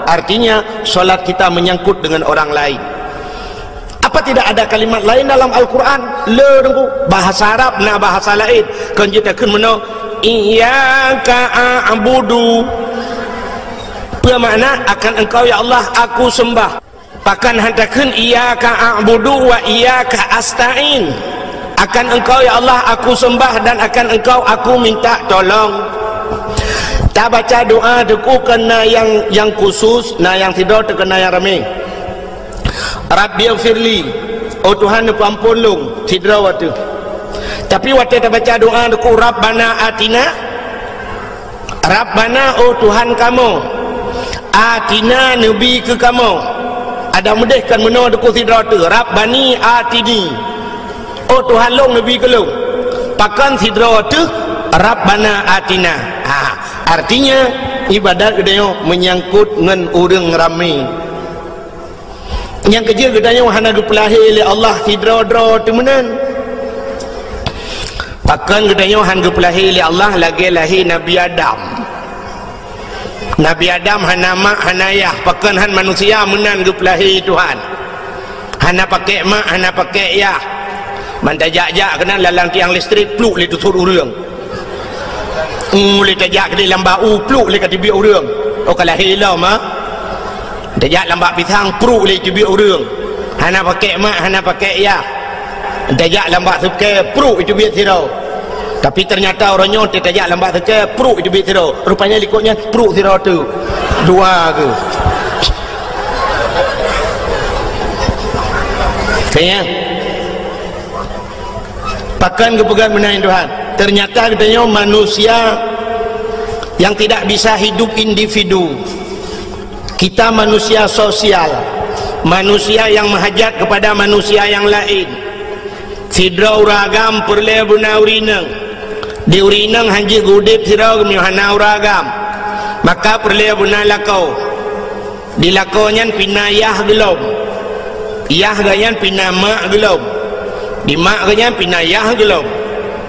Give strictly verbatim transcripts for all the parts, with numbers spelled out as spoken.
Artinya, salat kita menyangkut dengan orang lain. Apa tidak ada kalimat lain dalam Al-Quran? Le, Teungku. Bahasa Arab na bahasa lain. Kon jeuet takheun meunoe, "Iyyaka a'budu." Peue makna, "Akan Engkau, ya Allah, aku sembah." Pakon han takheun, "Iyyaka a'budu wa iyyaka asta'in." Akan Engkau, ya Allah, aku sembah dan akan Engkau aku minta tolong. Tabaca doa Teungku keu na nyang, nyang khusus, na nyang sidroe teuk keu na nyang ramé. "Rabbighfirli," oh Tuhan, neupeuampôn lôn, sidroe watèe. Tapi watèe tabaca doa Teungku, "Rabbana atina," Rabbana, oh Tuhan kamoe, "atina," neubi keu kamoe. Adak meudeh kan meunoe Teungku sidroe teuk, "Rabbani atini," oh Tuhan lôn, neubi keu lôn. Pakon sidroe teuk, "Rabbana atina." Ha, artinya, ibadat geutanyoe menyangkut ngon ureuëng ramé. Nyang keujeuet geutanyoe hana geupeulahé lé Allah sidroe-droe teuk meunan. Pakon geutanyoe han geupeulahé lé Allah lagée lahé Nabi Adam? Nabi Adam hana mak, hana yah. Pakon han manusia meunan geupeulahé Tuhan? Hana pakék mak, hana pakék yah. Ban tajak-jak keunan lalang tiang listrik, pluk lé tusot ureuëng. Ulée tajak keudeh lam bak u, pluk lé ka teubiet ureuëng. Oh, ka lahé lom, ha? Tajak lam bak pisang, pruk lé teubiet ureuëng. Hana pakék mak, hana pakék yah. Tajak lam bak sukée, pruk teubiet sidroe. Tapi ternyata uroe nyoe tajak lam bak sukée, pruk teubiet sidroe. Rupanya likot nyan pruk sidroe teuk. Dua keuh. Kayang. Pakon geupeugah meunan Tuhan? Ternyata geutanyoe manusia yang tidak bisa hidup individu. Kita manusia sosial, manusia yang meuhajat kepada manusia yang lain. Sidroe ureuëng agam peureulée beuna ureuëng inong. Di ureuëng inong han jeuet geuudeb sidroe geumeunyoe hana ureuëng agam. Maka peureulée beuna lakoe. Di lakoe nyan pih na yah geulom. Yah geuh nyan pih na mak geulom. Di mak geuh nyan pih na yah geulom.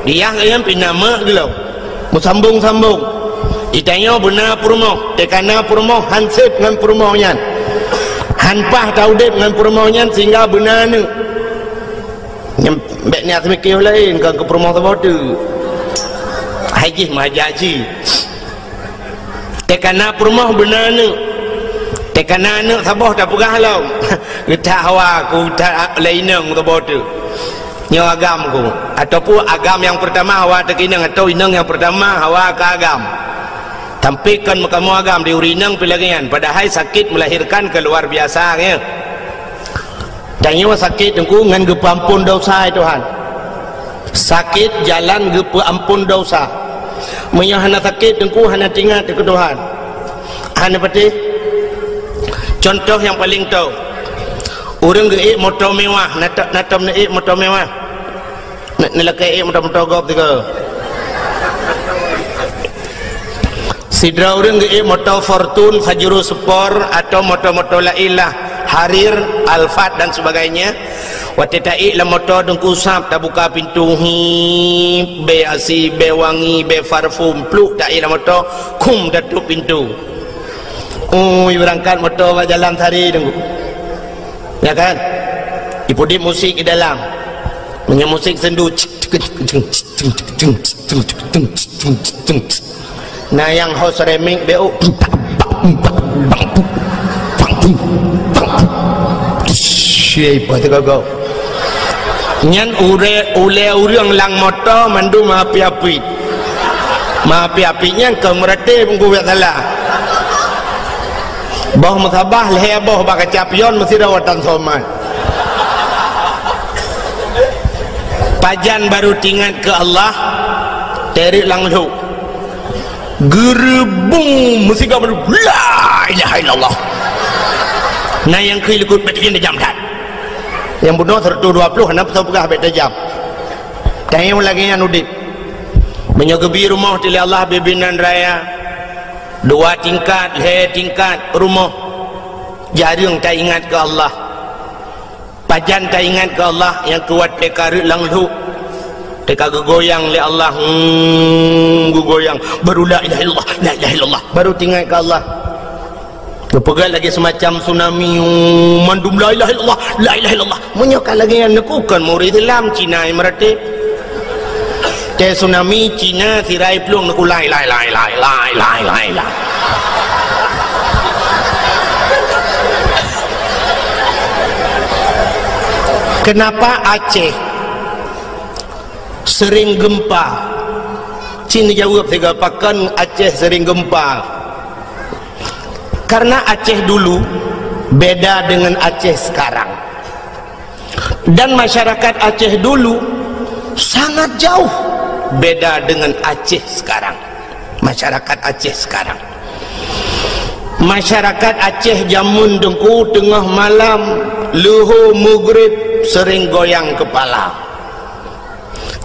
Di yah geuh nyan pih na mak geulom. Meusambong-sambong. Di tanyoe beuna peurumoh, teuka na peurumoh han sép ngon peurumoh nyan. Han paih taudeb ngon peurumoh nyan sehingga beuna aneuëk. Nyang bék niat seumiké laén, kon keu peurumoh saboh teuk. Hai jih meuhajat jih. Teuka na peurumoh beuna aneuëk. Teuka na aneuëk saboh tapeugah lom. Geutak hawa ku, geutak lé inong saboh teuk. Nyoe agam ku. Ataupun agam nyang peurtama hawa teuka inong, atau inong nyang peurtama hawa keu agam. Tapi kon meukamoe agam di ureuëng inong pih lagée nyan. Padahai sakét melahirkan keu luar biasa, ya. Tanyoe sakét Teungku ngon geupeuamphon desya, ya Tuhan. Sakét jalan geupeuamphon desya. Meunyoe hana sakét Teungku hana teuingat keu Tuhan. Hana patéh. Contoh nyang paleng toh. Ureuëng geuék moto mewah, na tom, na tom neuék moto mewah. Neu-, neulakée ék moto-moto gob tiga. Sidroe ureuëng geuék moto Fortuner, Pajero Sport, atau moto-moto laén lah, Harrier, Alphard dan sebagainya. Watée taék lam moto Teungku sab, tabuka pintu, hip, bée asi, bée wangi, bée parfum, pluk taék lam moto, khum tatup pintu. Ui, beurangkat moto bak jalan sari Teungku. Ya kan? Ipeuudeb musik di dalam. Meunyoe musik sendu, na nyang ho seremik beu. Nyan ulée, ulée ureuëng lam moto mandum api-api. Api-api nyan keu meureuti peungku biasa lah. Boh meusabah lhée boh bak kaca pion meusidroe watée somat. Pajan barô teuingat keu Allah, teureuek lam lhok. Geureubung meusigoe barô, "La ilaha illallah." Na nyang keu likot beuet nyan tajam that. Nyang bunoe seratus dua puluh hana peue peugah bèk tajam. Tanyoe lagèe nyan udép. Meunyoe geubi rumoh teuh lé Allah bibinan raya, dua tingkat, lhèe tingkat rumoh, jareueng taingat keu Allah. Pajan taingat keu Allah nyang kuat teuka reuek lam lhok, teuka geugoyang lé Allah, hmm, geugoyang, baru la ilaha illallah, la ilaha illallah, baru taingat keu Allah. Geupeugah lagèe seumacam tsunami, mandum la ilaha illallah, la ilaha illallah. Meunyoe ka lagèe nyan, neukukon murit Islam Cina nyang meuratéb. Teuh tsunami Cina sirai plueng neukuk la ilaha illallah, la ilaha illallah, la ilaha illallah. Kenapa Aceh sering gempa? Cit neujaweueb sigoe, pakon Aceh sering gempa? Karena Aceh dulu beda dengan Aceh sekarang. Dan masyarakat Aceh dulu sangat jauh beda dengan Aceh sekarang. Masyarakat Aceh sekarang. Masyarakat Aceh jameun teungku, teungoh malam, leuhô meugrib, sering goyang kepala.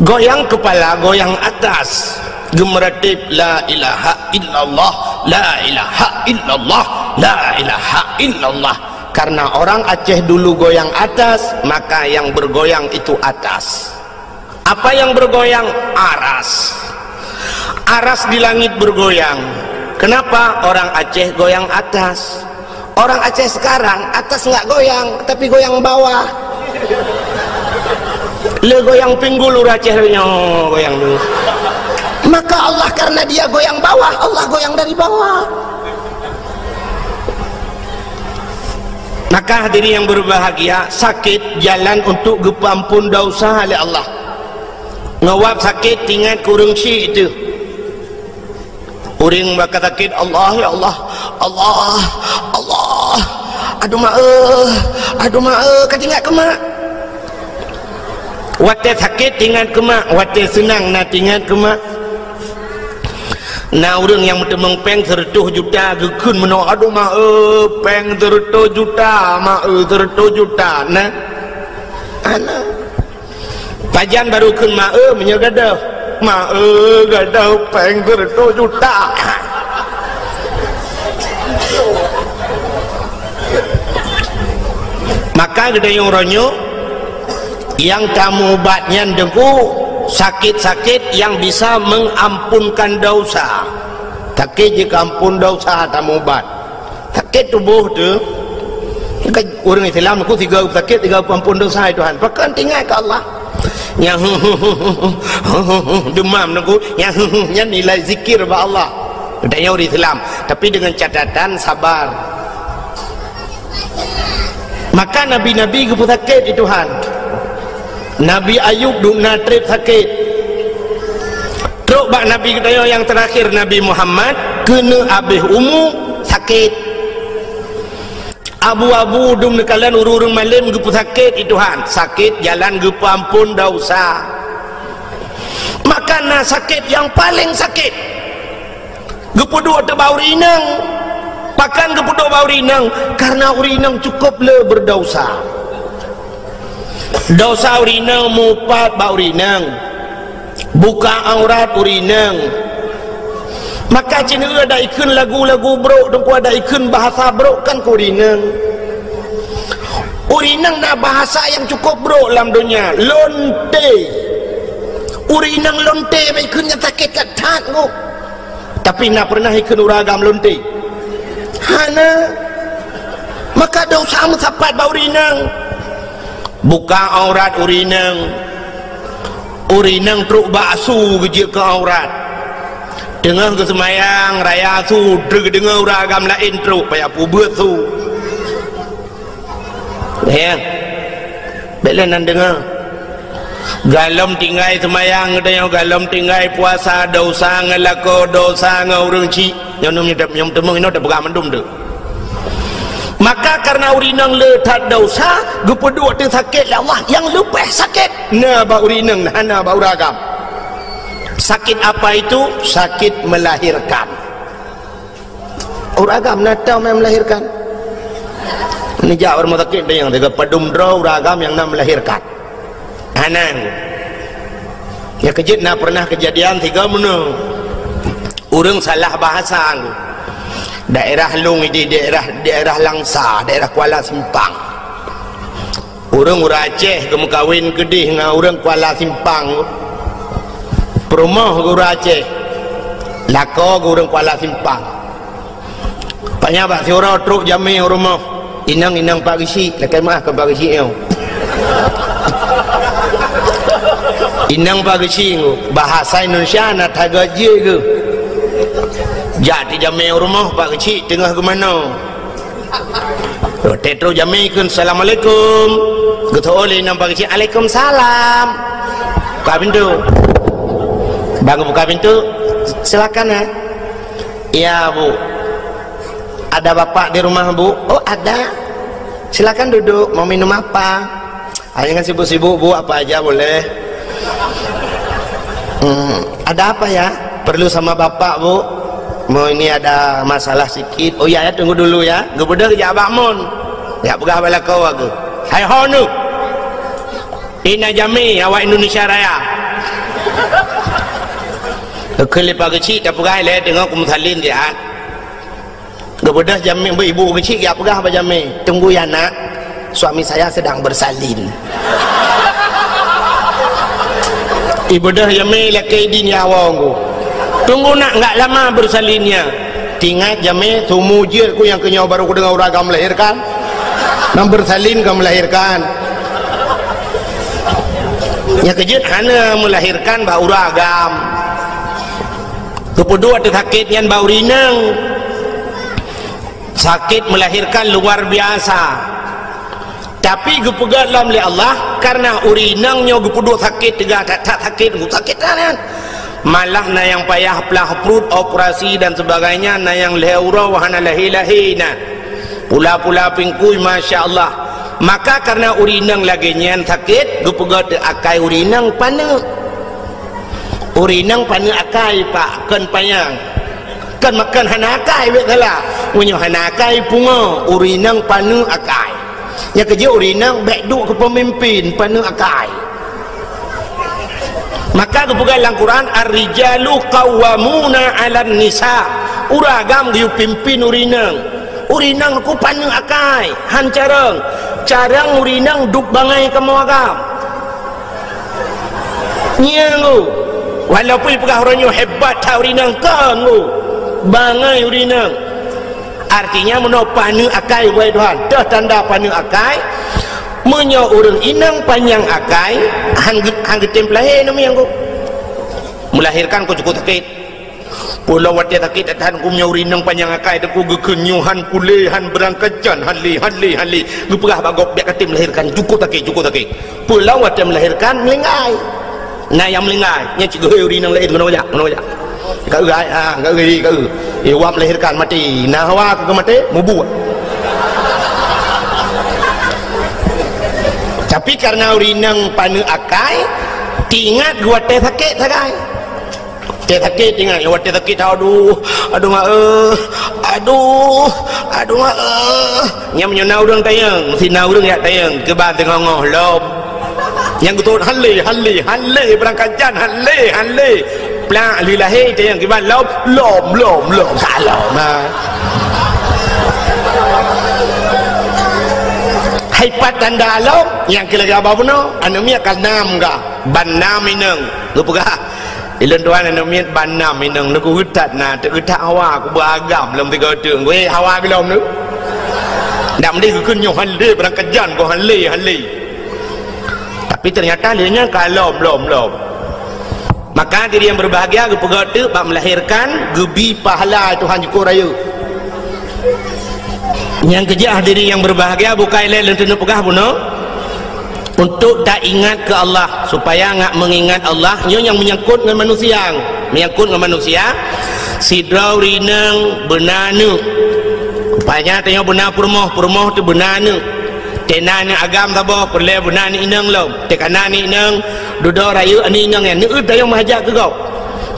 Goyang kepala, goyang atas. Geumeuratib, "La ilaha illallah, la ilaha illallah, la ilaha illallah." Karena orang Aceh dulu goyang atas, maka yang bergoyang itu atas. Apa yang bergoyang? Aras. Aras di langit bergoyang. Kenapa? Orang Aceh goyang atas. Orang Aceh sekarang, atas nggak goyang, tapi goyang bawah. Le goyang pinggul ureueng Aceh, nyoe goyang dulu. Maka Allah, karena dia goyang bawah, Allah goyang dari bawah. Maka hadirin yang berbahagia, sakét jalan untuk geupeuampon dosa lé Allah. Ngon wab sakét, ingat keu ureueng syik teuh. Ureueng bak sakét, "Allah, ya Allah, Allah, Allah, aduh mak, eh, aduh mak, eh," ka teuingat keu mak. Watèe sakét teuingat keu mak, watèe seunang na teuingat keu mak. Na ureueng nyang meuteumèe pèng seureutôh juta geukheun meunoe, "Aduh mak, eh, pèng seureutôh juta, mak, eh, seureutôh juta." Na. Ana. Pajan baru kheun mak, eh, meunyoe gadôh. Mak, eh, gadôh pèng seureutôh juta. Maka geutanyoe uroe nyoe nyang tameuubat nyan teungku sakét-sakét nyang bisa mengampunkan dosa. Sakét jikeuampon dosa tameuubat. Sakét tuboh teuh. Kan ureueng Islam nyoe sigoe sakét, sigoe peuampon dosa, "Hai Tuhan." Pakon teuingat keu Allah. Nyang demam nyoe, nyang nyan nilai zikir bak Allah. Geutanyoe ureueng Islam, tapi dengan catatan sabar. Maka nabi-nabi geupeusakét di Tuhan. Nabi Ayub dum na trép sakét. Trok bak nabi geutanyoe nyang teurakhir, Nabi Muhammad, keuneuk abéh umu, sakét. Abu-abu dum neukalon ureueng-ureueng malém geupeusakét di Tuhan. Sakét jalan geupeuampon dosa. Maka na sakét nyang paleng sakét. Geupeuduek teuh bak ureueng inong. Pakon geupeuduek bak ureueng inong? Karena ureueng inong cukup le berdosa. Dosa ureueng inong mupat bak ureueng inong. Buka aurat ureueng inong. Maka cit nyoe adak ikheun lagu-lagu brok, teungku, adak ikheun bahasa brok kan keu ureueng inong. Ureueng inong na bahasa nyang cukup brok lam donya, lonte. Ureueng inong lonte bak ikheun nyan sakét that-that nyoe. Tapi na pernah ikheun ureueng agam lonte? Hana. Maka dosa meusapat bak ureueng inong. Buka aurat ureueng inong. Ureueng inong trok bak su geujeuet keu aurat. Teungoh geuseumayang raya su, trok geudeungoe ureueng agam laén trok, payah peubuet su. Ya. Bèk lé nan deungoe. Galom tinggai seumayang geutanyoe, galom tinggai puasa, dosa ngon lakoe, dosa ngon ureueng chik. Nyoe nyoe nyoe teumeung inoe teupeugah mandum tu. Maka karena ureueng inong le that dosa, geupeuduek teuh sakét lé Allah, nyang leubeh sakét na bak ureueng inong, hana bak ureueng agam. Sakit apa itu? Sakit melahirkan. Ureueng agam na tau nyang melahirkan. Neujak ureueng sakét nyang teuga padum droe ureueng agam nyang na melahirkan. Hana. Nyang keujeuet na pernah keujadian tiga meunoe. Ureueng salah bahasa. Daerah lôn di daerah, daerah Langsa, daerah Kuala Simpang. Ureueng, ureueng Aceh geumeukawen keudeh ngon ureueng Kuala Simpang. Peurumoh ureueng Aceh. Lakoe ureueng Kuala Simpang. Nyan bak siuroe trok jamé u rumoh. Inong, inong Pak Geuchik, lakèe meu'ah keu Pak Geuchik nyoe. Inong Pak Geuchik, bahasa Indonesia na that geuh jih geuh. Jak teujamé u rumoh Pak Geuchik teungoh geumanoe. Watèe trok jamé kheun, "Assalamualaikum." Geuteu'oh lé inong Pak Geuchik, "Alaikumsalam." Buka pintoe. Ban geubuka pintoe, "Silakan, ya." "Ya, Bu." "Ada Bapak di rumah, Bu?" "Oh, ada." "Silakan duduk, mau minum apa?" "Ah, jangan sibuk-sibuk, Bu, apa aja boleh." "Hmm, ada apa ya?" "Perlu sama Bapak, Bu. Mau ini ada masalah sikit." "Oh ya, ya, tunggu dulu ya." Geubeudôh jak bak mon. Jak peugah bak lakoe geuh. "Hai ho neuh. Ina jamé awak Indonesia Raya." Geukheun lé Pak Geuchik, tapeugah lé teungoh kumeusalin siat. Geubeudôh jamé, ibu Geuchik jak peugah bak jamé, "Tunggu ya, Nak, suami saya sedang bersalin." Ibeudôh jamé lakèe idin ya awong ku. "Tunggu, Nak, nggak lama bersalinnya." Teuingat jamé, seumur jeuet ku nyang keu nyoe baru kudeungoe ureueng agam melahirkan. Nyang bersalin ka melahirkan. Nyang keu jeuet hana melahirkan bak ureueng agam. Geupeuduek teusakét nyan bak ureueng inong. Sakét melahirkan luar biasa. Tapi geupeugah lom lé Allah, karena ureueng inong nyoe geupeuduek sakét teuga that-that sakét, sakét that nyan. Malah na nyang payah plah pruet, operasi dan sebagainya, na nyang lhèe uroe hana lahé-lahé na. Pula-pula pingkui, masya Allah. Maka karena ureueng inong lagèe nyan sakét, geupeugah teuh akai ureueng inong paneuk. Ureueng inong paneuk akai, Pak, kon panyang. Kon makon hana akai, bèk salah. Meunyoe hana akai, pungo, ureueng inong paneuk akai. Nyang keu jeuet ureueng inong bèk duek keu peumimpin, paneuk akai. Maka geupeugah lam Quran, "Ar-rijalu qawwamuna 'alan nisa." Ureueng agam geuyue pimpin ureueng inong. Ureueng inong ku paneuk akai, han carông. Carông ureueng inong duek bangai kamoe agam. Nyan ku. Walaupun ipeugah uroe nyoe hebat that ureueng inong, kon ku. Bangai ureueng inong. Artinya, meunoe paneuk akai, wahai Tuhan. Toh tanda paneuk akai, meunyoe ureueng inong panyang akai, han geu-, han geutem peulahé aneuk miet ku. Melahirkan ku cukup sakét. Peue lom watèe sakét that-that ku, meunyoe ureueng inong panyang akai, teungku geukheun nyoe han puléh, han beurangkat jan, han lé, han lé, han lé. Geupeugah bak gob, "Bèk katem melahirkan, cukup sakét, cukup sakét." Peue lom watèe melahirkan, meuninggai. Na nyang meuninggai, nyan cit geuhôi ureueng inong laén, keunoe jak, keunoe jak. Ka eu ai, ha, ka eu, ka eu. Eh, wak melahirkan maté. Na hawa keu maté, mubuet. Tapi karena ureueng inong paneuk akai, teuingat geuwatèe sakét sagai. Watèe sakét teuingat, watèe sakét, aduh, aduh mak, eh, aduh, aduh mak, eh. Nyan meunyoe na ureueng tanyong, si na ureueng jak tanyong, keuban teungoh-ngoh lom. Nyang geutot han lé, han lé, han lé, beurangkat jan han lé, han lé. Plak lheueh lahé tanyong kiban lom, lom, lom, lom, ka lom, ha. Hai pat tanda lom, nyang keu lagèe haba bunoe, aneuk miet ka nam ka, ban nam inong. Geupeugah, "Ilôn tuan aneuk miet ban nam inong, neugeuh that na, teuk geuh that hawa, ku beuagam lom tiga teuk." Weh, hawa geulom tu. Ndak meudeh geukheun nyoe han lé, beurangkat jan ku han lé, han lé. Tapi ternyata lheueh nyan ka lom, lom, lom. Maka diri yang berbahagia geupeugah teuk bak melahirkan, geubi pahala Tuhan jukôt rayeuk. Nyang keujah diri yang berbahagia bukai lé lôn teuneuk peugah bunoe, untuk taingat keu Allah, supaya ngat meungingat Allah, nyoe nyang menyangkut ngon manusia, menyangkut ngon manusia, sidroe ureueng inong beuna aneuk. Rupanya tanyoe beuna peurumoh, peurumoh teuh beuna aneuk. Tena aneuk agam saboh, peureulèe beuna aneuk inong lom. Teuka na aneuk inong, dudoe rayeuk aneuk inong nyan, neueu tayong meuhajat keu gob.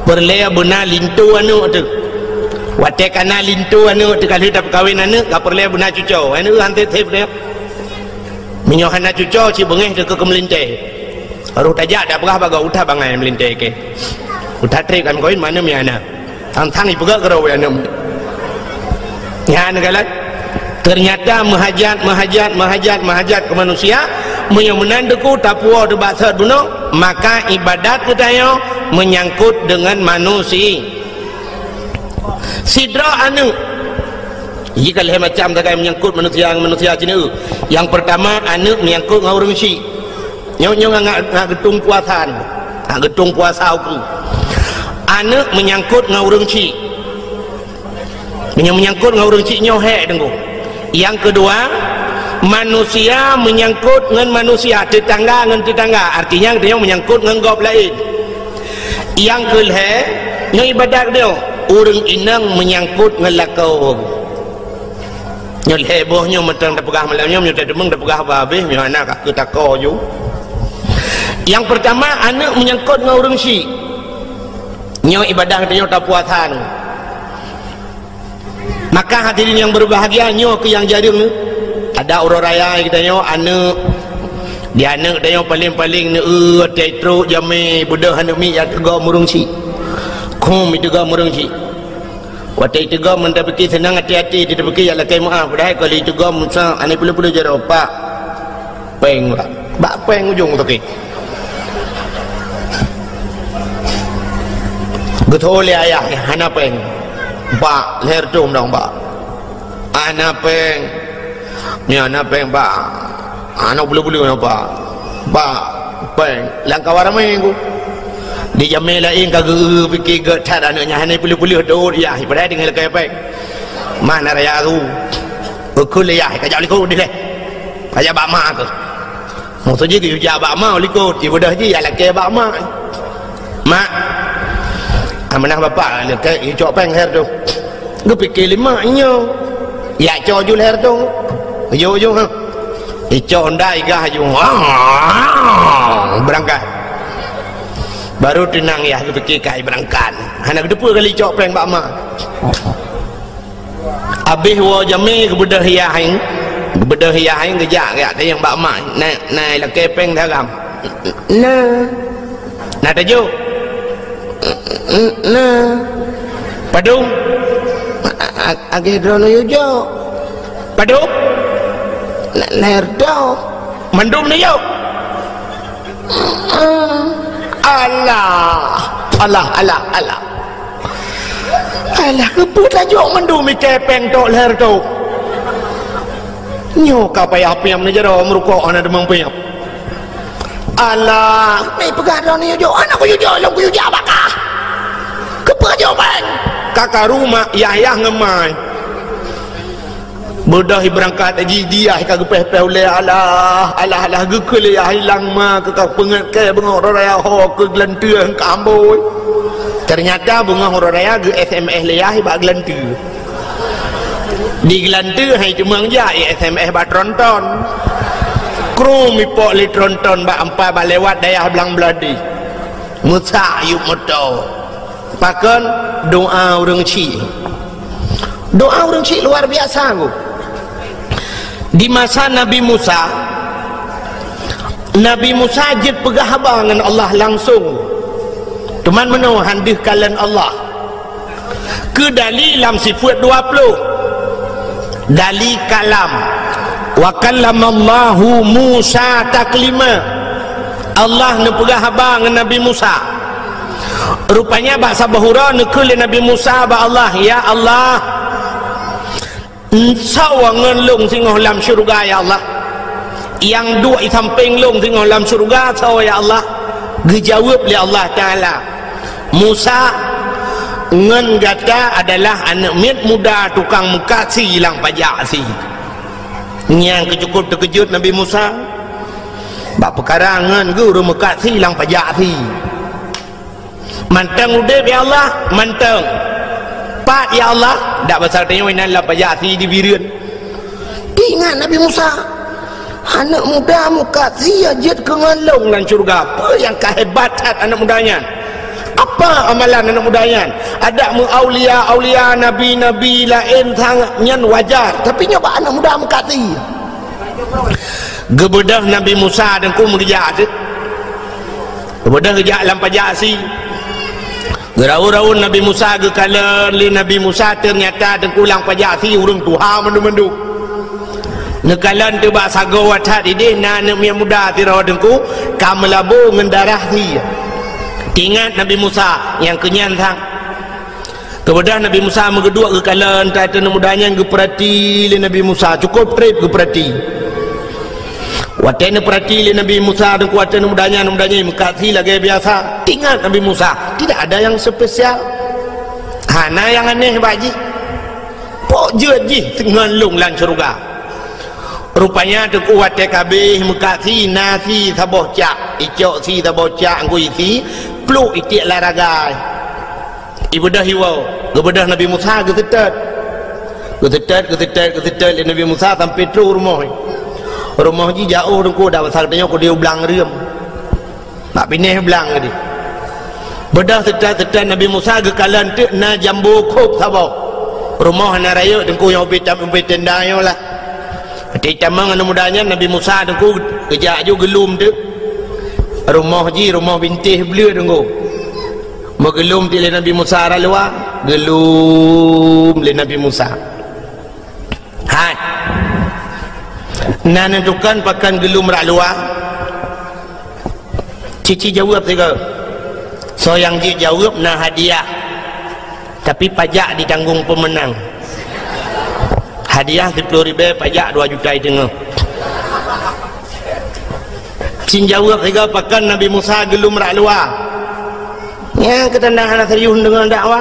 Peureulèe beuna linto aneuk teuh. Watèe ka na linto aneuk teuh ka lheueh tapeukawen aneuk, ka peureulèe beuna cuco. Aneuk han teuh peureulèe. Meunyoe hana cuco, cit beungéh teuh keu meulintèe. Roh tajak dak peugah bak gob, "Uta bangai meulintèe kèe. Uta trép kami kawin, mana mi aneuk?" Tang-tang ipeugah keudroe aneuk. Nyan galak. Ternyata meuhajat, meuhajat, meuhajat, meuhajat keu manusia, meunyoe meunan teuku tapuwoe teuh bak sot bunoe, maka ibadat geutanyoe menyangkut deungon manusi-, sidroe aneuk. Jih ka lhèe macam sagai meunyangkot manusia ngon manusia cit. Nyang peurtama, aneuk meunyangkot ngon ureueng syik. Nyoe, nyoe ngat, ngat geutung puasa nyoe. Ngat geutung puasa ukeue. Aneuk meunyangkot ngon ureueng syik. Meunyoe meunyangkot ngon ureueng syik nyoe hék teungku. Nyang keudua, manusia meunyangkot ngon manusia, teutangga ngon teutangga. Artinya, geutanyoe meunyangkot ngon gob laén. Nyang keulhèe, nyoe ibadat geutanyoe, ureueng inong meunyangkot ngon lakoe. Nyoe lhèe boh nyoe mantong tapeugah malam nyoe, meunyoe tateumeung tapeugah bah habéh, meunyoe hana ka keu tako ju. Nyang peurtama, aneuk meunyangkot ngon ureueng syik. Nyoe ibadat geutanyoe tapuasa nyoe. Maka hadirin yang berbahagia, nyoe keuh nyang jareueng. Ada uroe raya geutanyoe aneuk. Di aneuk tanyoe paléng-paléng neu-eu watèe trok jamé beudôh aneuk miet nyang teugom ureueng syik. Khum iteugom ureueng syik. Watèe iteugom mantong pike seunang até-até, di tapike jak lakèe meu'ah, padahai ka lheueh iteugom sa aneuk peuleueh-peuleueh jaroe, "Pak, péng, Pak." Bak péng ujong toke. Geutho lé ayah, "Hana péng." "Bak, lhèe reutôh dong, Bak." "Hana péng." "Nyoe hana péng, Bak." "Hana peuleueh-peuleueh, Bak." "Bak, péng." Lam kawan ramé ku. Di jamé laén ka geu-, pike gèt that aneuk nyan, hana peuleueh-peuleueh dot yah, padahai tinggai lakèe péng. "Mah na raya tu. Ukeue lé yah, ka jak likot dilèe. Ka jak bak mak keuh." Maksud jih geuyue jak bak ma u likot, ibeudôh jih jak lakèe bak ma. "Mak, amanah bapak lakèe icok péng lhèe reutôh." Geupike lé mak nyoe, "Jak cok ju lhèe reutôh." Ujong-ujong ha. Icok honda igah ju. Ah, beurangkat. Baru teunang yah geupike kai beurangkat. Hana geuteupeue kali icok péng bak ma. Abéh woe jamé geubeudôh yah, geubeudôh yah, geujak, geujak tanyong bak ma, "Na, na lakèe péng daram?" "Na." "Na tajok?" "Na." "Padum?" "A-, a-, lagèe droeneuh yue jok." "Padum?" "Na, lhèe reutôh." "Mandum neujok?" "Alah, alah, alah, alah." "Alah, keupeue tajok mandum ikèe péng tok lhèe reutôh? Nyoe ka payah piam neujaroe meurukok hana teumang piam." "Alah, meupeugah droeneuh yue jok, hana kuyue jok, lôn kuyue jak bak kah. Keupeue jok péng?" Ka karu mak yah-yah ngon ma. Beudôh ibeurangkat jih, di yah ka geupéh-péh ulèe, alah, alah, alah, geukheun lé yah ilang ma keu ka peungét kèe beungoh uroe raya ho keu geulanteue ka ambôi. Teunyata beungoh uroe raya geu-S M S lé yah bak geulanteue. Di geulanteue hai teumang jak, i-S M S bak tronton. Krum ipok lé tronton bak ampai bak lewat dayah Blang Beuladi. Meusak yup moto. Pakon? Doa ureueng chik. Doa ureueng chik luar biasa, Bu. Di masa Nabi Musa, Nabi Musa jeuet peugah haba ngon Allah langsung. Teuma meunoe han deuh kalon Allah. Keu dali lam sifeuet dua ploh. Dali kalam. "Wa kallamallahu Musa taklima." Allah neupeugah haba ngon Nabi Musa. Rupanya bak saboh uroe neukheun lé Nabi Musa bak Allah, "Ya Allah, soe ngon lôn singoh lam syeuruga, ya Allah? Nyang duek i sampéng lôn singoh lam syeuruga, soe, ya Allah?" Geujaweueb lé Allah Taala, "Musa, ngon gata adalah aneuk miet muda tukang meukat sie lam pajak sie." Nyan keuh cukôp teukeujot Nabi Musa. Bak peukara ngon geuh ureueng meukat sie lam pajak sie. "Mantong udeb, ya Allah?" "Mantong." "Pat, ya Allah?" "Dak basa tanyoe inan lam pajak sie di Bireuen." Teuingat Nabi Musa, "Aneuk muda meukat sie jeuet keu ngon lôn lam syeuruga. Peue nyang ka hebat that aneuk muda nyan? Apa amalan aneuk muda nyan? Adak meu-aulia-aulia, nabi-nabi laén sangat nyan wajar, tapi nyoe bak aneuk muda meukat sie." Geubeudôh Nabi Musa teungku meugeujak teuh. Geubeudôh geujak lam pajak sie. Geuraun-raun Nabi Musa, geukalon lé Nabi Musa, teunyata teungku lam pajak sie ureueng tuha mandum-mandum. Neukalon teuh bak sagoe that idéh na aneuk miet muda sidroe teungku ka meulabô ngon darah sie. Teuingat Nabi Musa nyang keu nyan sang. Keubeudah Nabi Musa meugeuduek geukalon, teuh aneuk muda nyan geupeurati lé Nabi Musa, cukôp trép geupeurati. Watée neupeurati lé Nabi Musa, teungku, aneuk muda nyan, aneuk muda nyan meukat sie lagée biasa. Teuingat Nabi Musa, tidak ada yang spesial. Hana nyang aneh bak jih. Pok jeuet jih teungon lôn lam syeuruga. Rupanya teungku watée ka abéh meukat sie, na sie saboh cak, icok sie saboh cak, ngon sie pluek itiek lam ragai. Ibeudôh iwoe, geubeudôh Nabi Musa geuseutôt. Geuseutôt, geuseutôt, geuseutôt lé Nabi Musa sampoe troh rumoh. Rumoh jih jiôh teungku, dak basa geutanyoe keudéh u blang reuem. Bak binéh blang geude. Beudôh seutôt-seutôt Nabi Musa geukalon teuk na jambo khôb saboh. Rumoh hana rayeuk teungku nyang ubé tam-, ubé tenda nyoe lah. Watée tamong aneuk muda nyan Nabi Musa teungku geujak ju geulom teuk. Rumoh jih rumoh bintéh bleue teungku. Meugeulom teuk lé Nabi Musa rot luwa, geulom lé Nabi Musa. Hai. Na neutukan pakon geulom rot luwa? Cici jaweueb sigoe. Soe nyang jeuet jaweueb na hadiah. Tapi pajak ditanggong peumeunang. Hadiah siplôh ribée, pajak dua juta iteungoh. Cin jaweueb sigoe, pakon Nabi Musa geulom rot luwa? Nyan keuh tanda hana serius deungon dakwah.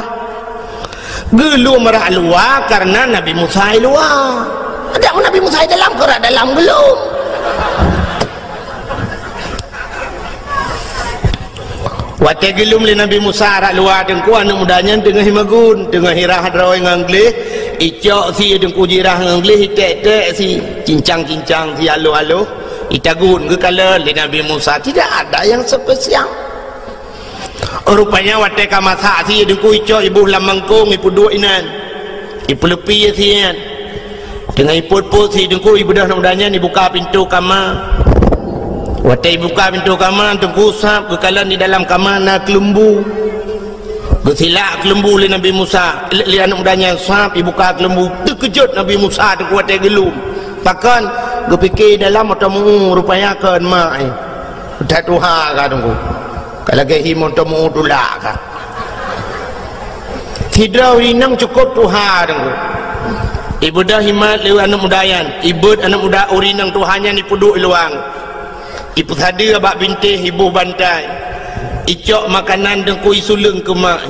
Geulom rot luwa kareuna Nabi Musa i luwa. Adak Nabi Musa i dalam, keu rot dalam geulom. Watée geulom lé Nabi Musa rot luwa teungku, aneuk muda nyan teungoh imeuguen, teungoh irah droe ngon gleh, icok sie teungku jirah ngon gleh, iték-ték sie, cincang-cincang sie aloh-aloh, itagun geukalon lé Nabi Musa, tidak ada yang spesial. Rupanya watée ka masak sie teungku icok iboh lam mangkong ipeuduek inan. Ipeuleupie sie nyan. Teungoh ipot-pot sie teungku ibeudôh aneuk muda nyan ibuka pintoe kama. Watée ibuka pintoe kama teungku sab geukalon di dalam kama na keuleumbu. Geusilak keuleumbu lé Nabi Musa, lé, lé aneuk muda nyan sab ibuka keuleumbu. Teukeujot Nabi Musa teungku watée geulom. Pakon? Geupike dalam mata meu rupanya kon mak, eh. That tuha ka teungku. Ka lagée hi mantong meu tulak ka. Sidroe ureueng inong cukôp tuha teungku. Ibeudôh imat lé aneuk muda nyan, ibeuet aneuk muda ureueng inong tuha nyan ipeuduek i luwa. Ipeusadeue bak bintéh iboh bantai. Icok makanan teungku isuleueng keu mak.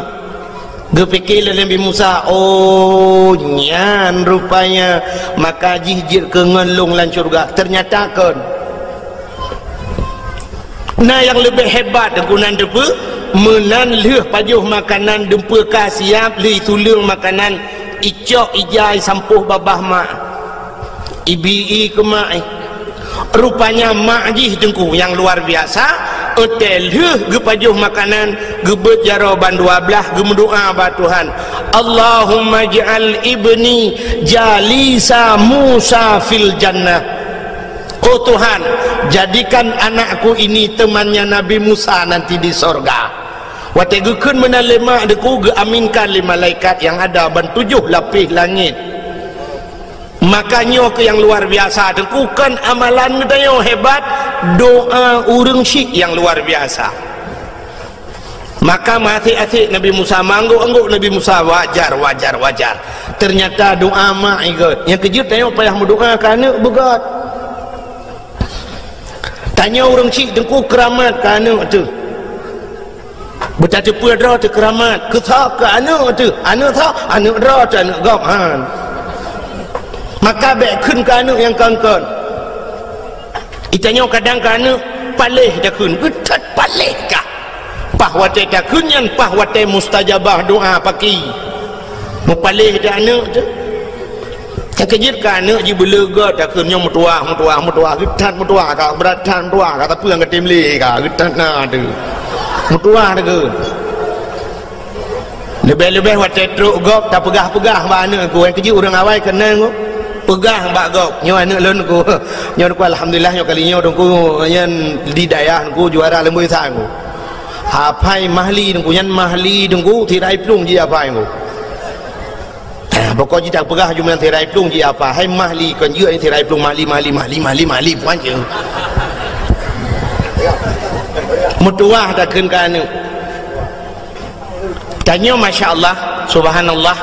Geupike lé Nabi Musa, "Oh, nyan rupanya maka jih jeuet keu ngon lôn lam syeuruga." Teunyata kon. Na nyang leubeh hebat teungku nan teupeu, meunan lheueh pajoh makanan dumpeue ka siab lheueh isuleueng makanan, icok ija isampôh babah mak. Ibi-i keu mak, eh. Rupanya mak jih teungku nyang luar biasa, watée lheueh geupajoh makanan, geubeuet jaroe ban dua blaih, geumeudoá bak Tuhan, "Allahumma ij'al ibni jalisa Musa fil jannah." Oh Tuhan, jadikan anakku ini temannya Nabi Musa nanti di sorga. Watée geukheun meunan lé mak teungku, geuaminkan lé malaikat nyang ada ban tujoh lapéh langét. Maka nyoe keuh nyang luar biasa teungku, kon amalan geutanyoe hebat, doa ureueng syik nyang luar biasa. Maka meuasék-asék Nabi Musa, meuanggôk-anggôk Nabi Musa, wajar, wajar, wajar. Teunyata doa mak ikot. Nyang keujeuet tanyoe payah meudoa keu aneuk beugét. Tanyoe ureueng syik teungku keuramat keu aneuk teuh. Beutateupeue droe teuh keuramat, keu soe, keu aneuk teuh. Aneuk soe? Aneuk droe teuh, aneuk gob, han. Maka bék kheun keu aneuk nyang kon-kon. Geutanyoe kadang keu aneuk paléh takheun, geutat paléh kah. Paih watée takheun nyan, paih watée mustajabah doa paki. Meupaléh teuh aneuk teuh. Nyang keujeuet keu aneuk jih beuleueh gét takheun nyoe meutuwah, meutuwah, meutuwah, geutat meutuwah ka, brat that meutuwah ka, tapi nyang ka tem lé ka, geutat na teuh. Meutuwah takheun. Leubeh-leubeh watée trok gob tapeugah-peugah bak aneuk teungku, nyang keujeuet ureueng awai keunan teungku. Peugah bak gob, nyoe aneuk lôn teungku. Nyoe teungku alhamdulillah nyoe kali nyoe teungku nyan di dayah teungku juara leumboi sa teungku. Hafai mahli teungku, nyan mahli teungku, tirai plueng jih hafai teungku. Ah, pokok jih tapeugah jumlah tirai plueng jih hafai, hai mahli kon jeuet tirai plueng mahli, mahli, mahli, mahli, mahli, puan jeuet. Meutuwah takheun keu aneuk. Tanyoe, masya Allah, subhanallah.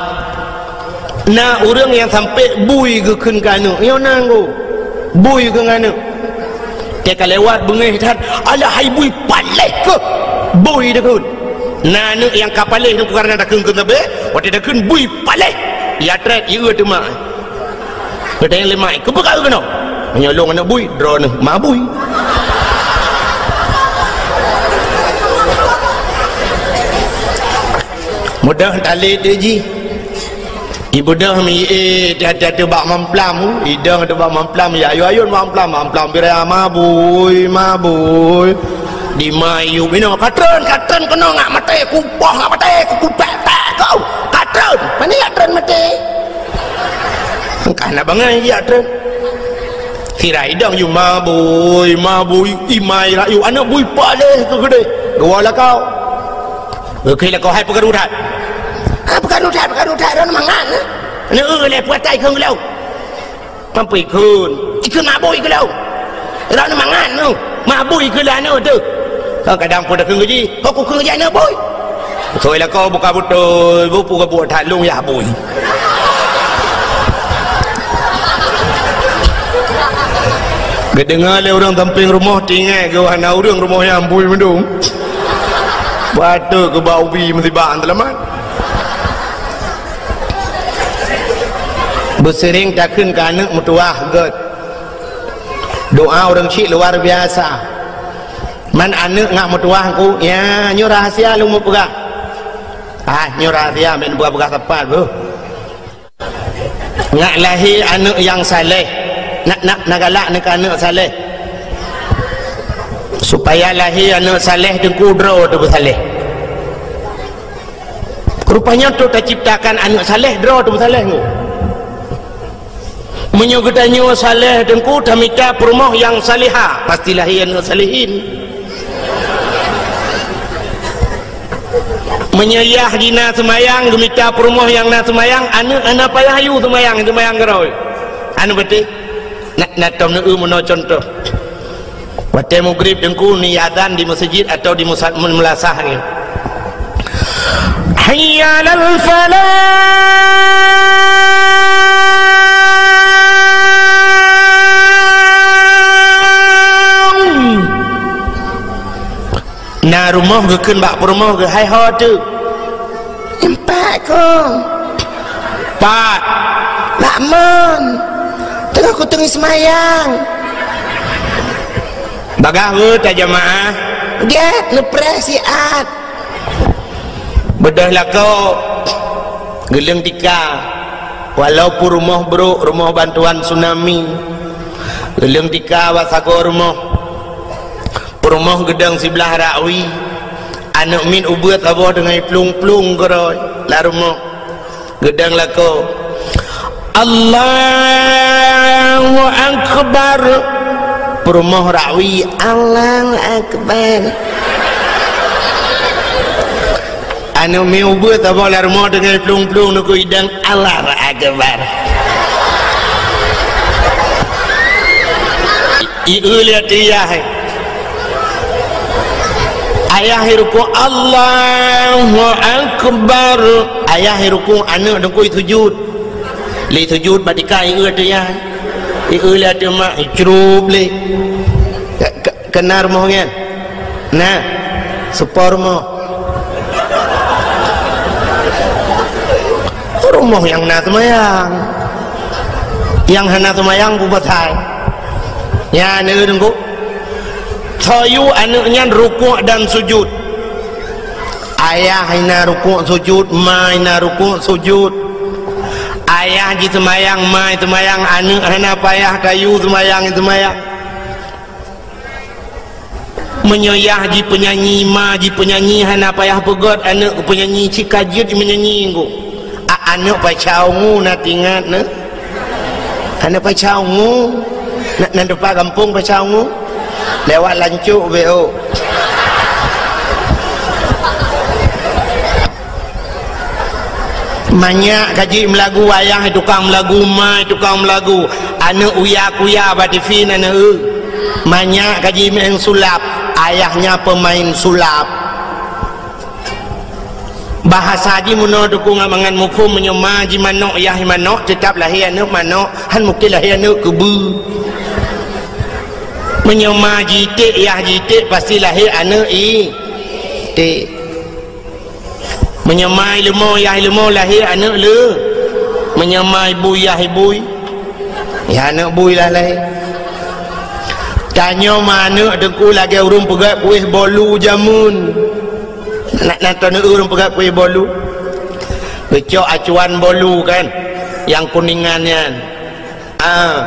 Na ureuëng nyang sampai bui geukheun keu aneuk. Nyoe na nggo. Bui geukheun keu aneuk. Teuka lewat beungéh that, "Alah hai bui, paléh keuh!" Bui geukheun. Na aneuk nyang ka paléh nyoe, bukan na takheun keu sabe, watée takheun bui paléh. Ya treb, ya teuma. Geutanyong lé mak, "Keupeue ka keunoe?" "Meunyoe lôn aneuk bui, droeneuh ma bui." Mudah talé teuh jih. Ibeudôh mi, eh, hati-hati bak mamplam, idong teuh bak mamplam, ya ayun-ayun mamplam, mamplam birai, "Ma bui, ma bui." Di ma yub inoe, "Ka treun, ka treun keunoe, ngak maté, kupoh ngak maté, kukutek-tek kau, ka treun." Mana ya treun maté? Engkah na bangai ya treun. Sira idong yub, "Ma bui, ma bui," imai rayu, aneuk bui paléh keu keudeh. Geuwoe lakoe. Oke lakoe, "Hai peukaru that." "Ah, peukaru that, peukaru that, droeneuh mangat." "Neu lé puatai kheun geulong." "Mampu ikheun." "Ikheun ma bui geulong." "Droeneuh mangat neu. Ma bui keu lôn aneuk teuh." Kadang pun takheun geuji, "Kok kukheun geuji aneuk bui?" Soi lakoe buka beutôi, bupu geubuet that lôn yah bui. Geudeungoe lé ureuëng sampéng rumoh, tinggai geuh hana ureuëng rumoh nyan bui meudong. Patôt keu bak ubi meusibak teulamat. Beuseuring takheun keu aneuk meutuwah gét. Doa ureuëng chik luar biasa. Man aneuk ngak meutuwah ku, ya, nyoe rahasia lôn meupeugah. Ah, nyoe rahasia, men peugah-peugah sapat beuh. Ngak lahé aneuk nyang saleh. Nak, nak, nak galak neu keu aneuk saleh. Supaya lahé aneuk saleh teungku droe teuh beusaleh. Rupanya tu taciptakan aneuk saleh, droe teuh beusaleh ngu. Meunyoe geutanyoe saleh teungku, tamita peurumoh nyang saleha, pasti lahé aneuk salehin. Meunyoe yah jih na seumayang, geumita peurumoh nyang na seumayang, aneuk hana payah yue seumayang, seumayang keudroe. Aneuk beutih, na, na tom neueu meunoe cuntoh. Watée mugrib teungku ni azan di meuseujid atau di musa-, meulasah ni. Hayya 'alal falah. Na rumoh geukheun bak peurumoh geuh, "Hai ho teuk?" "Empat kong." "Pat?" "Bak mon. Teungoh kuteungi seumayang." Bagaih weueh tajamaah. Gét neupreh siat. Beudôh lakoe geuleueng tika, walaupun rumoh brok, rumoh bantuan tsunami, geuleueng tika bak sagoe rumoh. Peurumoh geudong siblah rakwi, aneuk miet ubeut saboh deungon plueng-plueng keudroe lam rumoh. Geudong lakoe, "Allahu Akbar." Peurumoh rakwi, "Allahu Akbar." Aneuk miet ubeut saboh lam rumoh deungon plueng-plueng neukheun idong, "Allahu Akbar." Ieu lé ateueh yah. Ayah irukuk, "Allahu Akbar." Ayah irukuk, aneuk teungku isujud. Lé sujud bak tika, ieu ateueh yah. Ieu lé ateueh mak, icrup lé. Ke-, ke-, keunan rumoh nyan. Nah, seupôt rumoh. Rumoh nyang na seumayang. Nyang hana seumayang peue pasai? Nyan, eh, teungku. Soe yue aneuk nyan rukuk dan sujud. Ayah na rukuk sujud, ma na rukuk sujud. Ayah jiseumayang, ma seumayang, aneuk hana payah tayue seumayang, seumayang. Meunyoe yah jipeunyanyi, ma jipeunyanyi, hana payah peugét aneuk peunyanyi, cit ka jeuet meunyanyi ngku. A-, aneuk Paca Ungu na teuingat na? Aneuk Paca Ungu? Na, na teumpat gampông Paca Ungu? Lewat Lancok beh, oh. Manyak ka jeuet meulagu, ayah tukang meulagu, ma tukang meulagu, aneuk uya-kuya bak tivi na neu. Manyak ka jimeu'en sulap, ayahnya pemain sulap. Bahasa jih meunoe Teungku ngon mangat muphom, meunyoe ma jih manök, yah jih manök, teutab lahé aneuëk manök, han mungken lahé aneuëk keubeue. Meunyoe ma jih iték, yah jih iték, pasti lahé aneuëk iték. Meunyoe ma jih leumo, yah jih leumo, lahé aneuëk le. Meunyoe ma jih bui, yah jih bui, yah aneuëk bui lah lahé. Tanyoe ma aneuëk Teungku lagée ureuëng peugét kuéh bolu jameun. Nak, nak taneuk ureuëng peugah kuéh bolu. Geucok acuan bolu kan, nyang kuningan nyan. Ah,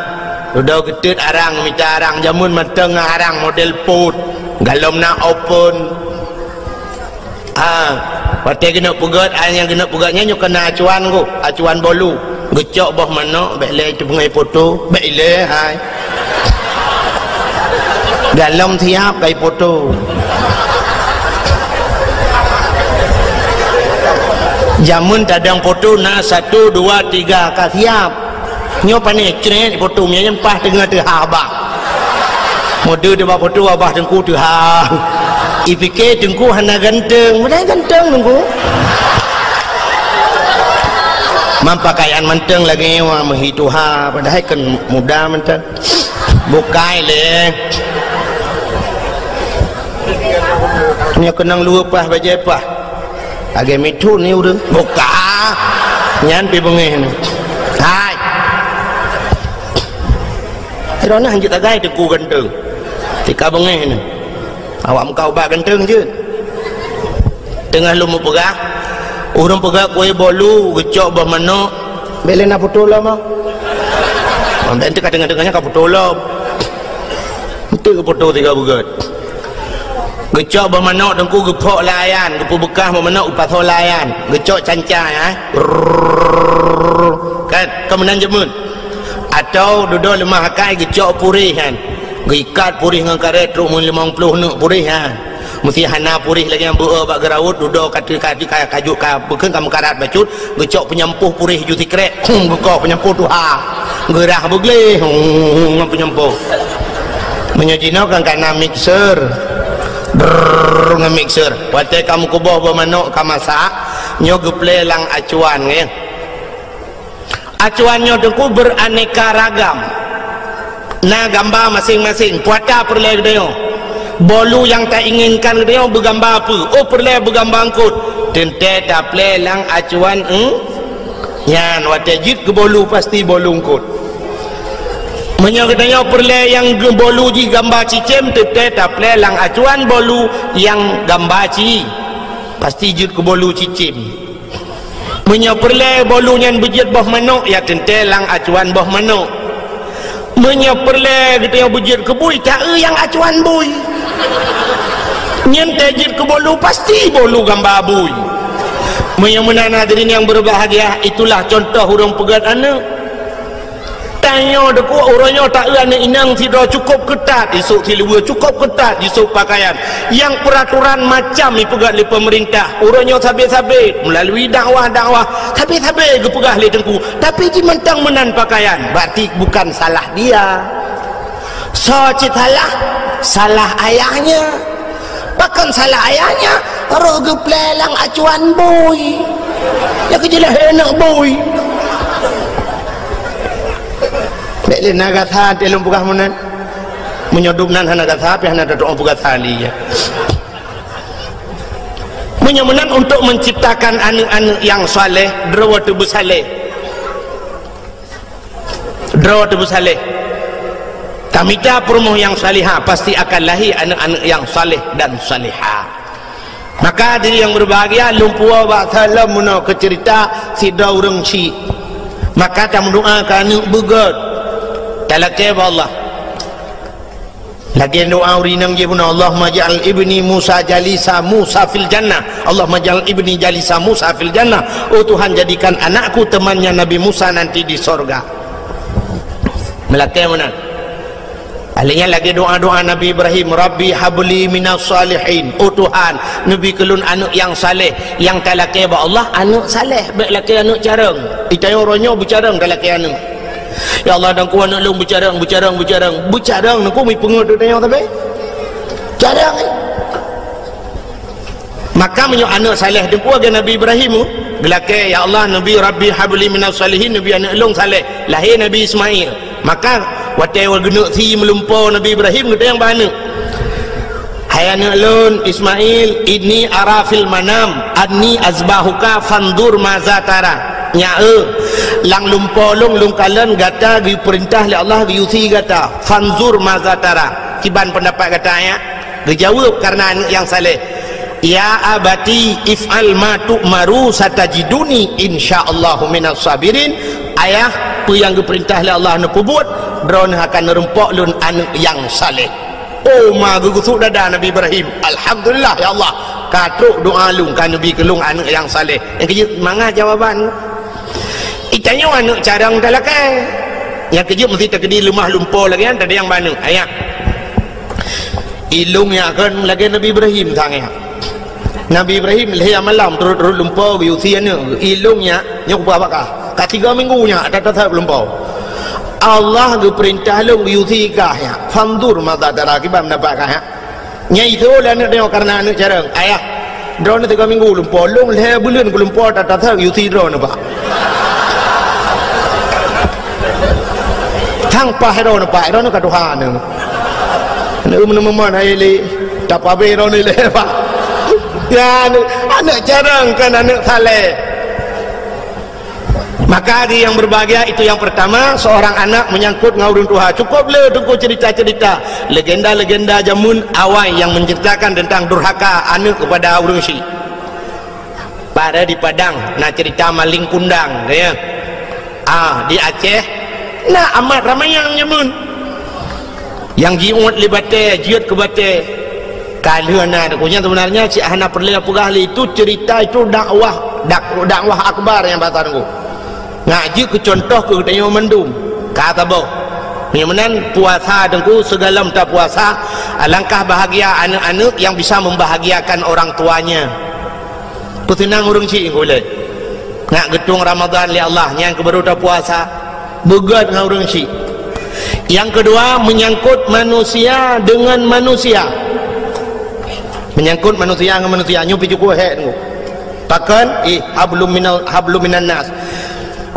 dudoe geuteut arang, mita arang, jameun mantong ngon arang model pot, galom na open. Ah, watée geuneuk peugét, ai nyang geuneuk peugét nyan nyoe keunan acuan ku, acuan bolu. Geucok boh manök, bék lé teupeungai poto, bék ilée hai. Galom siab kai poto. Jameun tadong poto na satu, dua, tiga ka siab. Nyoe pané crét poto, nyan paih teungoh teuhah abah. Mode teuba poto abah Teungku teuhah. Ipike Teungku hana ganteng, padahai ganteng Teungku. Mam pakaian mantong lagée nyoe meuhi tuha, padahai kan muda mantong. Bukai lé. Nyoe keunong luweue paih bajée paih. Lagée mithon ni ureuëng. Buka. Nyan pi beungéh ni. Hai. Droeneuh hanjeuet tagai Teungku ganteng. Tika beungéh ni. Awak muka ubat ganteng jeuet. Teungoh lôn meupeugah, ureuëng peugah kuéh bolu, geucok boh manök, bék lé na poto lom ah. Bék teuka teungoh-teungoh nyan ka poto lom. Enteuk poto tiga beugét. Geucok boh manök Teungku geuphok lam ayan, geupeubeukah boh manök geupasoe lam ayan, geucok canca ya. Kan, ka meunan jameun. Atau dudoe leumah akai geucok puréh kan. Geuikat puréh ngon karét trok meulimong ploh neuk puréh kan. Meusti hana puréh lagée nyang beu bak geuraut, dudoe ka teu-, ka teu-, ka kajut ka bukon ka meukarat bacut, geucok peunyampôh puréh ju sikrek, hum, geukoh peunyampôh tuha. Geurah beugleh, hum, ngon peunyampôh. Meunyoe jinoe kan kana mixer. Brrrr, ngon mixer. Watée ka meukuboh boh manök ka masak, nyoe geuplé lam acuan nyan. Acuan nyoe Teungku beraneka ragam. Na gamba maséng-maséng, puata peureulée geutanyoe. Bolu nyang tainginkan geutanyoe beugamba peue? Oh, peureulée beugamba eungkot. Teuntée taplé lam acuan, hmm? Nyan watée jeuet keu bolu pasti bolu eungkot. Meunyoe geutanyoe peureulée nyang geu-, bolu jih gamba cicém, teuntée taplé lam acuan bolu nyang gamba ci. Pasti jeuet keu bolu cicém. Meunyoe peureulée bolu nyan beujeuet boh manök, ya teuntée lam acuan boh manök. Meunyoe peureulée geutanyoe beujeuet keu bui, ta-eu nyang acuan bui. Nyan tée jeuet keu bolu, pasti bolu gamba bui. Meunyoe meunan hadirin nyang berbahagia, itulah contoh ureuëng peugét aneuëk. Tanyoe Teungku, uroe nyoe ta-eu aneuëk inong sidroe cukôp keutat, isôk siluweue cukôp keutat, isôk pakaian. Nyang peuraturan macam ipeugét lé peumeurintah. Uroe nyoe sabe-sabe, meulalu dakwah-dakwah, sabe-sabe geupeugah lé Teungku. Tapi jih mantong meunan pakaian, berarti bukan salah dia. Soe cit salah? Salah ayahnya. Pakon salah ayahnya, roh geuplé lam acuan bui. Ya keujeulaih aneuk bui. Bék lé na gata teuh lôn peugah meunan. Meunyoe dum nan hana gata, pih hana tatu'oh peugah tali ya. Meunyoe meunan untuk menciptakan aneuk-aneuk nyang saleh, droe teuh beusaleh. Droe teuh beusaleh. Tamita peurumoh nyang salihah, pasti akan lahé aneuk-aneuk nyang saleh dan salihah. Maka hadirin nyang berbahagia, lôn puwoe bak saleuem meunoe keu ceurita sidroe ureuëng chik. Maka tameudoa keu aneuk beugét. Talakée bak Allah. Lagée doa ureuëng inong jih bunoe, "Allahumma ja'al ibni Musa jalisa Musa fil jannah. Allahumma ja'al ibni jalisa Musa fil jannah." Oh Tuhan, jadikan anakku temannya Nabi Musa nanti di sorga. Meulakée meunan. Ahli nyan lagée doa-doa Nabi Ibrahim, "Rabbi habli minas salihin." Oh Tuhan, neubi keu lôn aneuk nyang saleh, nyang talakée bak Allah aneuk saleh, bék lakée aneuk carông. Itayong uroe nyoe beucarông talakée aneuk. Ya Allah, dan ku aneuk lôn beucarông, beucarông, beucarông. Beucarông, neu ku mi peungeut tu tayong sabe. Carông, eh. Maka meunyoe aneuk saleh teungku lagèe Nabi Ibrahim, geulakèe, "Ya Allah, Nabi Rabbi habli minas salihin," Nabi aneuk lôn saleh, lahé Nabi Ismail. Maka watèe geuneuk sie meulumpo Nabi Ibrahim, geutanyong bak aneuk, "Hai aneuk lôn Ismail, inni ara fil manam anni azbahuka fanzur maza tara." Nyak, eh, lam lumpo lôn, lôn kalon gata geupeurintah lé Allah geuyue sie gata. Fanzur maza tara. Kiban peundapat gata, ya? Geujaweueb kareuna aneuk nyang saleh, "Ya abati if'al ma tu'maru satajiduni insyaallahu minas sabirin." Ayah, peue nyang geupeurintah lé Allah neupeubuet, droeneuh akan neurumpok lôn aneuk nyang saleh. Oh, ma geugusut dada Nabi Ibrahim. "Alhamdulillah, ya Allah, ka trok doa lôn, ka neubi keu lôn aneuk nyang saleh." Nyang keujeuet mangat jawaban. Itanyoe aneuk carông talakèe. Nyang keujeuet meusti takeudi leumah lumpo lagèe nyan, tadayang bak aneuk. Ayah. Ilôn nyak kon lagèe Nabi Ibrahim sang nyak. Nabi Ibrahim lhèe malam turot-turot lumpo geuyue sie aneuk. Ilôn nyak, nyoe kupeugah bak kah. Ka tiga minggu nyak ata-ata lumpo. Allah geupeurintah lôn geuyue sie kah nyak. Fanzur maza tara, kiban peundapat kah nyak. Nyan itu lé aneuk nyoe kareuna aneuk carông. Ayah, droeneuh tiga minggu lumpo, lôn lhèe buleuen kulumpo ata-ata geuyue sie droeneuh, Pak. Tang paih droeneuh, Pak, droeneuh ka tuha neuh. Aneuk meuneumeumon hai lé, tapabeh droeneuh lé, Pak. Ya, aneuk, aneuk carông kon aneuk saleh. Maka di yang berbahagia itu yang pertama, seorang anak menyangkut ngon ureueng tuha. Cukup le teungku cerita-cerita, legenda-legenda jameun awai yang menceritakan tentang durhaka aneuk kepada ureueng syik. Pada di Padang na cerita maling kundang, ya. Ah, di Aceh na amat ramai nyang nyamun. Nyang jiuet lé batèe, jeuet keu batèe. Ka lheueh na, teungku, nyan sebenarnya cit hana peureulèe peugah lé, itu cerita, itu dakwah, dak-, dakwah akbar nyang bahasa teungku. Nyak jeuet keu contoh keu geutanyoe mandum. Ka saboh. Meunyoe meunan puasa teungku, sigohlom tapuasa, alangkah bahagia aneuk-aneuk yang bisa membahagiakan orang tuanya. Peuseunang ureueng syik ulèe. Nyak geutueng Ramadhan lé Allah, nyan keuh baru tapuasa. Beugèt ngon ureueng syik. Yang kedua, menyangkut manusia dengan manusia. Menyangkut manusia ngon manusia, nyoe pih cukup hék teungku. Pakon? Ih, hablum minal, hablum minan nas.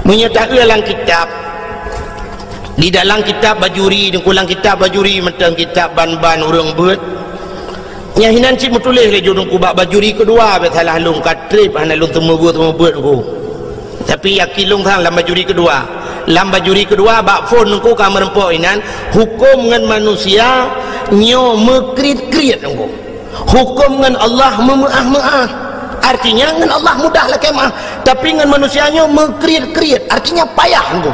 Meunyoe taeu lam kitab, di dalam kitab Bajuri, teungku, lam kitab Bajuri mantong kitab ban-ban ureueng beuet. Nyang hinan cit meutuléh lé ju teungku bak Bajuri keudua, bèk salah lôn, ka trép hana lôn teumeubeuet-teumeubeuet teungku. Tapi yakin lôn sang lam Bajuri keudua. Lam Bajuri keudua bak phon teungku ka meureumpok inan, huköm ngon manusia nyoe meukriet-kriet teungku. Huköm ngon Allah meumeu'ah-meu'ah. Artinya ngon Allah mudah lakèe meu'ah, tapi ngon manusia nyoe meukriet-kriet, artinya payah teungku.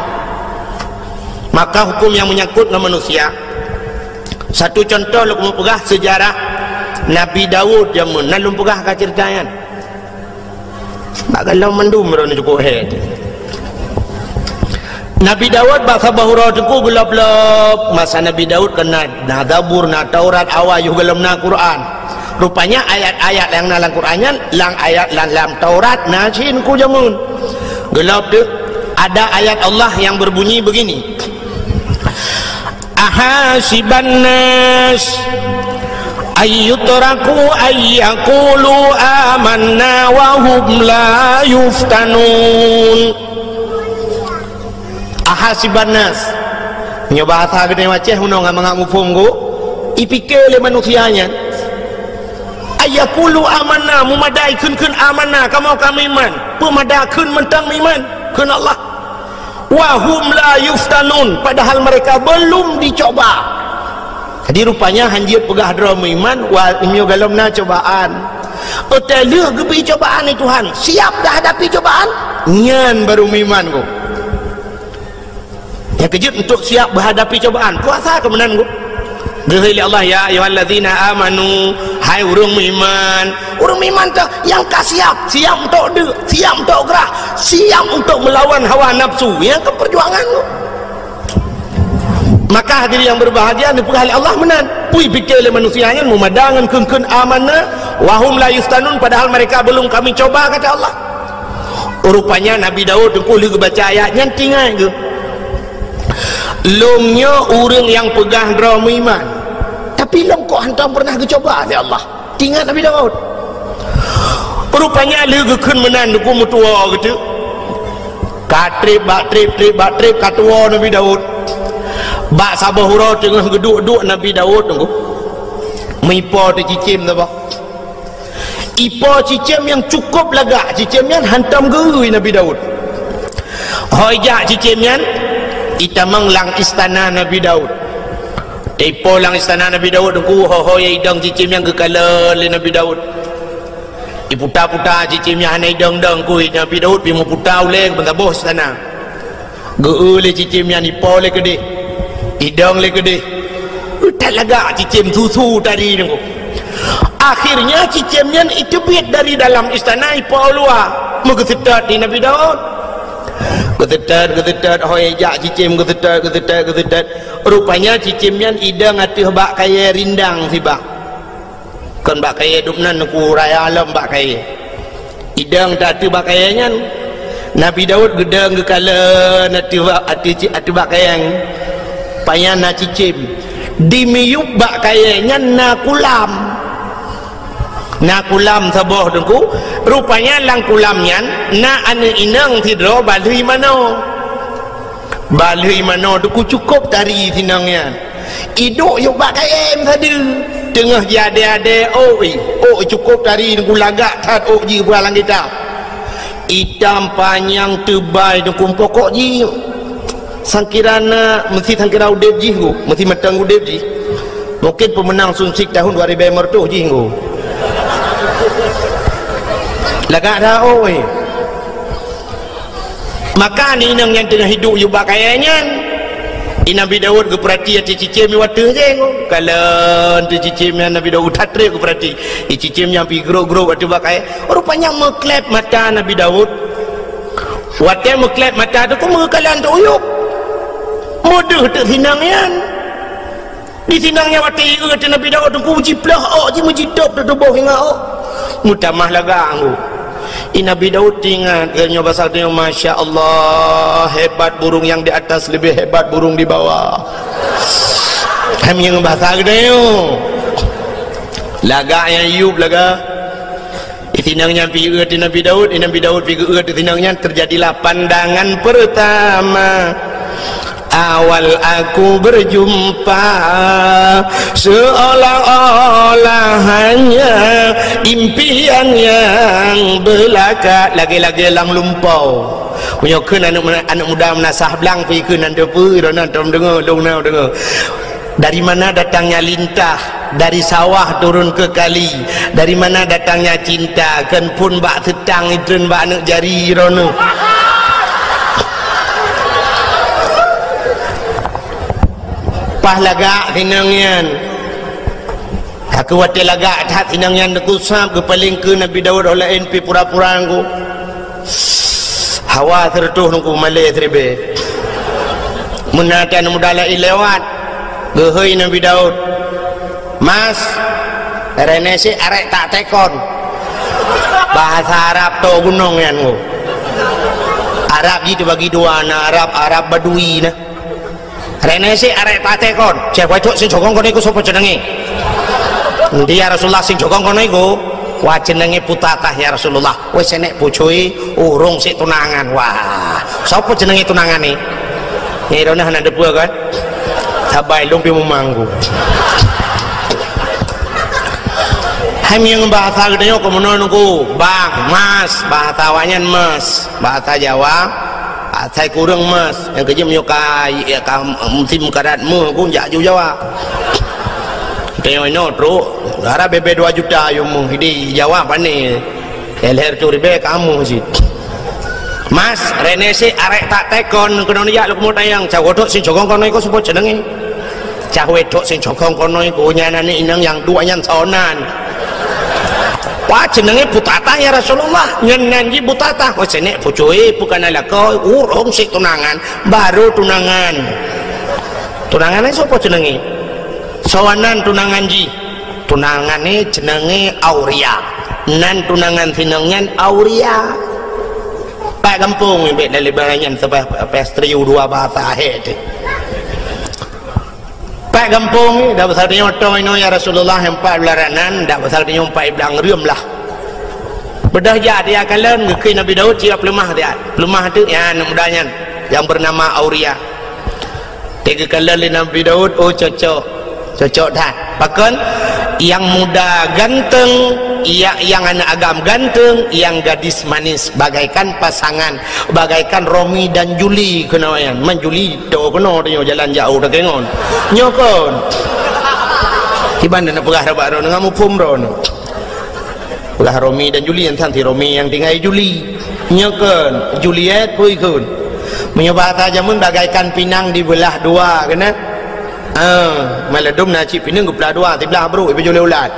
Maka huköm nyang menyangkut ngon manusia, satu contoh lôn keuneuk peugah sejarah Nabi Daud jameun, na lôn peugah ka cerita nyan. Bak gohlom mandum droeneuh cukup hék. Nabi Daud bak saboh uroe teungku geulob-lob. Masa Nabi Daud kan na, na Zabur, na Taurat, awai yoh gohlom na Quran. Rupanya ayat-ayat nyang na lam Quran nyan, lam ayat lam, lam Taurat na cit teungku jameun. Geulob deuh, ada ayat Allah yang berbunyi begini. Ahasiban nas ayyutraku ayyakulu amanna wa hum la yuftanun. Ahasiban nas. Nyoe bahasa geutanyoe Aceh meunoe ngon mangat muphom go. Ipike lé manusia nyan. Ayyakulu amanna, meumada kheun-kheun amanna, kamoe ka meuiman. Peumada kheun mantong meuiman kheun Allah. Wa hum la yuftanun, padahal mereka belum dicoba. Jadi rupanya hanjeuet peugah droe meuiman, wa, meunyoe gohlom na cobaan. Óh lheueh geubri cobaan lé Tuhan, siap dah hadapi cobaan, nyan baru meuiman gob. Nyang keujeuet untuk siap menghadapi cobaan, puasa keuh meunan gob. Geuhôi lé Allah, "Ya ayyuhallazina amanu," hai ureuëng meuiman. Ureuëng meuiman teuh nyang ka siap, siap untuk deuk, siap untuk grah, siap untuk melawan hawa nafsu. Nyan keuh perjuangan tu. Maka hadirin yang berbahagia, neupeugah lé Allah meunan. Peue pike lé manusia nyan meumada ngon kheun-kheun amanna, wa hum la yuftanun, padahal mereka belum kami coba, kata Allah. Rupanya Nabi Daud teungku lheueh geubaca ayat nyan teuingat geuh. Lôn nyoe ureuëng nyang peugah droe meuiman, tapi lôn kok hantom pernah geucoba lé Allah. Teuingat Nabi Daud. Rupanya lheueh geukheun meunan Teungku meutuwoe geuteuk. Ka treb bak treb, treb bak treb, ka tuwoe Nabi Daud. Bak saboh uroe teungoh geuduek-duek Nabi Daud Teungku, meuipo teuh cicém saboh. Ipo cicém nyang cukôp lagak, cicém nyan hantom geu-eu Nabi Daud. Ho ijak cicém nyan, itamong lam istana Nabi Daud. Teuipo lam istana Nabi Daud Teungku, ho-ho nyang idong cicém nyan geukalon lé Nabi Daud. Iputa-puta cicém nyan hana idong-dong Teungku, Nabi Daud pih meuputa ulèe keu meusaboh istana. Geu-eu lé cicém nyan, ipo lé keudeh, idong lé keudeh. That lagak cicém, su-su tari Teungku. Akhirnya cicém nyan iteubiet dari dalam istana, ipo u luwa, meugeuseutôt di Nabi Daud. Geuseutôt, geuseutôt, ho ijak cicém geuseutôt, geuseutôt, geuseutôt. Rupanya cicém nyan idong ateueh bak kayèe rindang sibak. Kon bak kayèe dum nan Teungku, raya lom bak kayèe. Idong teuh ateueh bak kayèe nyan. Nabi Daud geudong geukalon ateueh bak, ateueh ci-, ateueh bak kayèe nyan. Pajan na cicém. Di miyueb bak kayèe nyan na kulam. Na kulam saboh Teungku. Rupanya lam kulam nyan na aneuk inong sidroe balheueh manoe. Balheueh manoe Teungku, cukôp tari si inong nyan. Iduek yôh bak kayèe meusadeue. Teungoh jiadèe-adèe ôk, ôk cukôp tari Teungku, lagak that ôk jih geupeugah lam kitab. Itam panyang teubai Teungku, pokok jih sangkira na, meusti sangkira udép jih Teungku, meusti mantong udép jih. Mungken peumeunang Sumsik tahun dua ribèe lhèe reutôh jih Teungku. Lagak that ôk. Maka aneuk inong nyan teungoh iduek yôh bak kayèe nyan. I Nabi Daud geupeurati ateueh cicém nyoe ateueh jih. Kalon ateueh cicém nyan Nabi Daud that treb geupeurati. I cicém nyan pih grôp-grôp ateueh bak kayèe. Rupanya meuklèp mata Nabi Daud. Watèe meuklèp mata Teungku meukalon teuk uyueb. Meudeuh teuk si inong nyan. Di si inong nyan watèe ieu teuh Nabi Daud Teungku jiploh ôk jih meujitôb teuh tuboh ingat ôk. Meutamah lagak Teungku. I Nabi Daud teuingat, geutanyoe basa geutanyoe, "Masya Allah, hebat burung yang di atas lebih hebat burung di bawah." Hai meunyoe basa geutanyoe. Lagak nyang yueb lagak. I si inong nyan pih ieu teuh Nabi Daud, i Nabi Daud pih geu-eu teuh si inong nyan, terjadilah pandangan pertama. Awal aku berjumpa, seolah-olah hanya impian yang belaka. Lagèe-lagèe lam lumpoe. Meunyoe kheun aneuk, aneuk muda meunasah blang pih kheun nan teupeu, droeneuh tom deungö, lôn na deungö. Dari mana datangnya lintah, dari sawah turun ke kali. Dari mana datangnya cinta, kan phôn bak seutang itreun bak aneuk jari droeneuh. Paih lagak si inong nyan. Aku watèe lagak that si inong nyan Teungku sab geupaleng keu Nabi Daud, ho laén pih pura-pura Teungku. Hawa sireutôh Teungku malèe siribèe. Meunan aneuk muda laén lewat, geuhôi Nabi Daud, "Mas, reunèh sit arèk tak tekon." Bahasa Arab tô gunong nyan Teungku. Arab jih teubagi dua, na Arab, Arab Badui na. "Reunèh sit arèk tak tekon, ceh wacok sing cokong keunoe keu soe peuceunenge?" "Nti ya Rasulullah, sing cokong keunoe keu." "Wah, ceunenge putatah ya Rasulullah." "Weh, seunek pucui, urông sit tunangan." "Wah, soe peuceunenge tunangan ni?" Nyan droeneuh hana deupeu kan? Sabai lôn pih meumanggu. Hai meunyoe bahasa geutanyoe keu meunoe Teungku, bang, mas, bahasa awaknyan mas, bahasa Jawa. Asai kureueng mas, nyang keujeuet meunyoe ka, ka musim karat meuh gun jak ju Jawa. Teungoh inoe trok, gara bèbèe dua juta yum meuh di Jawa pané. Lhèe reutôh ribèe ka meuh cit. "Mas, reunèh sit arèk tak tekon keunoe jak lôn keumeung tanyong, cah wacok sing cokong keunoe keu soe peuceunenge?" "Cah wacok sing cokong keunoe keu nyan aneuk inong nyang duek nyan soe nan?" "Wah, ceunenge putatah ya Rasulullah." "Nyan nan jih putatah." "Oh, seunek pucui, peue ka na lakoe, urông sit tunangan, baru tunangan." "Tunangan nyan soe peuceunenge?" "Soe nan tunangan jih?" "Tunangan nyan ceunenge Auria. Nan tunangan si inong nyan Auria." Pat gampông bèk lalé barang nyan sabe pastri dua bahasa ahé teuh. Pat gampông, dak basa tanyoe tô inoe ya Rasulullah, nyang pat blah ranan, dak basa tanyoe pat blah reuem lah. Beudôh jak dia kalon, geukheun Nabi Daud, siap peuleumah dia. Peuleumah tu, ya, aneuk muda nyan, yang bernama Auria. Teuk geukalon lé Nabi Daud, oh, cocok. Cocok that. Pakon? Yang muda ganteng, ya, yang aneuk agam ganteng, yang gadis manis, bagaikan pasangan, bagaikan Romi dan Juli keunoe nyan. Man Juli, to keunoe tanyoe jalan jauh dak ngon. Nyoe kon. Kiban na peugah rabat droeneuh, ngon muphom droeneuh. Peugah Romi dan Juli, nyan san si Romi nyang tinggai Juli. Nyoe kon, Juliet pui kon. Meunyoe bahasa jameun bagaikan pinang dibeulah dua, keunan? Ah, maladum na cit pinang geupeulah dua, siblah brok ipeujulée ulat.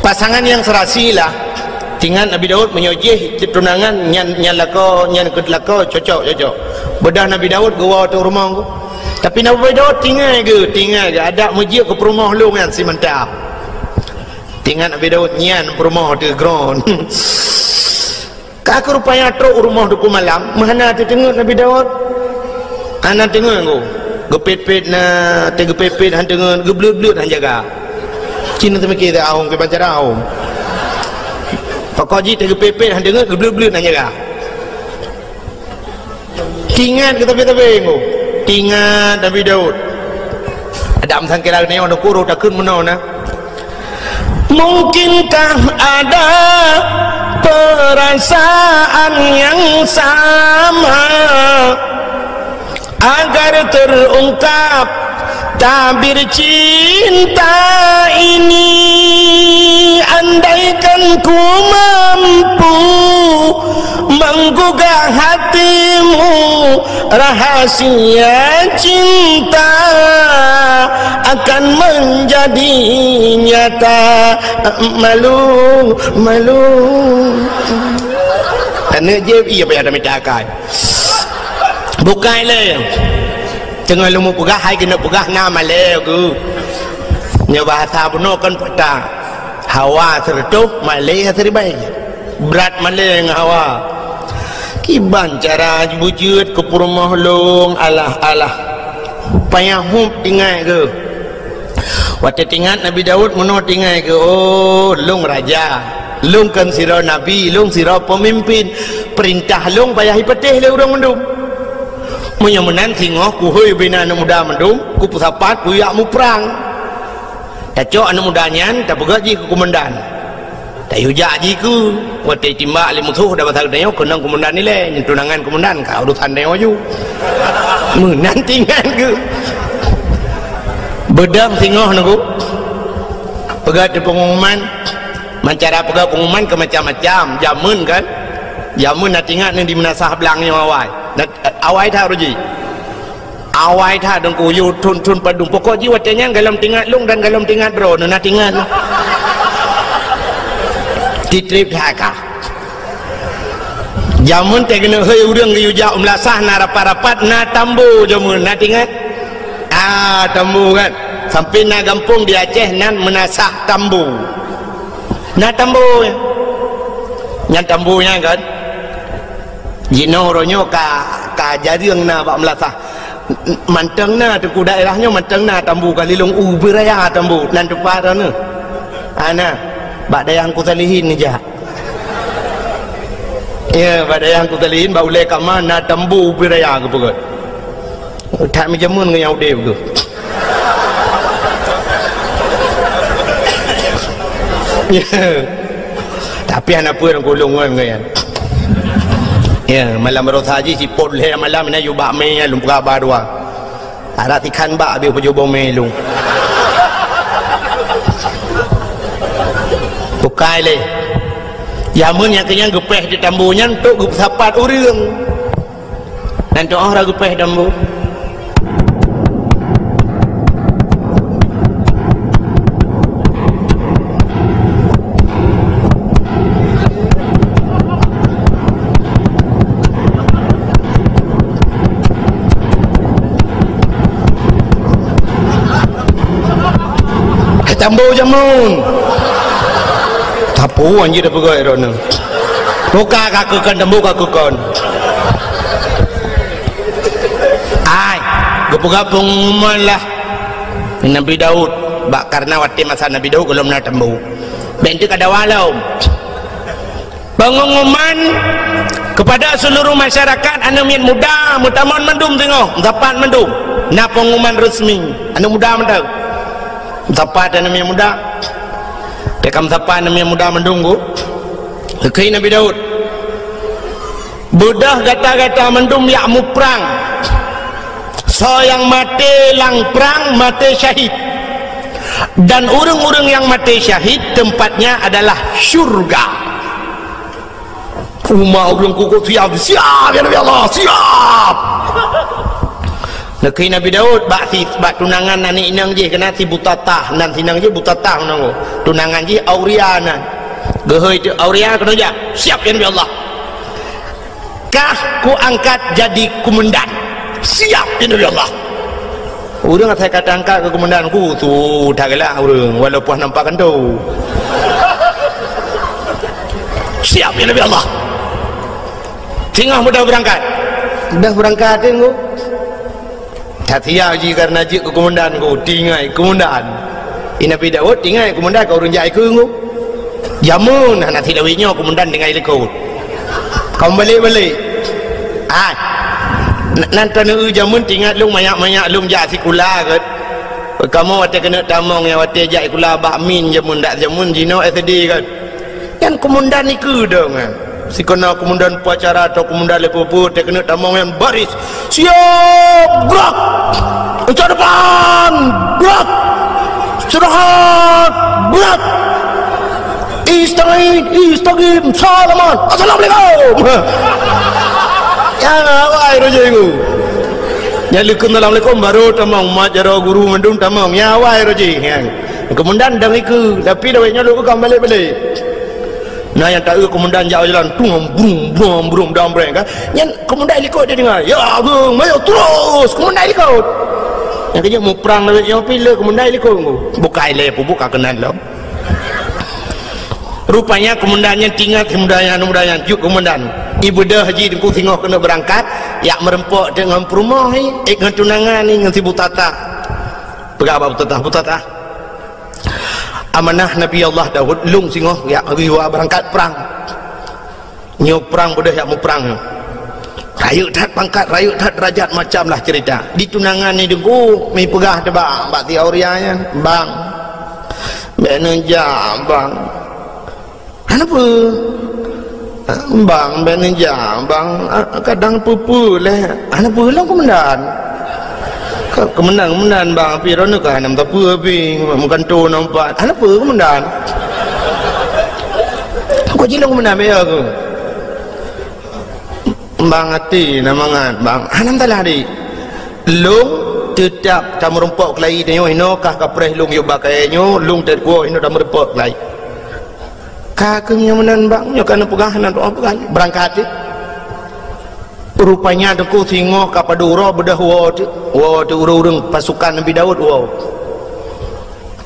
Pasangan yang serasi lah. Tingat Nabi Daud meunyoe jih tunangan nyan, nyan lakoe, nyan keu lakoe, cocok, cocok. Beudôh Nabi Daud geuwoe teuk rumoh. Tapi Nabi Daud tinggai geuh, tinggai geuh, adak meujeuet keu peurumoh lôn nyan simanta. Tingat Nabi Daud nyan peurumoh teuh gron. Ka keuh rupanya trok u rumoh Teungku Malam, meuhana teuteungeut Nabi Daud. Hana teungeut ku. Geupet-pet na, teugeupet-pet han teungeut, geubleut-bleut han jaga. Cina teumiki teu ahong keu bancara ahong. Pokok jih teugeupet-pet han teungeut, geubleut-bleut han jaga. Tingat keu tapi-tapi, Teungku. Tingat Nabi Daud. Adam sangkira nyoe na kuru takheun meunoe na. Mungkinkah ada perasaan yang sama agar terungkap tabir cinta ini, andaikan ku mampu menggugah hatimu, rahasia cinta akan menjadi nyata. Malu, malu. Aneuk jép iya payah dah mita akai. Bukai lé. Teungoh lôn peugah, hai keuneuk peugah na malée geuh. Nyoe bahasa bunoe kon patah. Hawa sireutoh, malée siribée. Brat malée ngon hawa. Kiban cara beujeuet keu peurumoh lôn, alah, alah. Payah hup tingat geuh. Watée tingat Nabi Daud meunoe tingai geuh, "Oh, lôn raja. Lôn kon sidroe nabi, lôn sidroe peumimpin. Peurintah lôn payah ipatéh lé ureuëng mandum. Meunyoe meunan singoh kuhôi bina aneuk muda mandum, kupeusapat kujak muprang. Tacok aneuk muda nyan tapeugét jih keu komandan." Tayue jak jih keu, watée timbak lé musoh dan masa geutanyoe keunong komandan ilée, nyan tunangan komandan ka urusan tanyoe ju. Meunan tingat geuh. Beudang singoh nunggu. Peugah di pengumuman, mancara peugah pengumuman ke macam-macam. Jameun kan? Jameun na tingat ni di meunasah blang nyoe awai. Na, awai that uji. Awai that dong kuyue thon-thon padum. Pokok jih watée nyan galom tingat lôn dan galom tingat droe, na tingat. Titrip that ka. Jameun teuh keuneuk hei ureuëng geuyue jak u meulasah na rapat-rapat na tambo jameun, na tingat? Ah, tambo kan. Sampai na gampông di Aceh nan meunasah tambo. Na tambo. Nyan tambo nyan kan. Jinoe uroe nyoe ka, ka jareueng na bak meulasah. Mantong na teungku daerah nyoe, mantong na tambu ka lilong u beuraya tambu nan teumpat droeneuh. Ana, bak dayah Teungku Salihin neujak. Ya, bak dayah Teungku Salihin, bak ulée kama na tambu u beuraya geupeugét. That meujameun ngon nyang udeb geuh. Ya. Tapi hana peue ureuëng kulung ngon nyan. Ya, malam baroesa jih sipot lhée malam na yue bak mé lôn peugah ba dua. Arak tikhan bak habéh peujoh boh mé lôn. Bukai lé. Jameun nyang keunyan geupéh di tambu nyan untuk geupeusapat ureuëng. Dan doa ra geupéh dambu. Tambu jameun. Tapu anjir dah peugah droeneuh. Buka kaku kon, tambu kaku kon. Ai, geupeugah pengumuman lah. Nabi Daud, bak karena watée masa Nabi Daud golom na tambu. Bék teuka dawa lom. Pengumuman kepada seluruh masyarakat, aneuk miet muda meutamong mandum singoh, meusapat mandum. Na pengumuman resmi, aneuk muda mantong. Meusapat aneuk miet muda. Teuka meusapat aneuk miet muda mandum ku. Kheun Nabi Daud, "Beudôh gata-gata mandum jak muprang. Soe nyang maté lam prang, maté syahid. Dan ureuëng-ureuëng nyang maté syahid, tempatnya adalah syurga." Umat ureuëng kukuh siap, "Siap, ya Nabi Allah, siap!" Neukheun Nabi Daud bak si, bak tunangan aneuk inong jih, keunan si Butatah, nan si inong jih Butatah nan. Tunangan jih Auria nan. Geuhôi teuk Auria keunoe jak, "Siap, ya Nabi Allah." "Kah kuangkat jadi kumandan." "Siap, ya Nabi Allah." Ureuëng asai ka teuangkat keu kumandan, ku su that galak ureuëng, walaupun nampak kantô. "Siap, ya Nabi Allah." Singoh mudah beurangkat. Mudah beurangkat, tengok. That siap jih karena jeuet keu kumandan ku, tinggai kumandan. I Nabi Daud tinggai kumandan ka ureuëng jak ikeu ku. Jameun hana silawét nyoe kumandan tinggai likot. Ka meubalek-balek. Hai. N-, nan taneuk jameun tingat lôn manyak-manyak lôn jak sikula kot. Kamoe watée keuneuk tamong nyang watée jak sikula bak min jameun dak jameun jinoe S D kot. Nyan kumandan ikeu dong, eh. Sikeuna kumandan upacara atau kumandan leupeu-peu, teuh keuneuk tamong nyan baris. "Siap, gerak! Uncok depan! Gerak! Istirahat! Gerak! Istagid! Istagim! Salaman! Assalamualaikum!" Nyang awai roh jih ngu. Nyang likot assalamualaikum baru tamong, mat jaroe guru mandum tamong. Nyang awai roh jih, nyang. Kumandan dong ikeu, tapi dawet nyoe lôn ka balek-balek. Na nyang taeu kumandan jak jalan, tung, brum, brum, brum, dam breng kan. Nyan kumandan likot dia dengar. "Ya, Agong, mayo terus, kumandan likot." Nyang keuh muprang lawét nyoe pih le kumandan likot. Bukai lé peubuka keunan lom. Rupanya kumandan nyan tingat, kumandan nyan, kumandan nyan, jeuet kumandan. Ibeudôh jih Teungku singoh keuneuk beurangkat, jak meureumpok deungon peurumoh ni, eh, ngon tunangan ni, ngon si Butatah. Peugah bak Butatah, "Butatah, amanah Nabi Allah Daud, lôn singoh jak riwa beurangkat prang. Nyoe prang beudôh jak muprang nyoe. Rayeuk that pangkat, rayeuk that derajat, macam lah cerita." Di tunangan ni Teungku, mi peugah teuh bak, bak si Auria nyan, "Bang, bék neujak, Bang." "Hana peue, Bang, bék neujak, Bang. Ah, kadang peue-peue lé." "Hana peue lom, Komandan." "Ka, keumandan, keumandan, Bang, pih droeneuh ka hana meusapeue pih, meugantoe nampak." "Hana peue, Komandan." "Kok jilong, Komandan, biar aku." "Bang, até na mangat, Bang." "Hana masalah, Dik. Lôn teutap tameurumpok keulayi tanyoe, inoe kah kapreh lôn yub bak kayée nyoe, lôn teukuwoe inoe tameurumpok keulayi." "Ka keuh nyang meunan, Bang, nyoe ka neupeugah, na doa peugah, beurangkat jih." Rupanya Teungku singoh ka padub uroe beudôh woe teuk, woe teuk ureuëng-ureuëng pasukan Nabi Daud woe.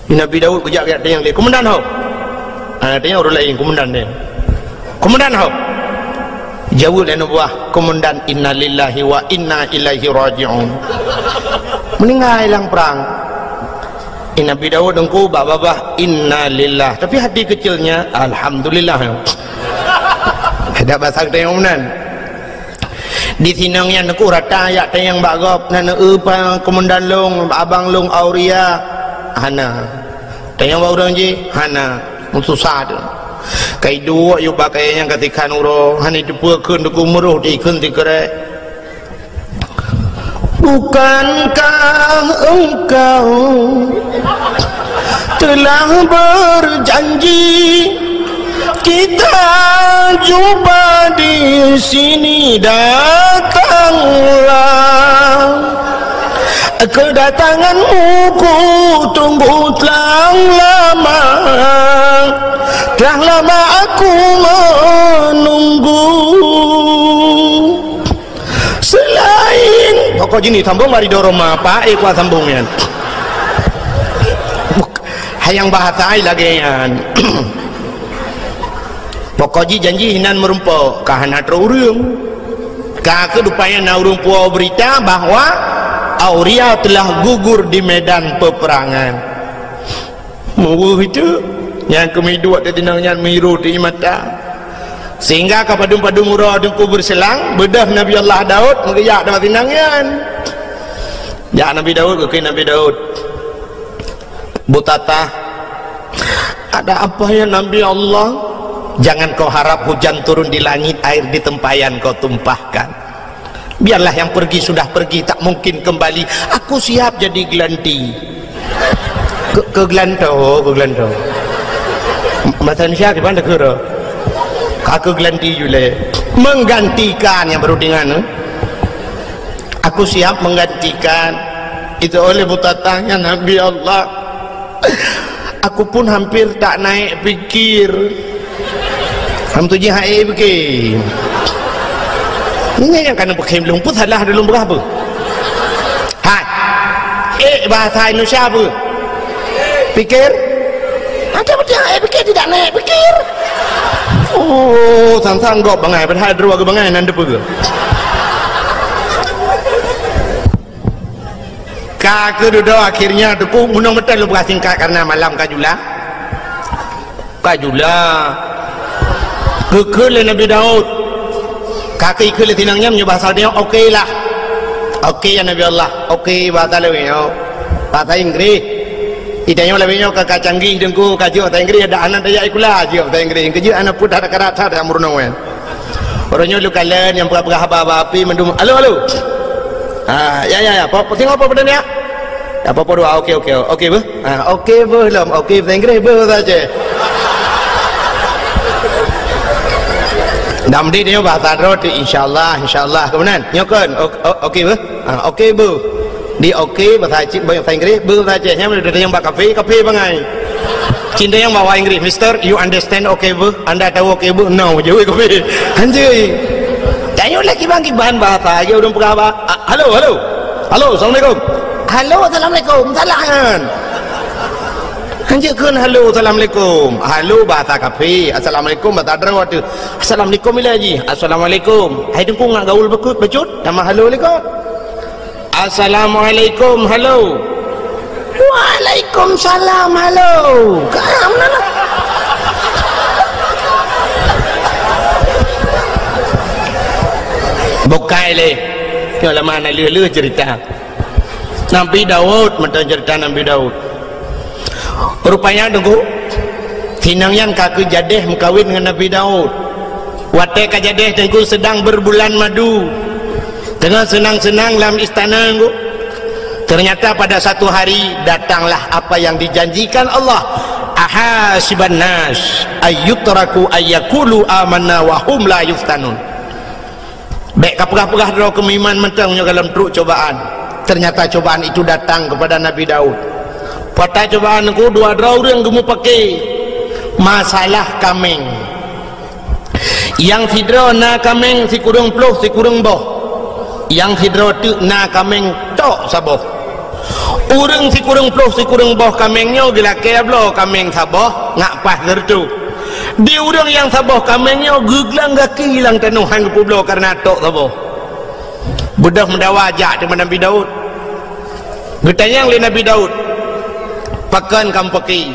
Nabi Daud geujak-jak tanyong lé, "Komandan ho?" Ha, tanyong ureuëng laén, "Komandan nyan?" "Komandan ho?" Jaweueb lé aneuk buah, "Komandan, innalillahi wa inna ilaihi raji'un." Meuninggai lam prang. Eh, Nabi Daud Teungku bak babah, "Innalillah." Tapi hati kecilnya, "Alhamdulillah." Ada bahasa geutanyoe meunan. Di sinong nyan Teungku rata jak tanyong bak gob, "Na neueu pa komandan lôn, abang lôn Auria?" "Hana." Tanyong bak ureuëng jih, "Hana." Meususah teuk. Ka iduek yub bak kayée nyang ka sikhan uroe, hana iteupeue kheun Teungku, meuroh di kheun sikrek. Bukankah engkau telah berjanji kita jumpa di sini? Datanglah. Kedatanganmu ku tunggu telah lama. Telah lama aku menunggu. Selain pokok jih ni sambung bak ridho Roma, Pak, eh, kuat sambung nyan. Buk-, hayang bahasa ai lagée nyan. Pokok jih janji hinan meurumpok, ka hana troh ureuëng. Ka keuh rupanya na ureuëng puwoe beurita bahwa Auria telah gugur di medan peperangan. Meuweuh itu, Nyang keumiduek di tinong nyan miru di mata. Sehingga ka padum-padum uroe Teungku beuseulang, beudôh Nabi Allah Daud meugeujak teuma tinong nyan. Jak Nabi Daud, geukheun Nabi Daud, "Butatah, ada apa ya Nabi Allah? Jangan kau harap hujan turun di langit, air di tempayan kau tumpahkan. Biarlah yang pergi sudah pergi, tak mungkin kembali. Aku siap jadi gelanti." Keu, keu geulantoe, keu geulantoe. Bahasa Indonesia kiban takheun? Ka keu geulanti julai. Menggantikan nyang baru deungoe, eh? Aku siap menggantikan. Itu oleh Butatah nyan Nabi Allah. Aku pun hampir tak naik pikir. Ham tu jih hai pikir. Ini yang kana pikir belum pun salah dulu berapa? Hai. Eh, bahasa Indonesia apa? Pikir? Ada betul eh pikir tidak naik pikir. Oh, sang-sang gop bangai padahal dua ke bangai nan depa. Ka keududoe akhirnya Teungku meunong meuteun lôn peugah singkat karena malam ka jula. Ka jula. Geukheun lé Nabi Daud. Ka keu ikheun lé tinong nyan meunyoe bahasa dia oke lah. Oke ya Nabi Allah. Oke bahasa lewat nyoe. Bahasa Inggris. Ita nyoe lewat nyoe ka, ka canggih Teungku ka jeuet bahasa Inggris ada anak tajak sikula jeuet bahasa Inggris. Keujeuet anak pun tak ada karat tak ada meurunoe. Uroe nyoe lôn kalon nyang peugah-peugah haba-haba api mandum, "Halo, halo." Ha, ya, ya, ya. Po, po, tengok po, po, ya. Ya, po, po, dua. Oke, oke, oke, beuh. Ha, oke, beuh, lom. Oke, bahasa Inggris, beuh, bahasa Aceh. Dam di dia bahasa droe tu, insyaallah, insyaallah. Kemudian, nyoe kan, o-, o-, oke, beuh. Ha, oke, beuh. Di oke, bahasa Aceh, bahasa Inggris, beuh, bahasa Aceh. Nyang udah tanyong bak kafe, kafe bangai. Cinta yang bahasa Inggris, "Mister, you understand oke, beuh?" Anda tahu oke, beuh? No, jawab kafe. Anjay. Tanyoe lagi bang kiban bahasa aja ureueng peugah bah. Ah, halo, halo. Halo, assalamualaikum. Halo, assalamualaikum. Salah kan? Anjay kan halo, assalamualaikum. Halo bahasa kafe. Assalamualaikum bahasa droe tu. Assalamualaikum bila ji. Assalamualaikum. Hai Teungku ngak gaul beukut bacut. Nama halo likot. Assalamualaikum, halo. Waalaikumsalam, halo. Ka meunan? Bukai lé. Nyoe lama na leuh-leuh cerita. Nabi Daud, mantong cerita Nabi Daud. Rupanya Teungku, tinong nyan ka keu jadeh meukawen ngon Nabi Daud. Watée ka jadeh Teungku sedang berbulan madu. Teungoh seunang-seunang lam istana Teungku. Ternyata pada satu hari datanglah apa yang dijanjikan Allah. Ahasiban nas ayyutraku ayyakulu amanna wa hum la yuftanun. Bék kapeugah-peugah droe keuiman mantong nyoe gohlom trok cobaan. Ternyata cobaan itu datang kepada Nabi Daud. Pada cobaan Teungku dua droe ureueng geumeupaké masalah kaméng. Nyang sidroe na kaméng sikureueng ploh sikureueng boh. Nyang sidroe teuk na kaméng tok saboh. Ureueng sikureueng ploh sikureueng boh kaméng nyoe geulakée bloe kaméng saboh ngak paih sireutoh. Di ureueng nyang saboh kaméng nyoe geuglang gaki lam tanoh han geupeubloe kareuna tok saboh. Beudôh meudawa jak teuma Nabi Daud. Geutanyong lé Nabi Daud, "Pakon kamoe paké?"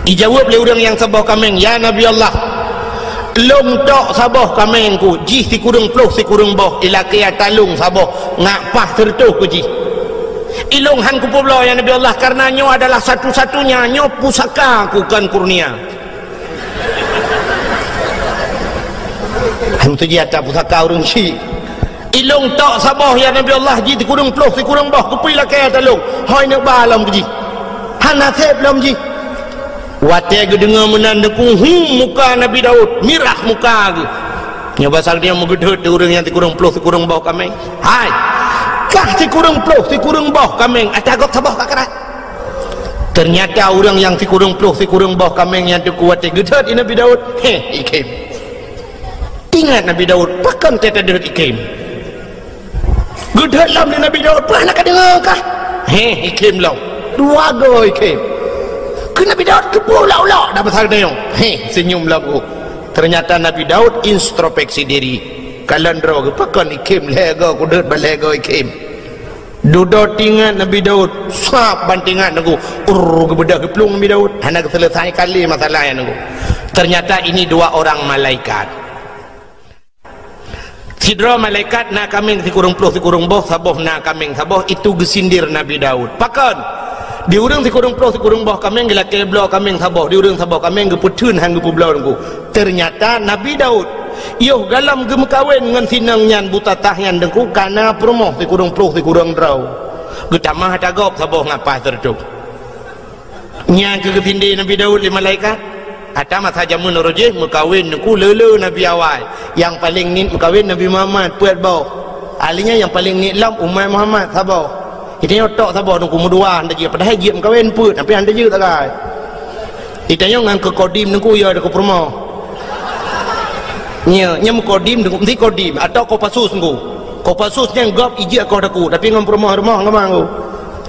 Ijaweueb lé ureueng nyang saboh kaméng, "Ya Nabi Allah, lôn tok saboh kaméng ku jih sikureueng ploh sikureueng boh ilakée talong saboh ngak paih sireutoh ku jih. Ilôn han kupeubloe ya Nabi Allah, kareuna nyoe adalah satu-satunya, nyoe pusaka ku kon kurnia." Hai meutuji ata pusaka ureueng syik. Ilôn tok saboh ya Nabi Allah jih sikureueng ploh sikureueng boh kupeue lakée talong. Hôi neuk ba lom jih. Hana sép lom jih. Watée geudeungoe meunan Teungku, hu, muka Nabi Daud mirah muka geuh. Nyoe basa dia meugeudeuet di ureueng nyang sikureueng ploh sikureueng boh kaméng. Hai. Kah sikureueng ploh sikureueng boh kaméng ata gob saboh ka karat. Ternyata ureueng nyang sikureueng ploh sikureueng boh kaméng nyan Teungku watée geudeuet di Nabi Daud, heh, ikhém. Ingat Nabi Daud, pakon teuta deuet ikhém. Geudeuet lom lé Nabi Daud, peue hana ka deungoe kah? Heh, ikhém lom. Dua goe ikhém. Keu Nabi Daud keupeue ulok-ulok dak masa nyoe. Heh, seunyum lom. Ternyata Nabi Daud introspeksi diri. Kalon droe geuh, pakon ikhém lhée goe, kudeuet bak lhée goe ikhém. Dudoe tingat Nabi Daud, sab ban tingat Teungku. Urr, geubeudôh geuplueng Nabi Daud. Hana geuseuleusai kali masalah nyan Teungku. Ternyata ini dua orang malaikat. Sidroe malaikat na kaméng sikureueng ploh sikureueng boh, saboh na kaméng saboh, itu geusindir Nabi Daud. Pakon? Di ureuëng sikureueng ploh sikureueng boh kaméng geulakée bloe kaméng saboh, di ureuëng saboh kaméng geupeutheun han geupeubloe Teungku. Ternyata Nabi Daud yoh galom geumeukawen ngon si inong nyan butatah nyan Teungku, ka na peurumoh sikureueng ploh sikureueng droe. Geutamah ata gob saboh ngapas teureutôh. Nyan keuh geusindé Nabi Daud lé malaikat. Ata masa jameun uroe jih meukawen Teungku le-le nabi awai. Nyang paleng niet meukawen Nabi Muhammad, peuet boh. Ahli nyan nyang paleng niet lom umat Muhammad, saboh. Geutanyoe tok saboh Teungku, meudua han tajeuet, padahai jeuet meukawen peuet, tapi han tajeuet sagai. Geutanyoe ngon keu kodim Teungku, ya, keu peurumoh. Nya, nya meukodim Teungku, meusti kodim atau Kopassus Teungku. Kopassus nyan gob ijeuet koh Teungku, tapi ngon peurumoh rumoh ngon Teungku.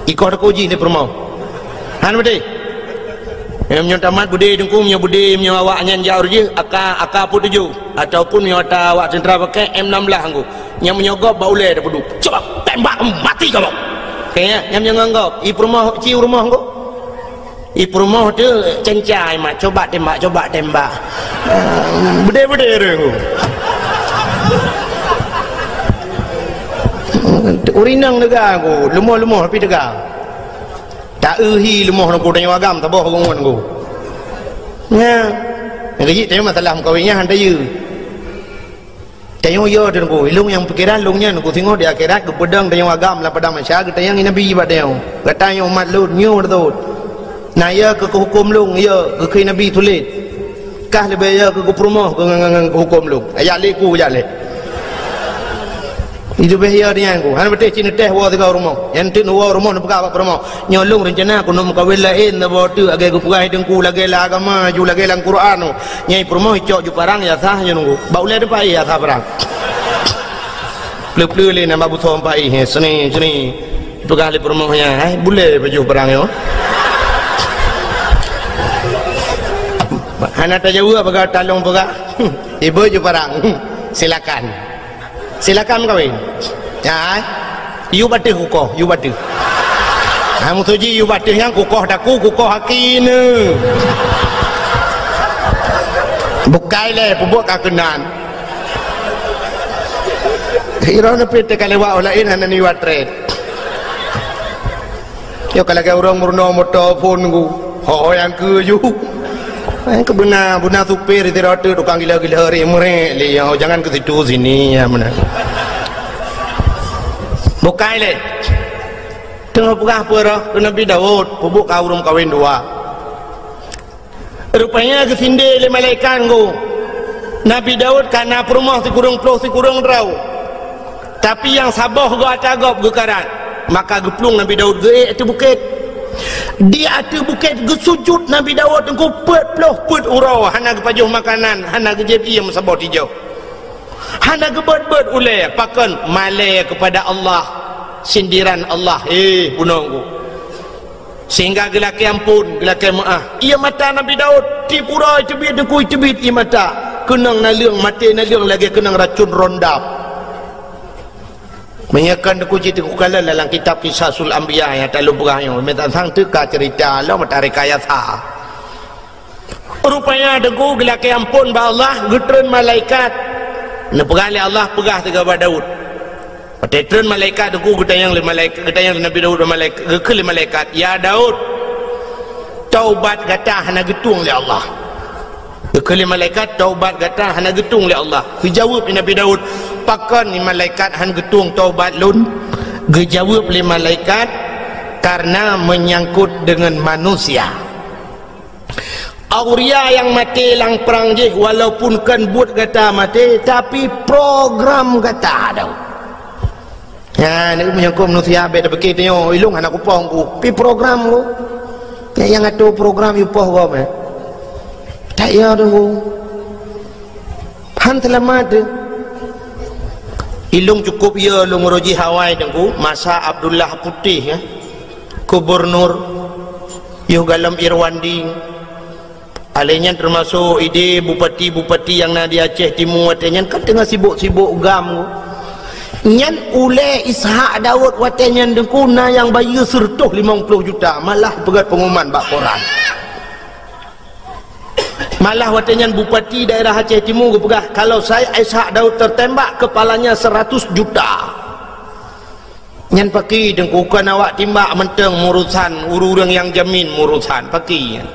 Ikoh Teungku jih lé peurumoh. Han beutôi. Meunyoe tamat beudé Teungku, meunyoe beudé, meunyoe awak nyan jak uroe jih, aka, aka peuet tujoh. Ataupun meunyoe ata awak teuntara pakai M enam belas Teungku. Nyang meunyoe gob bak ulée tapeuduek. Coba tembak mati kamoe. Kayaknya nyang meunyoe ngon gob, i peurumoh, ci u rumoh Teungku. I peurumoh teuh cencai mat, coba tembak, coba tembak. Ah, beudé-beudé ureuëng. Ureuëng inong teuga Teungku, leumoh-leumoh tapi teuga. Ta-eu hi leumoh Teungku, tanyoe agam saboh bangon Teungku. Nya, nyang keuh jih tanyoe masalah meukawen nyan han tajeuet. Tanyoe yo Teungku, ilong nyang pikiran lôn nyan Teungku, singoh di akhirat geupeudong tanyoe agam lam padang mahsyar, geutanyong Nabi bak tanyoe. Gata nyoe umat lôn, nyoe beutôi. Na yo keu keuhuköm lôn, yo keu Nabi tuléh. Kah leubeh yo keu peurumoh keu ngan, ngan, ngan keuhuköm lôn. Ajak lé ku, ajak lé. Itu beh yo nyan Teungku. Hana beutôi cit neutéh woe sigoe rumoh. Nyang teuk neuwoe rumoh neupeugah bak peurumoh. Nyoe lôn reuncana keuneuk meukawen laén saboh teuk lagée geupeugah Teungku, lagée lam agama ju, lagée lam Quran. Nyang i peurumoh icok ju parang ya sah nyoe Teungku. Bak ulée teumpat ya sah parang. Pleu-pleu lé nama buthom pai, he, seni, seni. Peugah lé peurumoh nyan, hai, bulée pajoh parang nyoe. Hana tajaweueb peugah talong peugah. Ibu ju parang. Silakan. Silakan kawin. Ya. Yub ateueh kukoh, yub ateueh. Ha, meusuji yub ateueh nyang kukoh daku, kukoh aki ne. Bukai lé, peubuet ka keunan. Iroh neupit teuka lewat orang lain hana niwat tret. Yo ka lagée ureuëng meurunoe moto phon ku. Ho nyang keu ju. Eh, keu beuna, beuna supir sidroe teuk tukang gila-gila ri meurek lé, yo, jangan ke situ sini, ya, beuna. Bukai lé. Teungoh peugah peue roh keu Nabi Daud, peubuet ka ureuëng kawen dua. Rupanya geusindé lé malaikat ngô. Nabi Daud ka na peurumoh sikureueng ploh sikureueng droe. Tapi nyang saboh geuh ata gob geukarat, maka geuplueng Nabi Daud geuék ateueh bukét. Di ateueh bukét geusujut Nabi Daud teungku peuet ploh peuet uroe, hana geupajoh makanan, hana geujieb ié meusaboh tijoh. Hana geubeuet-beuet ulée, pakon? Malée keupada Allah, sindiran Allah, "Hé, bunoe ngô." Sehingga geulakée amphon, geulakée meuáh. Ié mata Nabi Daud, tiep uroe teubiet, teungku teubiet ié mata. Keunong naleueng, maté naleueng lagée keunong racun rondap. Meunyoe kon teungku cit teungku kalon dalam kitab Qisasul Anbiya nyang talôn peugah nyoe, meutan sang teuka ceurita lom mata rekayasa. Rupanya teungku geulakée amphon bak Allah, geutreun malaikat. Neupeugah lé Allah, peugah sigoe bak Daud. Watée treun malaikat teungku geutanyong lé malaikat, geutanyong lé Nabi Daud bak malaikat, geukheun lé malaikat, "Ya Daud, taubat gata hana geutueng lé Allah." Geukheun lé malaikat, "Taubat gata hana geutueng lé Allah." Geujaweueb lé Nabi Daud, "Pakon ni malaikat han geutueng taubat lôn?" Geujaweueb lé malaikat, "Karena menyangkut dengan manusia." Auria nyang maté lam prang jih, walaupun kon buet gata maté, tapi program gata ada. Nyan, meunyoe kon manusia bék tapike tanyoe, ilong hana kupoh ku, pi program ku. Nyan nyang atur program yue poh gob, eh. Tak ya tu. Han seulamat tu. Ilong cukup ya lôn uroe jih awai teungku, masa Abdullah Putih, ya. Gubernur, yoh galom Irwandi. Alèh nyan teumasok idéh bupati-bupati nyang na di Aceh Timu watèe nyan kan teungoh sibok-sibok gam. Nyan ulée Ishak Daud watée nyan Teungku na nyang bayeue seureutôh limong ploh juta, malah peugét pengumuman bak koran. Malah watée nyan bupati daerah Aceh Timu geupeugah, kalau saya Ishak Daud tertembak, kepalanya seratus juta. Nyan pakri Teungku, kon awak timbak mantong urusan, ureuëng nyang jamin urusan, pakri nyan.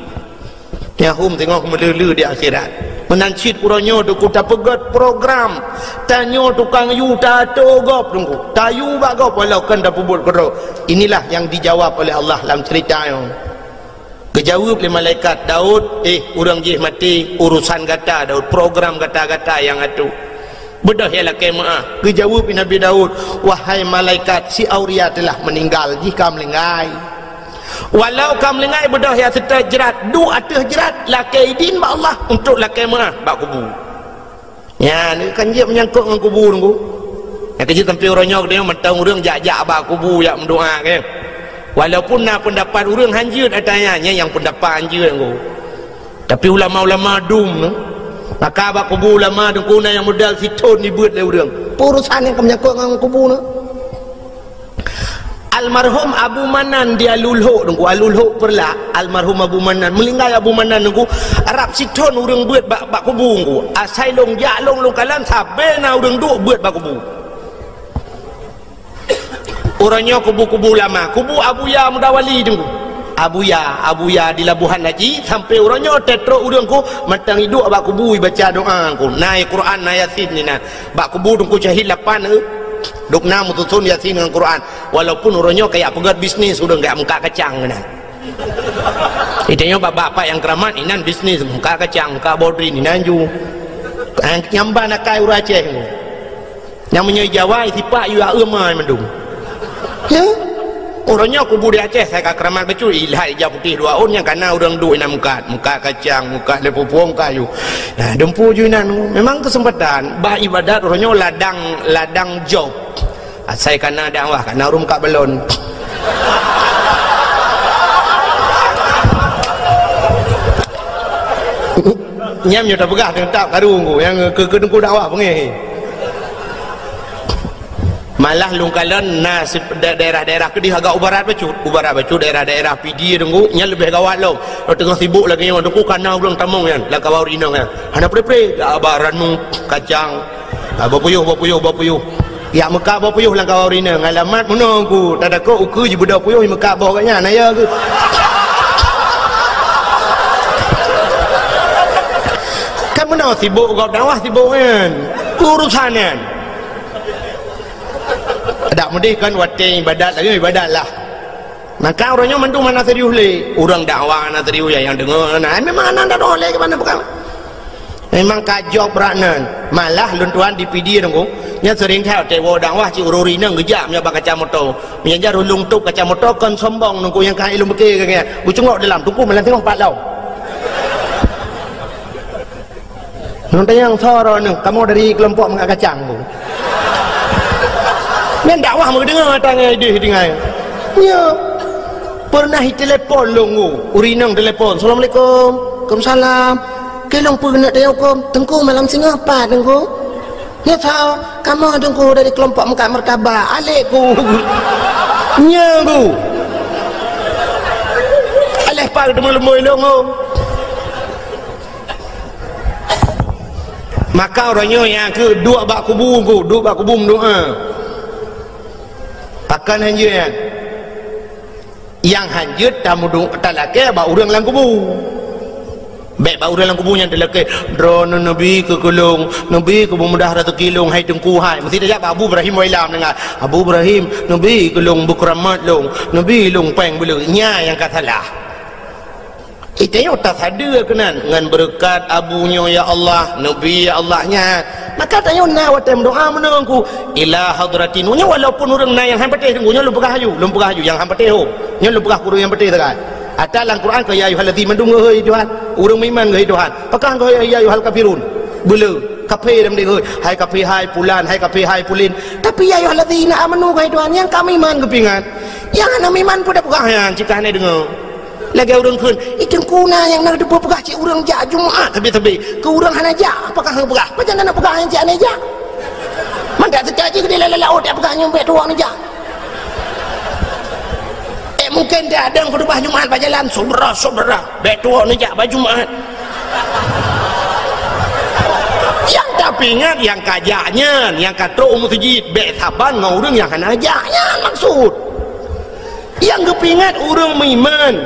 Nyahum teungoh meuleuleue di akhirat. Meunan cit uroe nyoe Teungku tapeugét program. Tanyoe tukang yue taatô gob Teungku. Tayue bak gob walau kon tapeubuet keudroe. Inilah yang dijawab oleh Allah lam cerita nyoe. Geujaweueb lé malaikat, "Daud, eh, ureuëng jih maté, urusan gata Daud, program gata-gata nyang atô. Beudôh ya lakée meuáh." Geujaweueb lé Nabi Daud, "Wahai malaikat, si Auria telah meninggal, jih ka meulinggai. Walau ka meulinggai, beudôh ya seutôt jrat, duek ateueh jrat, lakée idin bak Allah untuk lakée meuáh bak kubu." Nyan kan jeuet meunyangkot ngon kubu Teungku. Nyang keujeuet sampoe uroe nyoe geutanyoe mantong ureuëng jak-jak bak kubu jak meudoá kan. Walaupun na peundapat ureuëng hanjeuet ata nyan, nyan nyang peundapat hanjeuet Teungku. Tapi ulama-ulama dum nyoe. Maka bak kubu ulama Teungku na nyang modal sithon jibeuet lé ureuëng. Peue urusan nyang ka meunyangkot ngon kubu nyoe. Almarhum Abu Manan di Alulhok Teungku, Alulhok Peureulak, almarhum Abu Manan, meulinggai Abu Manan Teungku, rab sithon ureuëng beuet bak, bak kubu Teungku. Asai lôn jak lôn, lôn kalon sabe na ureuëng duek beuet bak kubu. Uroe nyoe kubu-kubu lama, kubu Abuya Mudawali Teungku. Abuya, Abuya di Labuhan Haji, sampoe uroe nyoe teutrok ureuëng Teungku, mantong iduek bak kubu ibaca doá Teungku. Na Quran, na Yasin di na. Bak kubu Teungku Syahid lapan, eh. Dok na meususon Yasin ngon Quran. Walaupun uroe nyoe kajak peugét bisnis, ureuëng kajak meukat kacang keunan. Itanyoe bak-bak nyang keuramat inan bisnis, meukat kacang, meukat bodrin inan ju. Nyang ban akai ureuëng Aceh. Nyang meunyoe Jawa sipak yue aeum ai mandum. Ya. Uroe nyoe kubu di Aceh sai ka keuramat bacut, ilat ija putéh dua ôn nyang kana ureuëng duek inan meukat, meukat kacang, meukat lé pupueng kayu. Nah, dumpu ju inan. Memang keuseumpatan bah ibadat uroe nyoe ladang, ladang job. Asai kana dakwah, kana ureuëng meukat balon. Nyan nyoe tapeugah teutab karu Teungku nyang keu, keu Teungku dakwah beungéh. Malah lôn kalon na si, da-, daerah-daerah keudeh agak u barat bacut. U barat bacut daerah-daerah Pidie Teungku, nyan leubeh gawat lom. Teungoh sibok lagée nyoe Teungku kana ureuëng tamong nyan, lam kawan ureuëng inong nyan. Hana pre-pre, dak ba ranu, kacang. Ah, bak puyôh, bak puyôh, bak puyôh. Yak meukat bak puyôh lam kawan ureuëng inong. Alamat meunoe Teungku, tadakot ukeue jibeudôh puyôh, meukat boh gobnyan, naya keuh. Kan meunoe sibok gob dakwah sibok nyan. Urusan nyan. Dak meudeh kan watée ibadat lagée ibadat lah. Maka ureuëng nyoe mandum hana serius lé. Ureuëng dakwah hana serius, ya, nyang deungoe hana. Ai memang hana dakwah lé keu mana bukan. Memang ka jok brat nan. Malah lôn tuan di Pidie Teungku. Nyan sering that watée woe dakwah cit ureuëng inong geujak meunyoe bak kaca moto. Meunyoe jar ulôn tup kaca moto kon sombong Teungku nyang ka ilôn beuke keu nyan. Geucungok dalam Teungku malam singoh pat lom. Nyoe tanyong soe droeneuh, kamoe dari keulompok meukat kacang Teungku. Nyan dakwah meudeungoe tangai deh tinggai. Nyoe. Pernah itelepon lôn Teungku, ureuëng inong telepon, "Assalamualaikum." "Waalaikumsalam." "Keu lôn peue keuneuk tanyong huköm?" "Teungku malam singoh pat Teungku." "Nyoe soe?" "Kamoe Teungku dari keulompok meukat martabak." "Alek ku." Nyoe Teungku. Aléh pat teumeu leumbôi lôn Teungku. Maka uroe nyoe nyang keu duek bak kubu Teungku, duek bak kubu meudoá. Pakon hanjeuet nyan? Nyang hanjeuet tameudu-, talakée bak ureuëng lam kubu. Bék bak ureuëng lam kubu nyan talakée, "Droeneuh neubi keu keu lôn, neubi keu beumudah raseuki lôn, hai Teungku hai." Meusti tajak bak Abu Ibrahim Wailam deungon, "Abu Ibrahim, neubi keu lôn beukeuramat lôn, neubi lôn péng beuleue." Nyan nyang ka salah. Itanyoe tasadeue keunan ngon beureukat abu nyoe, ya Allah, neubi, ya Allah, nyan. Maka tanyoe na watée meudoá meunoe Teungku, ila hadratin. Nyoe walaupun ureuëng na nyang han patéh Teungku, nyoe lôn peugah aju, lôn peugah aju nyang han patéh ho. Nyoe lôn peugah keu ureuëng nyang patéh sagai. Ata lam Quran keu ya ayyuhallazina mandum geuhôi Tuhan, ureuëng meuiman geuhôi Tuhan. Pakon geuhôi ya ayyuhal kafirun? Beuleue, kafé lam deh geuhôi. Hai kafé hai pulan, hai kafé hai pulin. Tapi ya ayyuhallazina amanu geuhôi Tuhan, nyang ka meuiman geupingat. Nyang hana meuiman peue tapeugah nyan, cit ka hana deungoe. Lagée ureuëng kheun, "Ih, Teungku na nyang na teupeue peugah cit ureuëng jak Jumat sabe-sabe. Keu ureuëng hana jak, apakah hana peugah? Pajan hana peugah nyang cit hana jak?" Andak teuka jih keudéh lam laôt, jak peugah nyoe bèk tuwoe neujak. Eh, mungken teuadong khutubah Jumat bak jalan, "Syedara-syedara, bèk tuwoe neujak bak Jumat." Nyang tapeuingat nyang ka jak nyan, nyang ka trok u meuseujid, bèk saban ngon ureueng nyang hana jak nyan maksud. Nyang geupeuingat ureueng meuiman.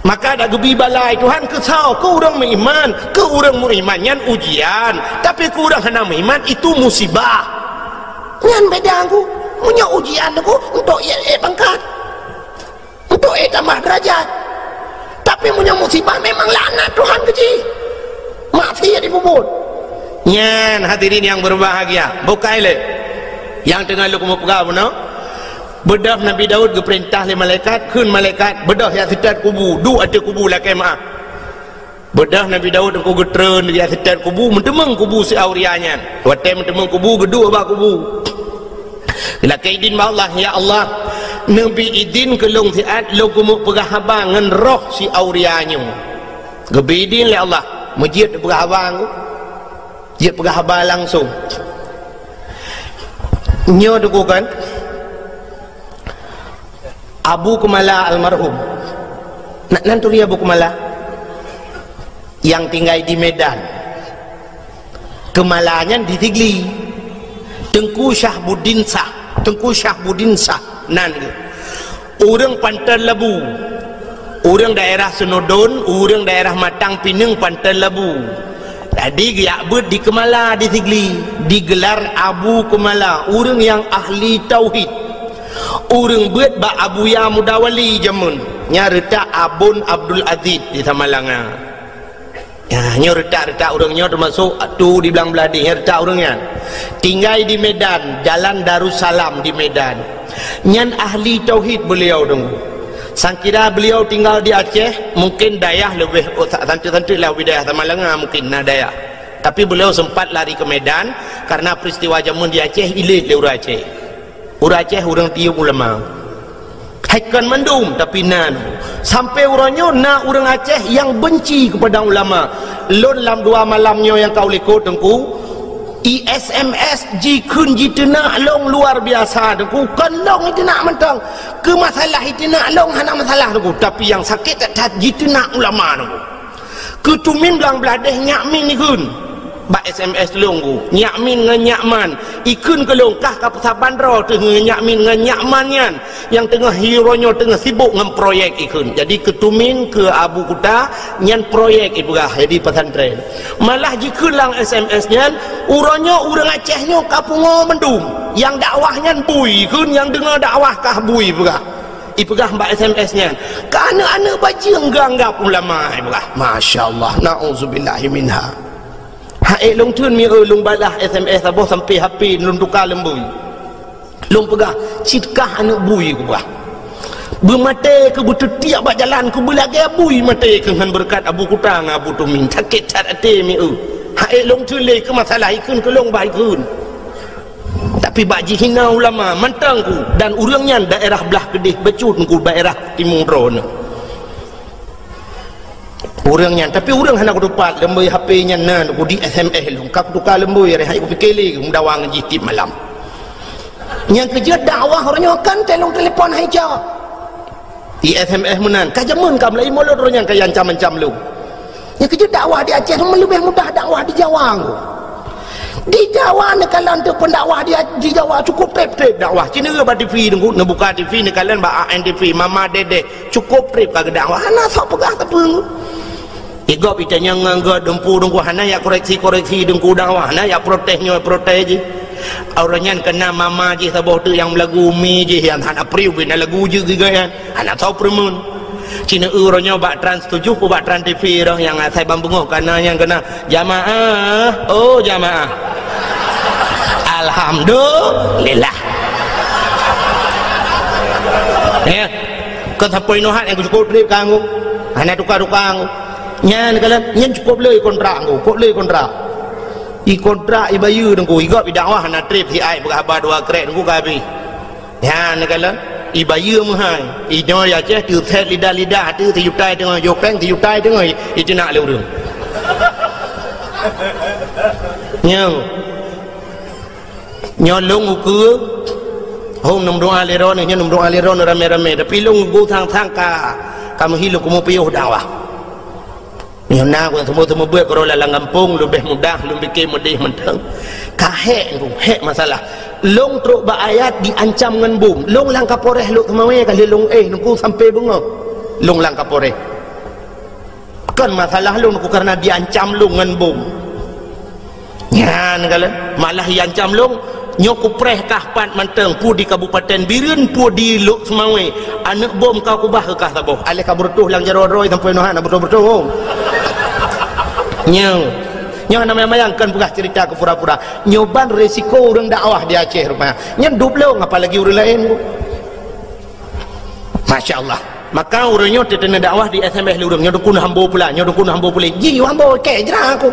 Maka dak geubi balai Tuhan keu soe? Keu ureueng meuiman. Keu ureueng meuiman nyan ujian, tapi keu ureueng hana meuiman itu musibah. Nyan beda ku. Meunyoe ujian ku untuk ék, ék pangkat, untuk ék tamah derajat. Tapi meunyoe musibah memang laknat Tuhan keu jih. Maksiat jipeubuet. Nyan hadirin yang berbahagia, bukai lé nyang teungoh lôn keumeung peugah bunoe. Beudôh Nabi Daud geupeurintah lé malaikat, kheun malaikat, "Beudôh jak seutôt kubu, duek ateueh kubu lakèe meu'ah." Beudôh Nabi Daud teungku geutreun jak seutôt kubu, meuteumeung kubu si Auria nyan. Watèe meuteumeung kubu, geuduek bak kubu. Lakèe idin bak Allah, "Ya Allah, neubi idin keu lôn siat lôn keumeung peugah haba ngon roh si Auria nyoe." Geubi idin lé Allah, meujeuet peugah haba ngon, jeuet peugah haba langsung. Nyoe teungku kan, Abu Keumala almarhum. Na, nan turi Abu Keumala? Nyang tinggai di Medan. Keumala nyan di Sigli. Teungku Syahbuddin Syah. Teungku Syahbuddin Syah. Nan geuh. Ureueng Panton Labu. Ureueng daerah Seunudon, ureueng daerah Matang Pineung Panton Labu. Jadi geujak beuet di Keumala di Sigli. Digelar Abu Keumala. Ureueng nyang ahli tauhid. Ureueng beuet bak Abuya Mudawali jameun. Nyan reutak Abon Abdul Aziz di Samalanga. Ya, nyoe reutak-reutak ureueng nyoe teumasok tu di Blang Blahdeh, nyoe reutak ureueng nyan. Tinggai di Medan, Jalan Darussalam di Medan. Nyan ahli tauhid beliau teungku. Sangkira beliau tinggal di Aceh, mungkin dayah leubeh, oh, sa-, santeut-santeut lah wilayah Samalanga mungkin na dayah. Tapi beliau sempat lari ke Medan karena peristiwa jameun di Aceh ilét lé ureueng Aceh. Ureueng Aceh ureueng tiyeub ulama. Hai kon mandum, tapi na. Sampai uroe nyoe na ureueng Aceh nyang benci kepada ulama. Lôn lam dua malam nyoe nyang ka u likot teungku, i S M S jikheun jiteunak lôn luar biasa teungku. Kon lôn jiteunak mantong. Keu masalah jiteunak lôn hana masalah teungku, tapi nyang sakét that-that jiteunak ulama teungku. Keu tumin Blang Blahdeh Nyak Min ikheun. Bak S M S lôn ku, Nyak Min ngon Nyak Man. Ikheun keu lôn kah ka peusaban droe teuh ngon Nyak Min ngon Nyak Man nyan. Nyang teungoh hi uroe nyoe teungoh sibok ngon proyek ikheun. Jadi keu tumin keu Abu Kuta nyan proyek ipeugah jadi pesantren. Malah jikheun lam S M S nyan, uroe nyoe ureueng Aceh nyoe ka pungo mandum. Nyang dakwah nyan bui ikheun, nyang deungoe dakwah kah bui peugah. Ipeugah bak S M S nyan, "Keu aneuk-aneuk bajeueng geuanggab ulama," ipeugah. Masya Allah, na'udzubillahi minha. Hai lôn theun mi eu lôn balah S M S saboh sampai H P lôn tuka leumbui. Lôn peugah, "Cit kah aneuk bui," kupeugah. Beumaté keu beuteutiek bak jalan keu beulagèe bui maté keu ngon beureukat Abu Kuta ngon Abu Tumin. Sakét that até mi eu. Hai lôn theun lé keu masalah ikheun keu lôn bah ikheun. Tapi bak jihina ulama mantong ku, dan ureueng nyan daerah blah keudeh bacut ku daerah timu droeneuh. Ureueng nyan, tapi ureueng hana kutupat leumbui H P nyan na ku di S M S lôn, ka kutuka leumbui reh hai kupike lé meudawa ngon jih tiep malam. Nyang keujeuet dakwah uroe nyoe kan telong telepon hai cok. Di S M S meunan, ka jameun ka meulaie mulod uroe nyan ka ancam-ancam lôn. Nyang keujeuet dakwah di Aceh leubeh mudah dakwah di Jawa ngku. Di Jawa neukalon teuk pendakwah di, di Jawa cukup treb-treb dakwah. Ci neue bak T V ngku, neubuka T V neukalon bak A N T V, Mama Dede, cukup treb ka geudakwah. Hana sok peugah sapeue ngku. Igob itanyong ngon gob dumpu dengku hana yak koreksi-koreksi dengku dakwah, hana yak protes nyoe protes jih. Awak nyan kena mama jih saboh teuk nyang meulagu mi jih nyang hana priu bina lagu jih giga nyan. Hana tau peureumeun. Cina uroe nyoe bak Trans tujuh, bak Trans T V roh nyang asai ban beungoh kana nyang kena, "Jamaah, oh jamaah." Alhamdulillah. Ya. Kon sapeue inoe hat nyang cukup treb kanggo. Hana tuka-tuka ngku. Nyan kalon, nyan cukup le kontrak ngku, cukup le kontrak. I kontrak i bayeue ngku, i gob i dakwah hana treb si ai peugah haba dua krek ngku ka habéh. Nyan kalon, i bayeue meuhai. I nyoe ya ceh teuset lidah-lidah teu sijuta teungoh jopeng sijuta teungoh i, i teunak lé ureueng. Nyoe. Nyoe lôn ukeue, hom neumeudoa lé droeneuh, nyoe neumeudoa lé droeneuh ramé-ramé, tapi lôn ukeue sang-sang ka, ka meuhi lôn keumeung piôh dakwah. Nyoe na ku teumeu-teumeu beuet keudroe lam gampông, leubeh mudah lôn pike meudeh mantong. Ka hék ku, hék masalah. Lôn trok bak ayat diancam ngon bom. Lôn lam Kapolres Lhokseumawe ka lheueh lôn éh, nungku sampoe beungoh. Lôn lam Kapolres. Kon masalah lôn ku kareuna diancam lôn ngon bom. Nyan kalon, malah iancam lôn, nyoe kupreh kah pat mantong, peue di Kabupaten Bireuen, peue di Lhokseumawe, aneuk bom ka kubah keu kah saboh. Aléh ka beureutoh lam jaroe droe sampoe nyoe hana beureutoh-beureutoh. Nyoe, nyoe hana mayang-mayang, kon peugah ceurita keu pura-pura. Nyoe ban resiko ureuëng dakwah di Aceh rupanya. Nyan dub lôn, apalagi ureuëng laén. Masya Allah. Maka ureuëng nyoe teuteuna dakwah di S M S lé ureuëng, nyoe dukun hambo pula, nyoe dukun hambo pula. Ji hambo kek jra aku.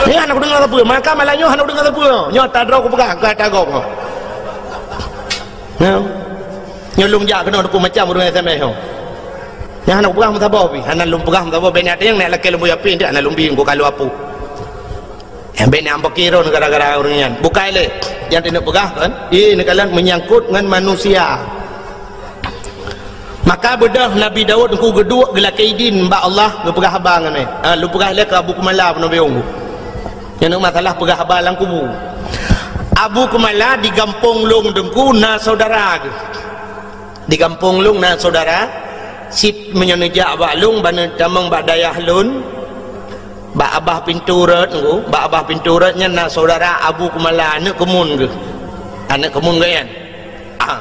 Nyoe hana kudeungoe sapeue, maka malam nyoe hana kudeungoe sapeue. Nyoe tadroe kupeugah, ka tagong. Nyoe. Nyoe lôn jak keunoe dukun macam ureuëng S M S nyoe. Nyoe hana kupeugah meusaboh pih, hana lôn peugah meusaboh, bèk nyang neuk lakée lôn buya pih, hana lôn bi, ku kalu apu. Nyang bèk nyang peukiron gara-gara ureuëng nyan. Bukai lé. Nyang teuneuk peugah kan? Ih, neukalon menyangkut ngon manusia. Maka beudôh Nabi Daud ku geuduek geulakée idin bak Allah geupeugah haba ngon nyan. Ha, lôn peugah lé keu Abu Kumala peunoh biong. Nyang masalah peugah haba lam kubu. Abu Kumala di gampông lôn teungku na saudara geuh. Di gampông lôn na saudara, cit meunyoe neujak bak lôn, ban neutamong bak dayah lôn, bak abah pintoe rot nyoe, bak abah pintoe rot nyan na saudara Abu Kumala, aneuk keumun geuh. Aneuk keumun geuh nyan. Ah.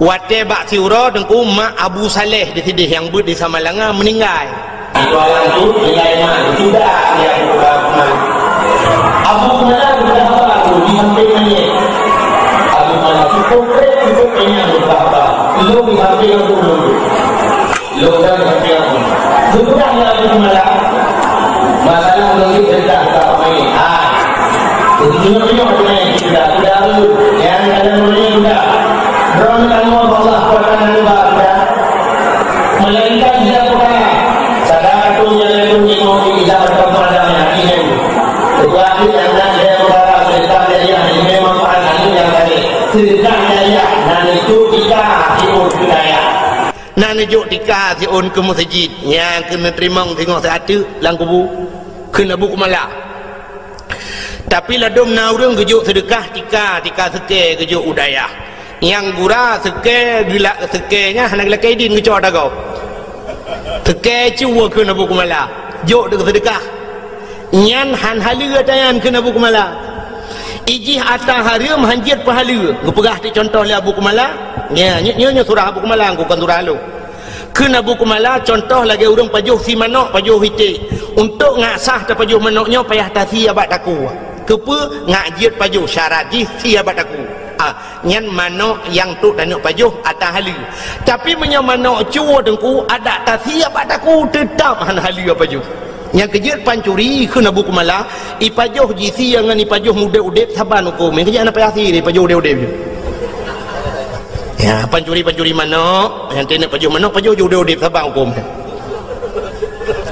Watée bak siuroe teungku mak Abu Saleh di sideh nyang beuet di Samalanga meuninggai. Itu ayam tu nilai mak sudah dia buka rumah. Abu Kumala buka apa tu di samping manyét. Abu Kumala cukup keren, cukup kenyang buka apa. Lu di samping aku dulu. Lu kan di samping aku. Sudah ya Abu Kumala. Masalah mungkin cerita tak main. Ah. Tengok-tengok tu naik kita. Udah tu. Yang ada monyet udah. Drone kamu Allah kuatkan udah. Melainkan dia peukara. Sadar tu nyang laén tu jinoe di idak atau pada hati nyan. Ketua ahli anak dia peukara sedekah jariah, lima manfaat anu nyang saleh. Sedekah jariah nan itu kita hidup budaya. Nan neujok tika siôn keu meuseujid, nyang keuneuk teurimong singoh siat teuk lam kubu, kheun Abu Kumala. Tapi ladôm na ureuëng geujok seudeukah tika, tika seukée geujok u dayah. Nyang gura seukée geulak seukée nyan hana geulakée idin geucok ata gob. Seukée cue kheun Abu Kumala, jok deuk seudeukah. Nyan han haleue ata nyan kheun Abu Kumala. Ijih ata hareuem han jeuet peuhaleue. Geupeugah teuk cuntoh lé Abu Kumala. Nya, nyoe, nyoe, nyoe surah Abu Kumala, kon surah lôn. Kheun Abu Kumala, cuntoh lagée ureuëng pajoh sie manök, pajoh iték. Untuk ngat sah tapajoh manök nyoe payah tasie bak takue. Keupeue? Ngat jeuet pajoh, syarat jih sie bak takue. Ah, nyan manök nyang trok taneuk pajoh ata haleue. Tapi meunyoe manök cue teungku, adak tasie bak takue teutab han haleue pajoh. Nyang keujeuet pancuri kheun Abu Kumala, ipajoh jisie ngon ipajoh udeb-udeb saban huköm. Nyang keujeuet hana payah sie ipajoh udeb-udeb. Ya, pancuri-pancuri manök, nyang keuneuk pajoh manök, pajoh ji udeb-udeb saban huköm.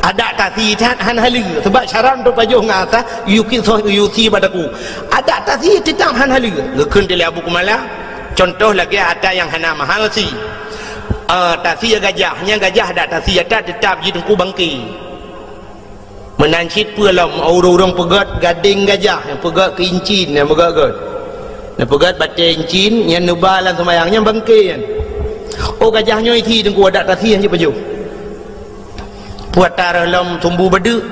Adak tasie that han haleue, sebab syarat untuk pajoh ngat sah, yue sie bak takue. Adak tasie teutab han haleue. Geukheun lé Abu Kumala, cuntoh lagée ata nyang hana mahal sie. Ah, tasie gajah, nyang gajah adak tasie ata teutab ji teungku bangke. Meunan cit peue lom ureuëng-ureuëng peugét gadeng gajah, nyang peugét keu incin, nyang peugét-gét. Neupeugét batée incin, nyang neuba lam seumayang, nyang bangke nyan. Oh, gajah nyoe isie teungku adak tasie han jeuet pajoh. Peue ata reuh lom sumbu badeuk.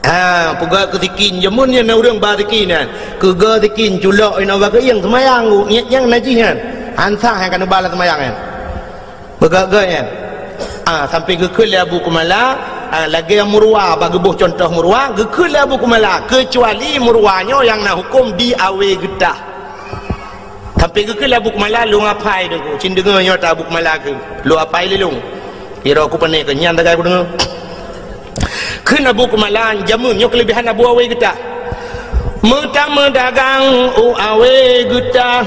Ha, peugét keu sikin, jameun nyan na ureuëng ba sikin nyan. Keugeue sikin, culok inoe bak keuieng seumayang, nyang najih nyan. Han sah nyang ka neuba lam seumayang nyan. Beugét-gét nyan. Ah, sampai geukheun lé Abu Kumala, ah, lagée meuruwa, bak geuboh cuntoh meuruwa, geukheun lé Abu Kumala, keucuali meuruwa nyoe nyang na huköm di awe geutah. Sampai geukheun lé Abu Kumala, lôn apai deungoe, cit deungoe nyoe ata Abu Kumala kheun, lôn apai lé lôn. Kiro ku pane keu nyan tagai ku deungoe. Kheun Abu Kumala, jameun nyoe keuleubehan Abu Awe geutah. Meutameudagang u Awe geutah,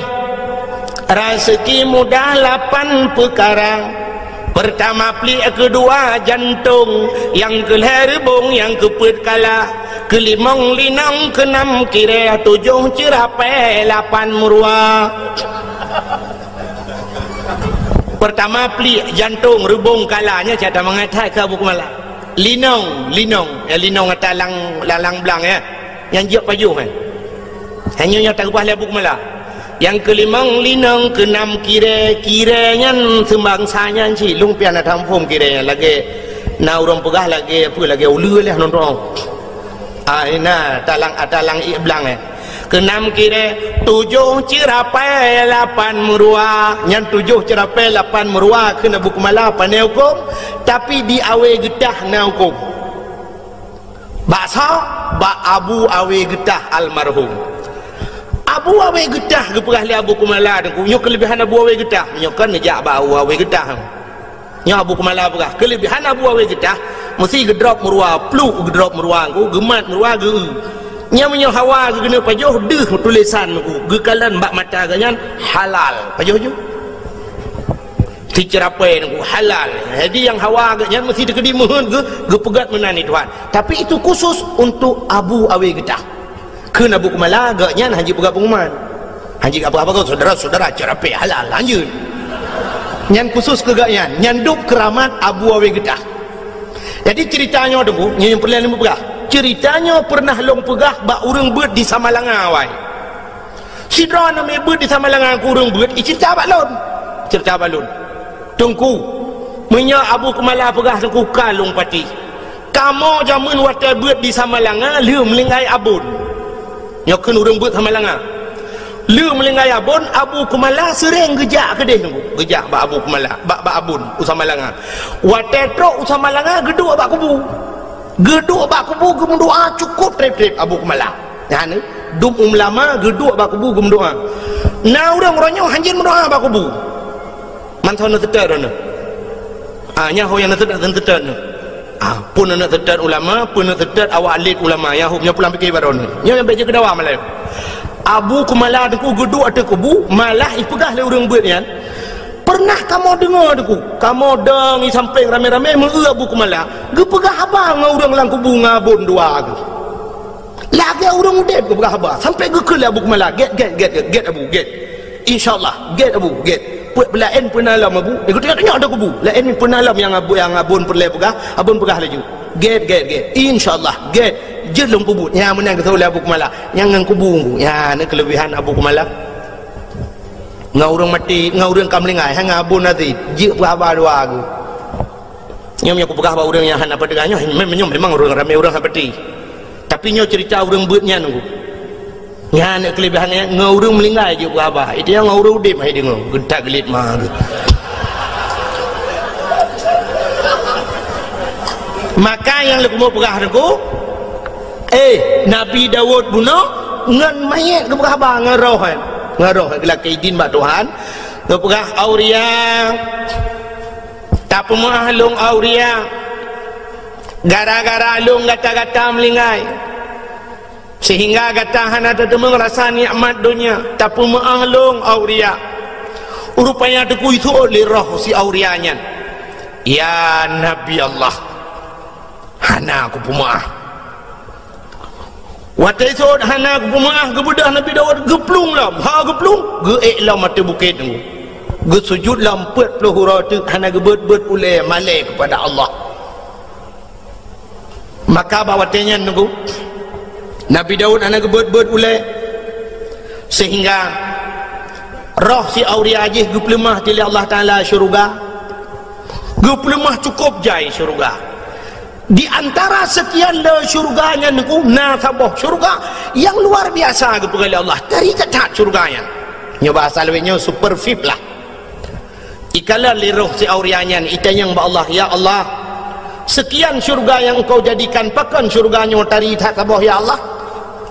raseuki mudah lapan peukara. Peurtama pliek, keudua jantong, nyang keulhée reubong, nyang keupeuet kala. Keulimong linong, keunam kirée, tujoh ceurapée, lapan meuruwa. Peurtama pliek, jantong, reubong, kala, nyan cit tamangat that keu Abu Keumala. Linong, linong, ya, linong ata lang, lalang blang, ya. Nyang jeuet pajoh, eh. Hanya nyang takeubah lé Abu Keumala. Nyang keulimong linong, keunam kirée, kirée nyan seubangsa nyan cit, lôn pian na taphom kirée nyan lagée na ureuëng peugah lagée peue, lagée uleue lé nonton. Ah, ina talang, atalang ié blang, eh. Keunam kirée, tujoh ceurapée, lapan meuruwa. Nyan tujoh ceurapée, lapan meuruwa kheun Abu Keumala, pane hukôm, tapi di Awe Geutah na hukôm. Bak soe? Bak Abu Awe Geutah almarhum. Abu Awe Geutah geupeugah lé Abu Keumala, Teungku, nyoe keuleubehan Abu Awe Geutah. Nyoe kan neujak bak Abu Awe Geutah. Nyoe Abu Keumala peugah, keuleubehan Abu Awe Geutah, meusti geudrop meuruwa, pluk geudrop meuruwa Teungku, geumat meuruwa geu-eu. Nyan meunyoe hawa geukeuneuk pajoh, deuh tulésan Teungku, geukalon bak mata geuh nyan halal. Pajoh ju. Siceurapée Teungku, halal. Jadi nyang hawa geuh nyan meusti teukeudi meuheuet geu-, geupeugét meunan di Tuhan. Tapi itu khusus untuk Abu Awe Geutah. Kheun Abu Keumala, geuh nyan hana jipeugah pengumuman. Hana jipeugah apa-apa, saudara-saudara, ceurapée halal, lanjut. Nyan khusus keu geuh nyan, nyan dub keuramat Abu Awe Geutah. Jadi ceurita nyoe Teungku, nyoe nyang peureulée lôn peugah. Ceurita nyoe peureunah lôn peugah bak ureuëng beuet di Samalanga awai. Sidroe namiet beuet di Samalanga keu ureuëng beuet, iceurita bak lôn. Ceurita bak lôn. Teungku, meunyoe Abu Keumala peugah Teungku ka lôn patéh. Kamoe jameun watée beuet di Samalanga lheueh meulinggai abon. Nyoe kheun ureuëng beuet Samalanga. Lheueh meulinggai abon, Abu Keumala seuréng geujak keudeh Teungku. Geujak bak Abu Keumala, bak, bak abon u Samalanga. Watée trok u Samalanga geuduek bak kubu. Geuduek bak kubu geumeudoá cukôp treb-treb Abu Keumala. Nyan, dum ulama geuduek bak kubu geumeudoá. Na ureuëng uroe nyoe hanjeuet meudoá bak kubu. Mantong na teutet droeneuh. Ah, nyan ho nyang na teutet, na teutet nyoe. Ah, peue na teutet ulama, peue na teutet awak lét ulama, nyang hom nyoe pulang pike bak droeneuh. Nyoe nyang bék jeuet keu dawa malam. Abu Keumala Teungku geuduek ateueh kubu, malah ipeugah lé ureuëng beuet nyan, peureunah kamoe deungoe Teungku, kamoe dong i sampéng ramé-ramé meu-eu Abu Keumala geupeugah haba ngon ureuëng lam kubu ngon abon dua geuh. Lagée ureuëng udeb geupeugah haba, sampoe geukheun lé Abu Keumala, "Gét, gét, gét, gét, gét, Abu, gét. Insya Allah, gét, Abu, gét. Peuet peulaén peue na lom, Abu." Eh, geutanyoe-tanyoe ateueh kubu. "Laén peue na lom nyang abu-, nyang abon peureulée peugah?" Abon peugah laju, "Gét, gét, gét. Insya Allah, gét. Jeuet lôn peubuet." Nyan meunan geuseuôt lé Abu Keumala. Nyan ngon kubu, nyan na keuleubehan Abu Keumala. Ngon ureuëng maté, ngon ureuëng ka meulinggai, hana abon até, jeuet peuhaba dua geuh. Nyoe nyang kupeugah bak ureuëng nyang hana peudeungoe nyoe, mem-, nyoe memang ureuëng ramé ureuëng hana peuti. Tapi nyoe ceurita ureuëng beuet nyan Teungku. Nyan keuleubehan nyan, ngon ureuëng meulinggai jeuet peuhaba. Itu nyang ngon ureuëng udeb hai deungoe, geutak geulit ma geuh. Maka nyang leukumu peugah Teungku, eh, Nabi Daud bunoe ngon manyét geupeugah haba ngon roh, eh. Ngon roh, eh, geulakée idin bak Tuhan. Geupeugah, "Auria, tapeumeuáh lôn Auria. Gara-gara lôn gata-gata meulinggai, seuhingga gata hana tateumeung rasa nikmat donya. Tapeumeuáh lôn Auria." Rupanya Teungku iseuôt lé roh si Auria nyan, "Ya Nabi Allah, hana kupeumeuáh." Watée sot hana geupeumeuáh, geubeudôh Nabi Daud geuplueng lom. Ha geuplueng, geuék lom ateueh bukét Teungku. Geusujut lom peuet ploh uroe teuk hana geubeuet-beuet ulée malée keupada Allah. Maka bak watée nyan Teungku, Nabi Daud hana geubeuet-beuet ulée, seuhingga roh si Auria jih geupeuleumah lé Allah Taala syeuruga. Geupeuleumah cukôp jai syeuruga. Di antara seukian le syeuruga nyan Teungku, na saboh syeuruga nyang luar biasa geupeugah lé Allah. Tari that-that syeuruga nyan. Nyoe bahasa lawét nyoe super V I P lah. Ikalon lé roh si Auria nyan, itanyong bak Allah, "Ya Allah, seukian syeuruga nyang Engkau jadikan, pakon syeuruga nyoe tari that saboh ya Allah?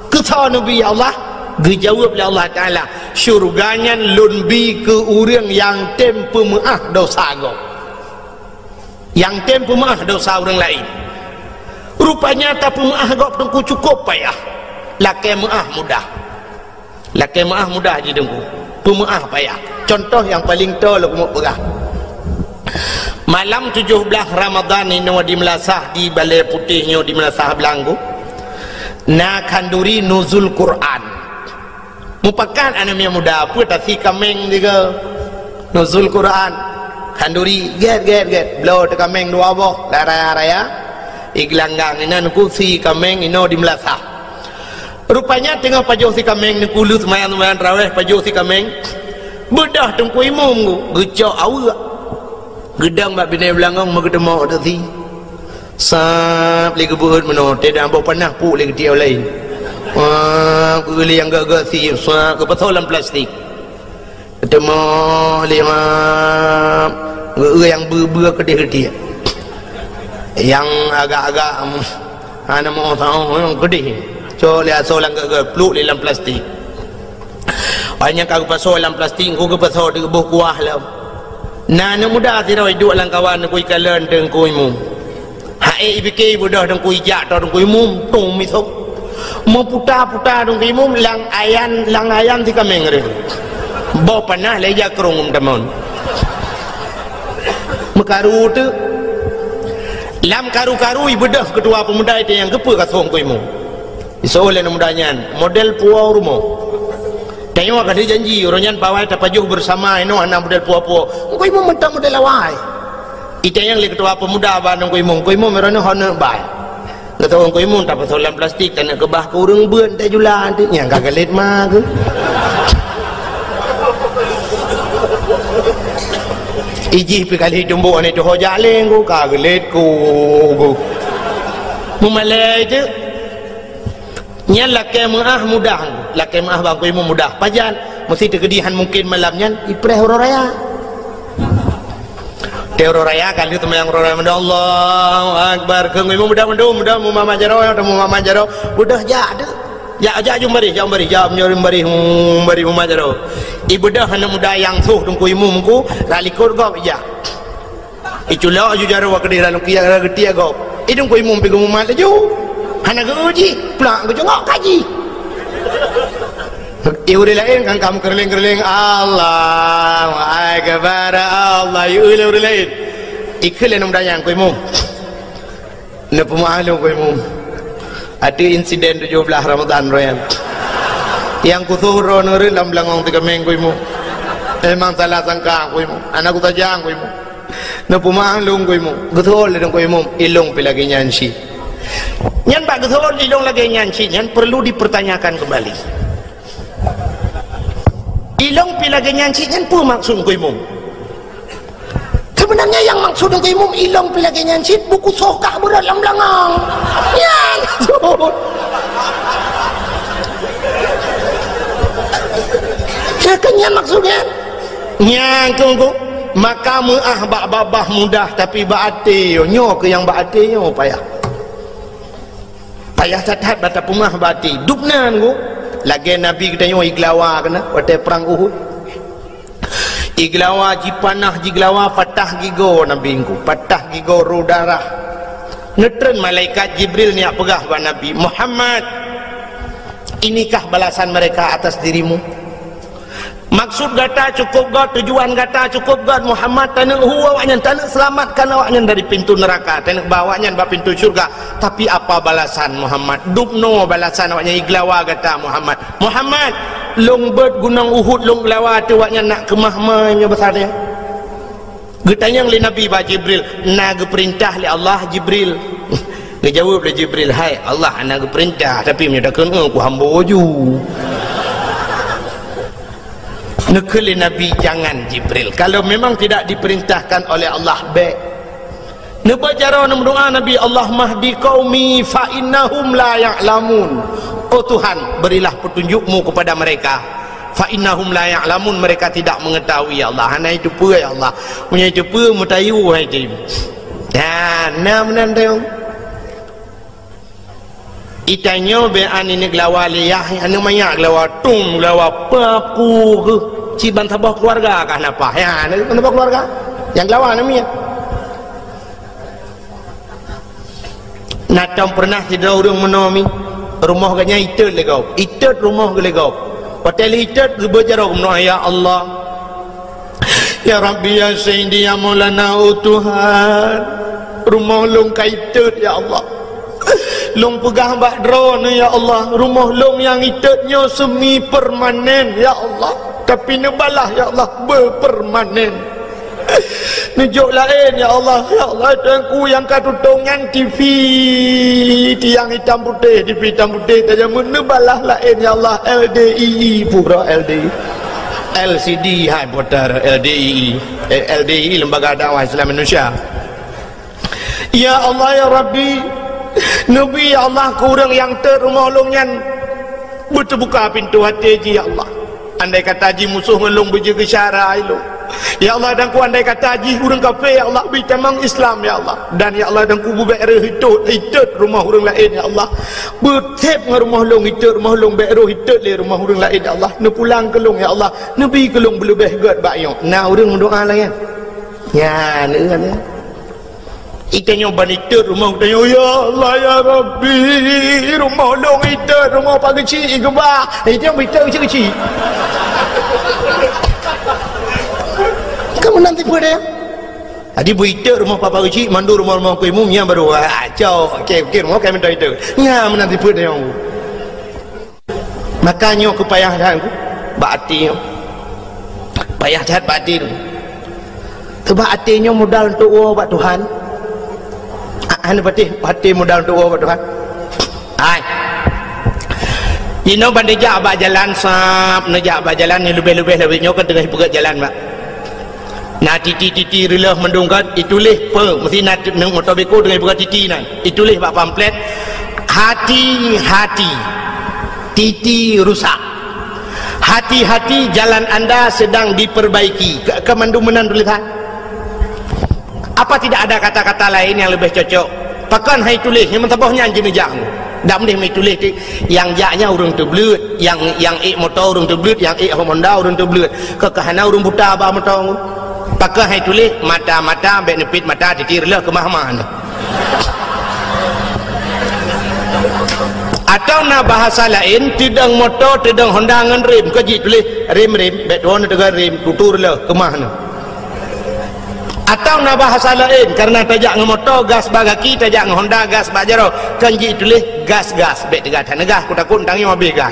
Keusoe neubi ya Allah?" Geujaweueb lé Allah Taala, "Syeuruga nyan Lôn bi keu ureuëng nyang tem peumeuáh dosa gob." Nyang tem peumeuáh dosa ureuëng laén. Rupanya tapeumeuáh gob Teungku cukôp payah. Lakée meuáh mudah. Lakée meuáh mudah jih Teungku. Peumeuáh payah. Cuntoh nyang paleng toe lôn keumeung peugah. Malam tujoh blaih Ramadhan inoe di meulasah di Balée Putéh nyoe di meulasah Blang Teungku. Na khanduri nuzul Quran. Mupakat aneuk miet muda, peue tasi kaméng sigoe. Nuzul Quran. Khanduri, gét, gét, gét. Bloe teuh kaméng dua boh, lam raya-raya. Igeulanggang inan kusi kaméng inoe di meulasah. Rupanya teungoh pajoh si kaméng, neukulu seumayang-seumayang taraweh, pajoh si kaméng. Beudôh teungku imum geucok aweuek. Geudong bak binéh beulangong meugeuteumok teusi. Sab lé geubeuet meunoe, teudah boh panah puk lé geutiek laén. Wah, geueu lé nyang geuet-geuet si, sab geupasoe lam plastik. Geuteumok lé, wah, geueu nyang beu-beu keudeh-keudeh. Nyang agak-agak, em, hana meu saôh, nyang keudeh. Cok lé asoe lam geuet-geuet, pluek lé lam plastik. Óh nyang ka geupasoe lam plastik, engku geupasoe di boh kuah lom. Na aneuk muda sidroe iduek lam kawan, neukui kalon teungku imum. Hai, ipike beudôh teungku ijak, toh teungku imum, tung misok. Meuputa-puta teungku imum, lam ayan, lam ayan si kaméng reh. Boh panah lé jakrong tamon. Meukaru teuh. Lam karu-karu ibeudôh keutua peumuda itu nyang geupeu kasong teungku imum. Isoe lé aneuk muda nyan, model puwoe rumoh. Tanyoe ka lheueh janji, uroe nyan pawai tapajoh beusama inoe hana model puwoe-puwoe. Teungku imum mantong model awai. Itanyong lé keutua peumuda bak teungku imum, "Teungku imum, uroe nyoe hana bai." Geutanyong teungku imum, tapasoe lam plastik, taneuk keubah keu ureueng beuet, teuh jula, teuh nyang ka geulet ma keuh. Ijih pi kali tumbok aneuk tuho jak lé, ka geulet ku. Mumalée teuh. Nyan lakée meuáh mudah, lakée meuáh bak teungku imum mudah. Pajan? Meusti teukeudi han mungken malam nyan ipreh uroe raya. Teuh uroe raya ka lheueh teumayang uroe raya, Allahu Akbar. Keu teungku imum mudah mandum, mudah meumamat jaroe, mumamat jaroe. Beudôh jak teuh. Jak, jak ju baréh, jak baréh, jak meunyoe baréh, hmm, baréh mumat jaroe. Ibeudôh aneuk muda nyang soh teungku imum ku, rot likot gob ijak. Iculok ju jaroe keudeh lam lukiak, geutiek gob. Idong teungku imum pi geumumat laju. Hana geu jih, plak geucungok kaji. Ié ureueng laén kan ka meukeureuléng-keureuléng, Allahu Akbar, Allah, ié ureueng laén. Ikheun lé aneuk muda nyan, "Teungku imum, neupeumeuáh lôn, teungku imum. Ateueh insiden tujoh blaih Ramadhan uroe nyan. Nyang kusoh droeneuh rhot lam beulangong si kaméng, teungku imum. Memang salah sangka, teungku imum. Hana kusaja, teungku imum." Neupeumeuáh lôn, teungku imum. Geuseuôt lé teungku imum, ilôn pi lagée nyan cit. Nyan bak geuseuôt ilôn lagée nyan cit nyan perlu dipertanyakan kembali. Ilôn pi lagée nyan cit nyan peue maksud teungku imum? Sebenarnya nyang maksud teungku imum ilôn pi lagée nyan cit, buku soh kah beurot lam beulangong. Nyan maksud. Nyan kan nyan maksud nyan. Nyan keuh, maka meuáh bak babah mudah, tapi bak até nyoe, nyoe keuh nyang bak até nyoe payah. Payah that-that bak tapeumeuáh bak até. Dubna nyoe, lagée Nabi geutanyoe igeulawa keunan watée prang Uhud. Igeulawa, jipanah, jigeulawa, patah gigoe Nabi nyoe, patah gigoe, rôh darah. Neutreun malaikat Jibril neujak peugah bak Nabi, "Muhammad, inikah balasan mereka atas dirimu?" Maksud gata cukôp göt, tujuan gata cukôp göt, Muhammad, taneuk hu awaknyan, taneuk seulamatkan awaknyan dari pintu neuraka, taneuk ba awaknyan bak pintu syeuruga. Tapi apa balasan, Muhammad? Dubnoe balasan awaknyan igeulawa gata, Muhammad. Muhammad, lôn beuet gunong Uhud, lôn geulawa ateueh awaknyan, nak keumah ma nyoe basar nyan. Geutanyong lé Nabi bak Jibril, "Na geupeurintah lé Allah, Jibril?" Geujaweueb lé Jibril, "Hai, Allah hana geupeurintah, tapi meunyoe takheun, eh, kuhambo ju." Neukheun lé Nabi, "Jangan, Jibril. Kalau memang tidak diperintahkan oleh Allah, bék." Neubeuet jaroe neumeudoá Nabi, "Allahumma hdi qaumi fa innahum la ya'lamun." Oh Tuhan, berilah petunjuk-Mu kepada mereka. "Fa innahum la ya'lamun," mereka tidak mengetahui, ya Allah. Hana jiteupeue, ya Allah. Meunyoe jiteupeue, meutayue hai jih. Nyan, na meunan teuh. Itanyoe beuan ineuk geulawa lé yah, aneuk manyak geulawa, tum geulawa, papu geuh. Cit ban saboh keuluwarga kah na paih. Nyan, ban saboh keuluwarga. Nyang geulawa aneuk miet. Na tom peureunah sidroe ureueng meunoe mi, rumoh geuh nyan itot lé gob, itot rumoh geuh lé gob. Watée lheueh itot geubeuet jaroe geumeunoe, "Ya Allah, ya Rabbi, ya Sayyidi, ya Maulana, oh Tuhan, rumoh lôn ka itot, ya Allah. Lôn peugah bak droeneuh, ya Allah, rumoh lôn nyang itot nyoe semi permanen, ya Allah. Tapi neubalah, ya Allah, beupermanen. Neujok laén, ya Allah. Ya Allah, Tuhanku, nyang ka tutong nyan T V, tiang itam putéh, T V itam putéh tajamut, neubalah laén, ya Allah. L D I I, pura L D I. L C D hai putar, L D I I. Eh, L D I I, Lembaga Dakwah Islam Indonesia. Ya Allah, ya Rabbi, neubi, ya Allah, keu ureuëng nyang tot rumoh lôn nyan beuteubuka pintoe até jih, ya Allah. Andai kata jih musoh ngon lôn beujeuet keu syara ilôn, ya Allah, dan ku andai kata jih ureuëng kafé, ya Allah, bri tamong Islam, ya Allah. Dan, ya Allah, dan ku beubék reuh itot, itot rumoh ureuëng laén, ya Allah. Beutép ngon rumoh lôn itot rumoh lôn, bék reuh itot lé rumoh ureuëng laén, ya Allah. Neupulang keu lôn, ya Allah. Neubi keu lôn beuleubeh gét bak nyoe. Na ureuëng meudoá lagée nyan? Nyan, nyan. Itanyoe ban itot rumoh, itanyoe, "Ya Allah, ya Rabbi, rumoh lôn itot, rumoh Pak Geuchik ikeubah." Itanyoe itot keuchik-keuchik. Kamu nanti pada. Jadi beu itot rumoh Pak Geuchik, mandum rumoh-rumoh ku imum, nyan baru, ah, cok, oke, oke, rumoh kami minta itot. Nyan nanti pada yang. Maka nyoe keu payah that bak até nyoe. Payah that bak até tu. Sebab até nyoe modal untuk woe bak Tuhan. Ah, hana patéh, patéh modal untuk woe bak Tuhan. Hai. Inoe ban neujak bak jalan sab, neujak bak jalan ni leubeh-leubeh lawét nyoe kan teungoh peugét jalan, Mak. Na titi-titi reuloh mandum gét, ituléh peue, meusti na t-, moto beko deungon buka titi nan. Ituléh bak pamflet, "Hati-hati, titi rusak. Hati-hati, jalan anda sedang diperbaiki." Ke, ke mandum meunan tulésan. Apa tidak ada kata-kata lain yang lebih cocok? Pakon hai tuléh, nyang meusaboh nyan jeuneujak. Dak meunan meutuléh ti, nyang jak nyan ureuëng teubleuet, nyang, nyang ék moto ureuëng teubleuet, nyang ék Honda ureuëng teubleuet. Keu ka hana ureuëng buta ba moto. Pakon hai tuléh, mata-mata, bék neupit mata, titi reuloh keumah-mah nyoe. Atau na bahasa laén, teudong moto, teudong Honda ngon rem, ka jituléh rem-rem, bék tuwoe neuteugah rem, tutu reuloh keumah nyoe. Atau na bahasa laén, karena tajak ngon moto, gas bak gaki, tajak ngon Honda, gas bak jaroe, kan jituléh gas-gas, bék teuga that neugas, ku takot tanyong habéh gas.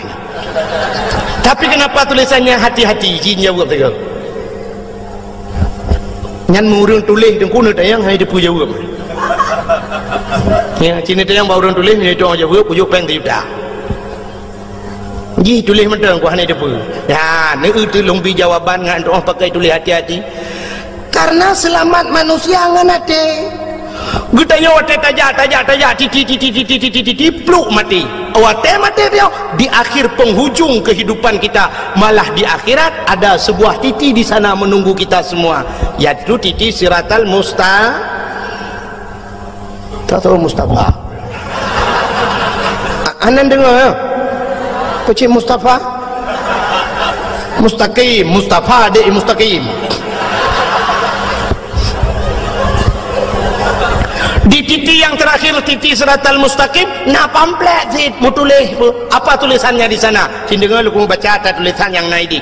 Tapi kenapa tulisannya hati-hati, jin jaweueb teuk. Nyan meu ureuëng tuléh teungku neutanyong hai teupeu jaweueb. Ya, cit neutanyong bak ureuëng tuléh, neutanyong jaweueb, ujoe péng teujuta. Jih tuléh mantong ku hana teupeu. Ya, neu teuh lôn bi jawaban ngon tuoh pakai tuléh hati-hati. Karena selamat manusia ngon até. Geutanyoe watée tajak, tajak, tajak, titi, titi, titi, titi, titi, pluk mati. Watée maté dia, di akhir penghujung kehidupan kita, malah di akhirat ada sebuah titi di sana menunggu kita semua, yaitu titi Siratal Musta-, tak tahu Mustafa. Anan dengar ya? Kecil Mustafa? Mustaqim, Mustafa dek Mustaqim. Di titi yang terakhir, titi Siratal Mustaqim, na pamflet sit meutuléh. Apa tulisannya di sana? Cit deungoe lôn baca ata tulisan nyang na idéh.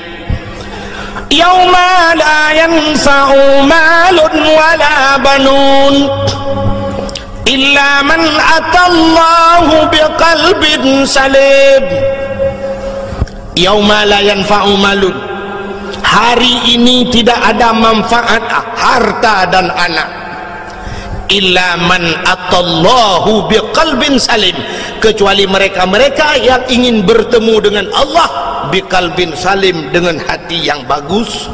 Yauma la yanfa'u malun wala banun illa man atallaha biqalbin salim. Yauma la yanfa'u malun. Hari ini tidak ada manfaat harta dan anak. Illa man atallaha biqalbin salim, kecuali mereka-mereka yang ingin bertemu dengan Allah biqalbin salim, dengan hati yang bagus,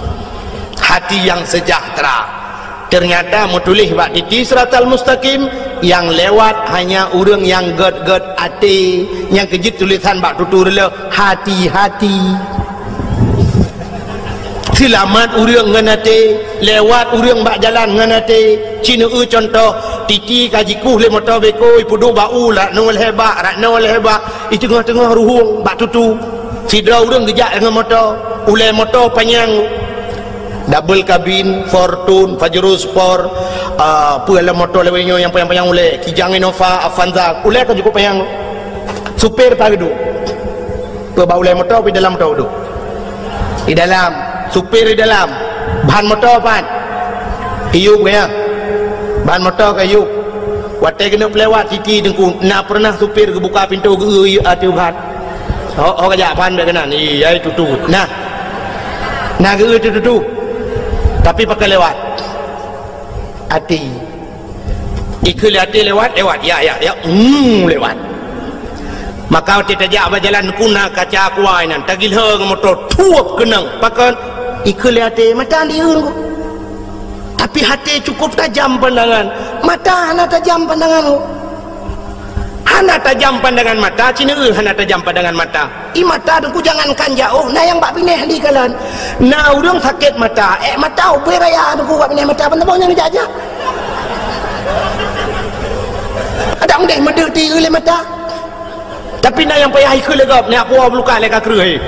hati yang sejahtera. Ternyata meutuléh bak titi Siratal Mustaqim, nyang lewat hanya ureuëng nyang gét-gét até, nyang keujeuet tulisan bak tutu reuloh, hati-hati. Seulamat ureuëng ngon até, lewat ureuëng bak jalan ngon até. Cit neu cuntoh, titi ka jikueh lé moto beko, ipeuduek bak u, rak nyoe lhée bak, rak nyoe lhée bak, di teungoh-teungoh ruhueng bak tutu. Sidroe ureuëng geujak ngon moto, ulée moto panyang. Double kabin, Fortuner, Pajero Sport, ah, peue lom moto lawét nyoe nyang panyang-panyang ulée, Kijang Innova, Avanza, ulée ka cukup panyang. Supir pat geuduek? Peue bak ulée moto, peue dalam moto geuduek? Di dalam. Supir di dalam. Ban moto pat? Iyup gaya. Ban moto ka iyup. Watèe keuneuk peulewat Siti Teungku, na peureunah supir geubuka pintoe geu-eu ateueh ban. Ho, ho kajak ban bèk keunan, iya, itu tu. Nah. Na geu-eu tu, tu, tu. Tapi pakon lewat. Até. Ikheun lé até lewat, lewat. Ya, ya, ya. Hmm, lewat. Maka watèe tajak bak jalan Teungku na kaca kuai nan, tagilhö ngon moto, thuep keunong. Pakon? Ikheun lé até, mata dieu Teungku. Tapi até cukup tajam pandangan, mata hana tajam pandangan. Hana tajam pandangan mata, ci neueu hana tajam pandangan mata. I mata Teungku jangankan jaoh, na nyang bak binéh di kalon. Na ureueng sakét mata, ék mata ubé raya Teungku bak binéh mata, ban saboh nyang jak-jak. Adak meudeh meudeuh dieu lé mata. Tapi na nyang payah ikheun lé gob, nyak puwoe bulukat lé ka kreueh.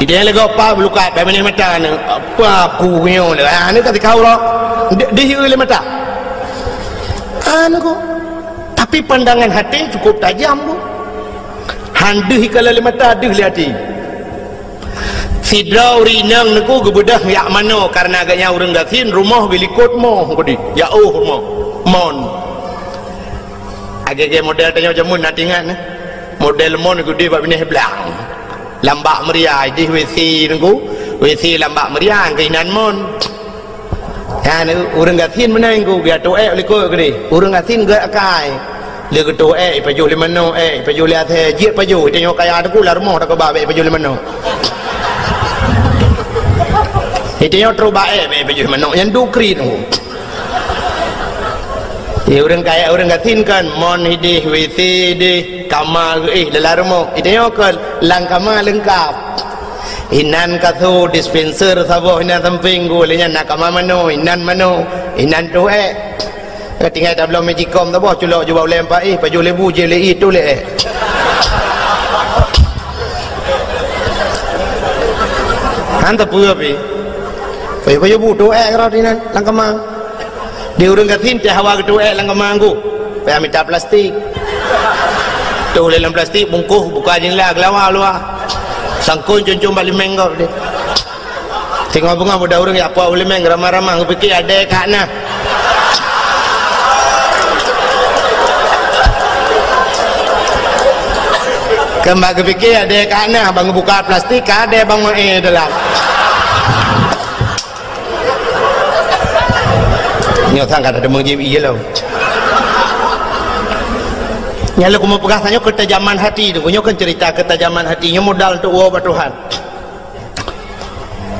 Idéh lé gob pa bulukat, bak binéh mata ni. Apa aku nyoe lé? Ah, ni ka tikau roh. Di, di lé mata. Anu ko. Tapi pandangan até cukup tajam ko. Han deuh ikalon lé mata, deuh lé até. Sidroe ureueng inong Teungku geubeudôh jak manoe, kareuna gobnyan ureueng gasien, rumoh geulikot moh keudéh, jaoh rumoh. Mon. Lagèe-lagèe model tanyoe jameun na teuingat, eh? Model mon keudéh bak binéh blang. Lam bak meuria, idéh WC Teungku. WC lam bak meuria, keuh inan mon. Nyan, ureueng gasien meunan Teungku, geutôh ék likot keudéh. Ureueng gasien gét akai. Lé geutôh ék, ipajoh lé manoe, ék, ipajoh lé asèe, jeuet pajoh. Tanyoe kaya Teungku, lam rumoh takeubah bèk ipajoh lé manoe. Tanyoe trôh bak ék, bèk ipajoh lé manoe. Nyan duek kriet Teungku. Di ureueng kaya, ureueng gasien kan, mon idéh, WC idéh, kama geuéh dalam rumoh. Tanyoe kan, lam kama leungkap. Inan kasô, dispenser saboh inan sampéng, geuh lé nyan na kama manoe, inan manoe, inan toh ék. Ka tinggai tabloe magicom saboh, culok jubah ulèe empat éh, pajoh lé bu, jeuet lé éh, toh lé ék. Han tapeue pih. Pajoh-pajoh bu, toh ék rot inan, lam kama. Di ureueng gasien teuh hawa geutôh ék lam kama Teungku. Payah mita plastik. Tôh lé lam plastik, bungkôh, buka jeundela, geulawa luwa. Sangkôn côn-côn bak limeng gob deh. Singoh beungoh muda ureueng jak puwoe limeng, ramah-ramah, geupiké adèe ka na. Kan bak geupiké adèe ka na, ban geubuka plastik, ka adèe ban meu'èn dalam. Nyoe sang ka teumeujieb ie lom. Nyan lôn keumeung peugah tanyoe keutajaman hati tu. Nyoe kan cerita keutajaman hati. Nyoe modal untuk woe bak Tuhan.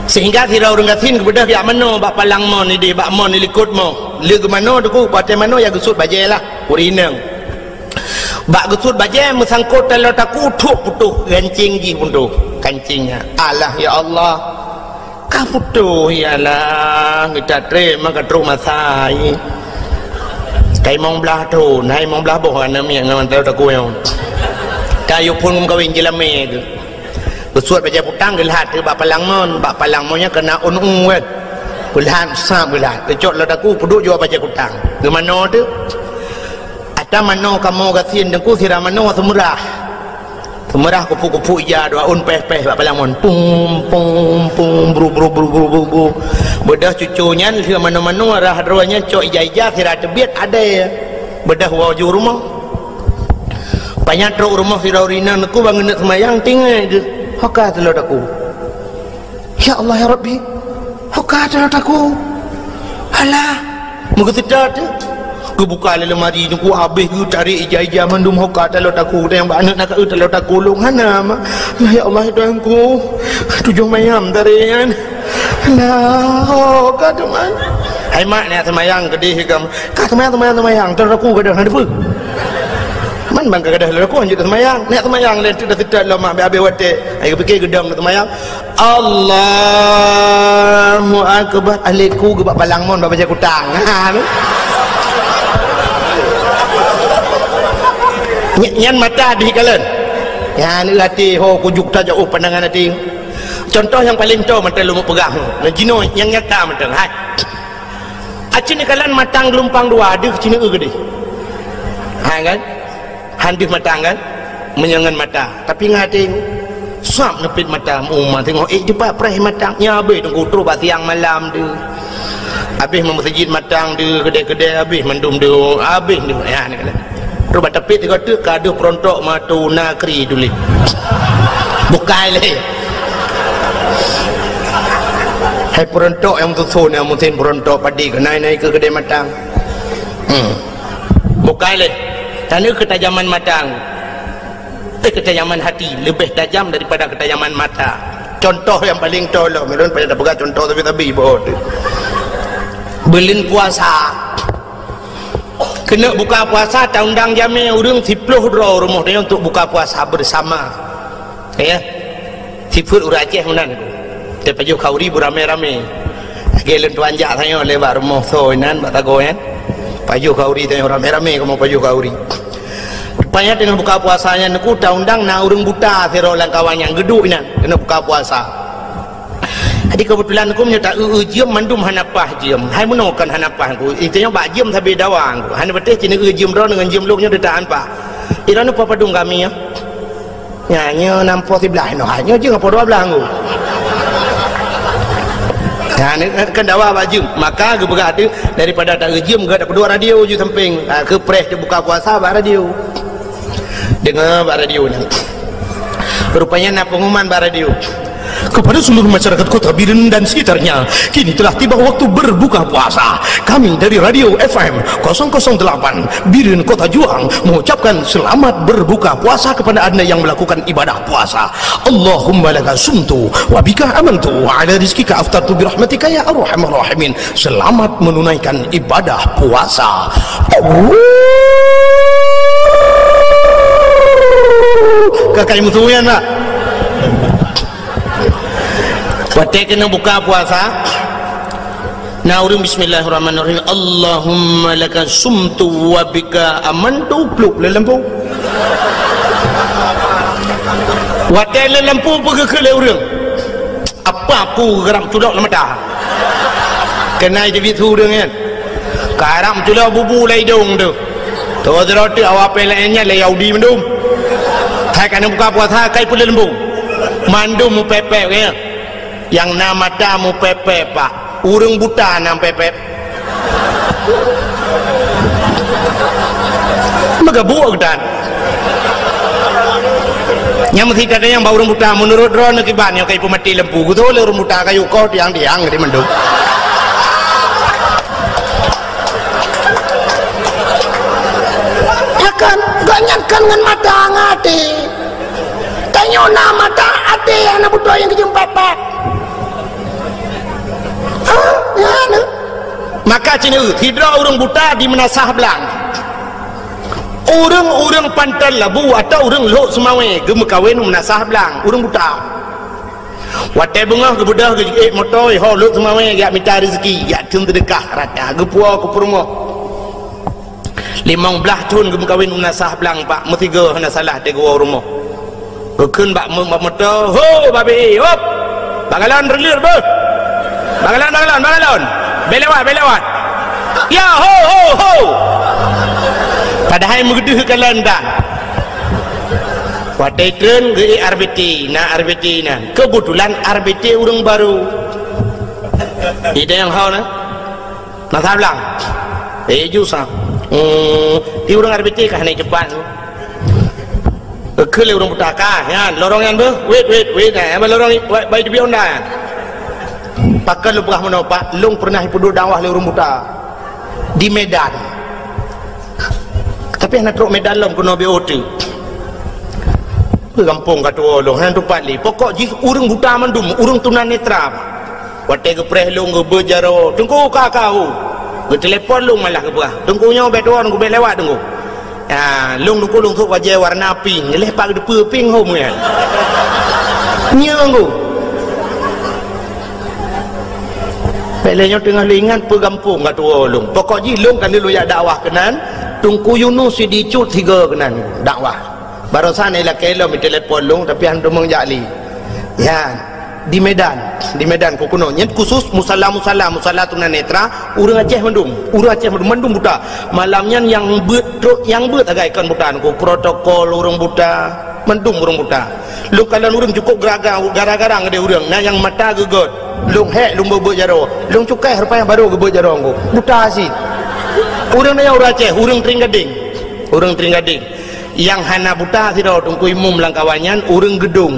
Sehingga sidroe ureueng gasien geubeudôh jak manoe bak palang mon idéh, bak mon ilikot moh. Lé geumanoe Teungku, watèe manoe ya geusuet bajèe lah, ureueng inong. Bak geusuet bajèe meusangkot taloe takue, thup putôh, gancéng jih putôh, kancéng nyan. Alah, ya Allah. Ka putôh, ya Allah, geuta trép meuka trok masa, hai. Ka limong blaih thôn, hai, limong blaih boh aneuk miet ngon taloe takue nyoe. Ka yue phôn meukawen jilamé geuh. Geusuet bajèe kutang, geulhat bak palang mon, bak palang mon nyan keunan ôn u kan. Geulhat, sab geulhat. Geucok taloe takue, peuduek jua bajèe kutang. Geumanoe teuh. Ata manoe kamoe gasien Teungku, sira manoe seumeurah. Seumeurah kupuk-kupuk ija dua ôn pèh-pèh bak palang mon. Pum, pum, pum, bru, bru, bru. Beudôh cuco nyan, lheueh manoe-manoe rhah droe nyan cok ija-ija sira teubiet adèe. Beudôh woe ju rumoh. Pajan trok rumoh sidroe ureueng inong Teungku ban geuneuk seumayang, tinggai geuh. Ho ka taloe takue. Ya Allah, ya Rabbi, ho ka taloe takue. Alah, meugeuseutôt teuh. Geubuka lé leumari Teungku, habéh geutarek ija-ija mandum, ho ka taloe takue. Dan nyang bak aneuk na ka eu taloe takue lôn hana, ma. Alah, ya Allah, ya Tuhanku. Tujoh mayam tarek nyan. Alah, ho ka teuma. Hai mak, neujak seumayang keudéh, kam. Ka seumayang, seumayang, seumayang. Taloe takue gadôh, na teupeue. Man ban ka gadôh taloe takue, hanjeuet seumayang. Neujak seumayang lé, teuh dah seutôt lom, mak, habéh-habéh watèe. Ai geupiké geudong seumayang. Allahu Akbar. Alet ku geuh bak palang mon, bak bajèe kutang. Ha, tu. Ny-, nyan mata deuh ikalon. Nyan até ho kujok tajaoh pandangan até. Contoh nyang paleng toe mantong lôn peugah. Nah, jinoe nyang nyata mantong. Hai. Aci neukalon matang geulumpang dua, deuh ci neueu keudéh. Ha kan? Han deuh matang kan? Meunyoe ngon mata. Tapi ngon até, sab neupet mata, uma teungoh ék dipat preh matang. Nyan habéh Teungku trok bak siang malam deuh. Habéh meuseujid matang deuh, keudè-keudè habéh mandum deuh, habéh deuh. Ya, ni keunan. Rôh bak tapék tiga teuk ka deuh peurontok mata na kri tuléh. Bukai lé. Hai peurontok nyang meususun, nyang musim peurontok padi keunan, na keu keudè matang. Hmm. Bukai lé. Nyan keu ketajaman matang. Eh, ketajaman hati lebih tajam daripada ketajaman mata. Contoh nyang paléng tolom, ulôn payah tapeugah contoh sabe-sabe boh teuh. Buleuen puasa. Keuneuk buka puasa, taundang jamé ureuëng siplôh droe rumoh tanyoe untuk buka puasa bersama. Ya. Sifeuet ureuëng Aceh meunan. Tapajoh khauri beuramé-ramé. Lagèe lôn tuan jak tanyoe lé bak rumoh soe inan bak sagoe nyan. Pajoh khauri tanyoe ramé-ramé kamoe pajoh khauri. Rupanya teungoh buka puasa nyan Teungku, taundang na ureuëng buta sidroe lam kawan nyang geuduek inan keuneuk buka puasa. Jadi keubeutulan Teungku meunyoe ta-eu-eu jeuem mandum hana paih jeuem. Hai meunoe kon hana paih Teungku. Tanyoe bak jeuem sabe dawa Teungku. Hana patéh cit neu-eu jeuem droeneuh ngon jeuem lôn nyoe teutab han paih. Droeneuh padum kami nyoe. Nyan, nyoe na po siblaih noh, nyoe jeuem po dua blaih nggu. Nyan, kan dawa bak jeuem. Maka geupeugah teuh, daripada ta-eu jeuem, geupeugah tapeuduek radio ju sampéng. Ha, keu preh teubuka puasa bak radio. Deungoe bak radio nyan. Rupanya na pengumuman bak radio. Kepada seluruh masyarakat Kota Biren dan sekitarnya, kini telah tiba waktu berbuka puasa. Kami dari Radio F M kosong kosong delapan Biren Kota Juang mengucapkan selamat berbuka puasa kepada anda yang melakukan ibadah puasa. Allahumma laka sumtu wa bika amantu wa ala rizkika aftartu birahmatika ya arhamar rahimin. Selamat menunaikan ibadah puasa. Kakai musuh nyan tak? Watèe keuneuk buka puasa, na ureuëng bismillahirrahmanirrahim, Allahumma laka sumtu wa bika amantu, plup lé lampu. Watèe lé lampu peugeuh keu lé ureuëng. Apa ku geurab culok lam mata? Keunan jibiet su ureuëng nyan. Karab culok bubu lam idong teuh. Toh sidroe teuk awak P L N nyan lé Yahudi mandum. Hai ka na buka puasa, kai peuleumbong. Mandum mupepek nyan. Nyang na mata mupepek, Pak. Ureuëng buta na pepek. Meugabuk geutan. Nyang meusi tatanyong bak ureuëng buta, meunurot droeneuh kiban nyoe ka ipeumaté lampu, geutoh lé ureuëng buta kayu koh tiang-tiang di mandum. Takkan, gobnyan kan ngon mata ngon até. Tanyoe na mata até hana beutôi nyang geujeuem pat-pat. Ah, ya, na. Maka cit neu, sidroe ureuëng buta di Meunasah Blang. Ureuëng-ureuëng Panton Labu atau ureuëng Lhok Seumawé geumeukawen u Meunasah Blang, ureuëng buta. Watèe beungoh geubeudôh geujiék moto, ho Lhok Seumawé jak mita rezeki, jak theun seudeukah rata, geupuwoe keu peurumoh. Limong blaih thon geumeukawen u Meunasah Blang, Pak, meusigoe hana salah teuh geuwoe u rumoh. Geukheun bak meu-, bak moto, "Ho, babi, hop! Bak galon reulir beuh! Bak galon, bak galon, bak galon! Bèk lewat, bèk lewat! Ya, ho, ho, ho!" Padahai meudeuh galon dah. Watèe treun geuék R B T, na R B T na. Keubeutulan R B T ureuëng barô. Idéh nyang ho na. Meunasah Blang. Eh, ju sa. Hmm, di ureuëng R B T kah naik cepat tu. Keu lé ureuëng buta kah, nyan, lorong nyan beuh. Wait, wait, wait, eh, lorong, wait, bai di Honda nyan. Pakon lôn peugah meunoe, Pak, lôn pernah ipeuduek dakwah lé ureuëng buta di Medan. Tapi hana trok Medan lom keunoe B O T. Peue gampông ka tuwoe lôn, hana tupat lé. Pokok jih ureuëng buta mandum, ureuëng tunanetra. Watèe geupreh lôn geubeuet jaroe, "Teungku, ka, ka, ho." Geutelepon lôn malah geupeugah, "Teungku nyoe bèk tuwoe, Teungku bèk lewat, Teungku." Ya, lôn Teungku lôn sôk bajèe warna pink, lheuh pat geuteupeue pink hom nyan. Nyoe Teungku. Bèk lé nyoe teungoh lôn ingat peue gampông ka tuwoe lôn. Pokok jih lôn ka lheueh lôn jak dakwah keunan, Teungku Yunus Sidicut sigoe keunan dakwah. Barosan ilakèe lom itelepon lôn, tapi han teumeung jak lé. Nyan, di Medan, di Medan keu keunoe. Nyan khusus musala-musala, musala tunanetra, ureuëng Aceh mandum, ureuëng Aceh mandum, mandum buta. Malam nyan nyang beuet trok, nyang beuet sagai kon buta, nyan protokol ureuëng buta, mandum ureuëng buta. Lôn kalon ureuëng cukôp geraga-, gara-gara ngon ureuëng, na nyang mata geugöt. Lôn hék lôn beuet jaroe. Lôn cukai rupa nyang barô geubeuet jaroe ngku. Buta cit. Ureuëng nyan ureuëng Aceh, ureuëng Tring Gading. Ureuëng Tring Gading. Nyang hana buta sidroe Teungku Imum lam kawan nyan ureuëng Geudong.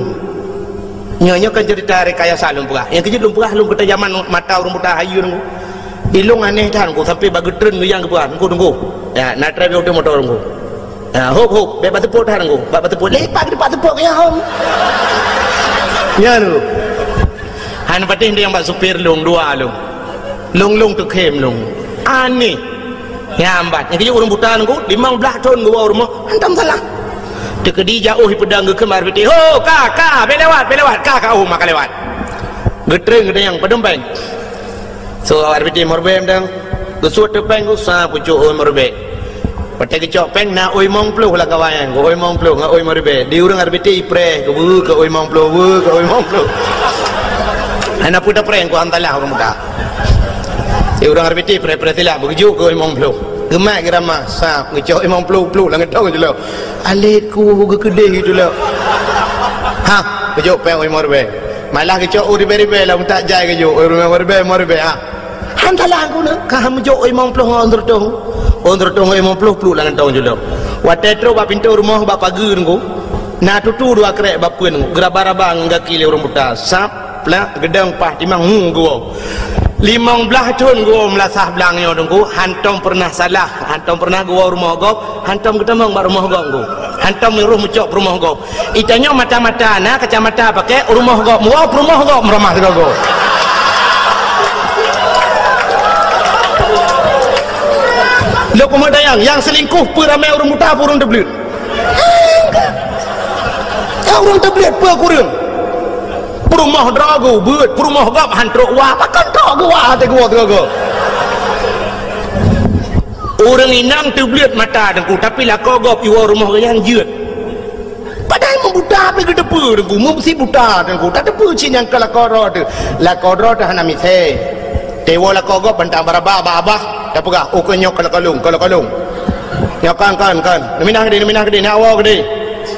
Nyoe, nyoe kan cerita rekayasa lôn peugah. Nyang keujeuet lôn peugah lôn keuta jaman mata ureuëng buta hayeue ngku. Ilôn aneh that ngku sampai bak geutreun geuyang geupeugah ngku, ngku. Ya, na trep nyang motor ngku. Ha, hop, hop, bèk bak teupot that ngku. Bak, bak teupot. Lepak di bak teupot keu nyang hom. Nyan ngku. Han patéh nyang bak supir lôn, dua lôn. Lôn, lôn teukhém lôn. Aneh. Nyang bat. Nyang keujeuet ureuëng buta ngku, limong blaih thon geuwoe u rumoh, hantom salah. Teukeudi jak ôh peudong geukheun bak R P T. "Ho, ka, ka, bèk lewat, bèk lewat, ka, ka, oh, maka lewat." Geutreun geutanyong, "Padum péng?" So, R P T meuribèe mantong. Geusuet teupeng geusa pucok ôi meuribèe. Watèe geucok péng na ôi limong ploh lam kawan nyan, ôi limong ploh ngon ôi meuribèe. Di ureuëng R P T ipreh, geubeue keu ôi limong ploh, beue keu ôi limong ploh. Hana peue tapreh, ku hantalah ureuëng buta. Di ureuëng R P T preh-preh silah, beugeujok keu ôi limong ploh. Geumat geurama, sab, geucok limong ploh, ploh lam geutong jeulo. Alet ku geukeudeh jeulo. Ha, geujok péng ôi limong ribèe. Malah geucok ôi ribèe-ribèe lam utak jai geujok, ôi ribèe-ribèe, limong ribèe, ha. Han salah guna, ka han meujok limong ploh ngon seureutôh. Oh, seureutôh ngon limong ploh pluek lam kantong judong. Watèe trok bak pintoe rumoh bak pageue ngon, na tutu dua krek bak peuen ngon, geuraba-raba ngon gaki lé ureueng buta. Sab, plak, geudong, paih, timang, hu, geuwoe. Limong blaih thon geuwoe meulasah blang nyoe Teungku, hantom peureunah salah, hantom peureunah geuwoe rumoh gob, hantom geutamong bak rumoh gob Teungku. Hantom meurôh meucok peurumoh gob. Itanyoe mata-mata na kacamata pakai, rumoh gob meuwoe, peurumoh gob meuramah sigoe-goe. Lôn keumeudayang, nyang seulingkoh peue ramé ureueng buta, peue ureueng teubleuet? Nyang ureueng teubleuet peue kureueng? Peurumoh droe geuh beuet, peurumoh gob han trok wa, pakon trok geuh wa até geuwoe sigoe-goe. Ureueng inong teubleuet mata Teungku, tapi lakoe gob iwoe rumoh geuh nyan jeuet. Padahai meubuta pih geuteupeue Teungku, meusi buta Teungku. Tateupeue cit nyang keu lakoe droe teuh. Lakoe droe teuh hana misé. Teuwoe lakoe gob bantang baraba bak abah, tapeugah, "Oh, keu nyoe keu lakoe lôn, keu lakoe lôn. Nyoe kon, kon, kon. Neuminah keudeh, neuminah keudeh, neuwoe keudeh.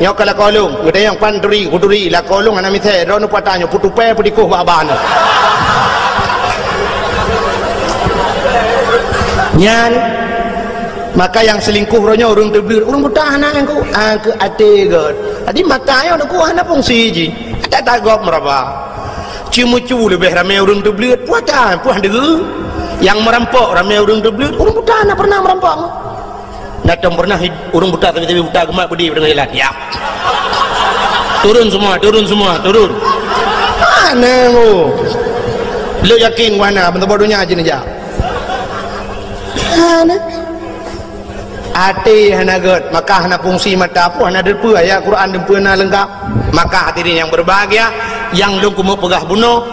Nyoe keu lakoe lôn." Geutanyong, "Pan turi?" "Kuturi." "Lakoe lôn hana misé. Droeneuh peue ata nyoe, peutupée, peutikôh bak abah nyoe." Nyan. Maka nyang seulingkoh uroe nyoe ureueng teubleuet, ureueng buta hana nyang ku, ah, keu até gét. Jadi mata nyoe Teungku hana fungsi jih. Ata-ata gob meuraba. Ceumeucue leubeh ramé ureueng teubleuet, peue ata, peue han deuh. Nyang meurampok ramé ureueng teubleuet, ureueng buta hana peureunah meurampok. Na tom peureunah ureueng buta, tapi, tapi buta geumat beudé deungon jalan. Ya. Turun semua, turun semua, turun. Hana, oh. Lôn yakin hana, meuteumé donya jih neujak. Hana. Até hana gét, maka hana fungsi mata pun hana teupeue ayat Quran teupeue na leungkap. Maka hadirin yang berbahagia, nyang lôn keumeung peugah bunoe,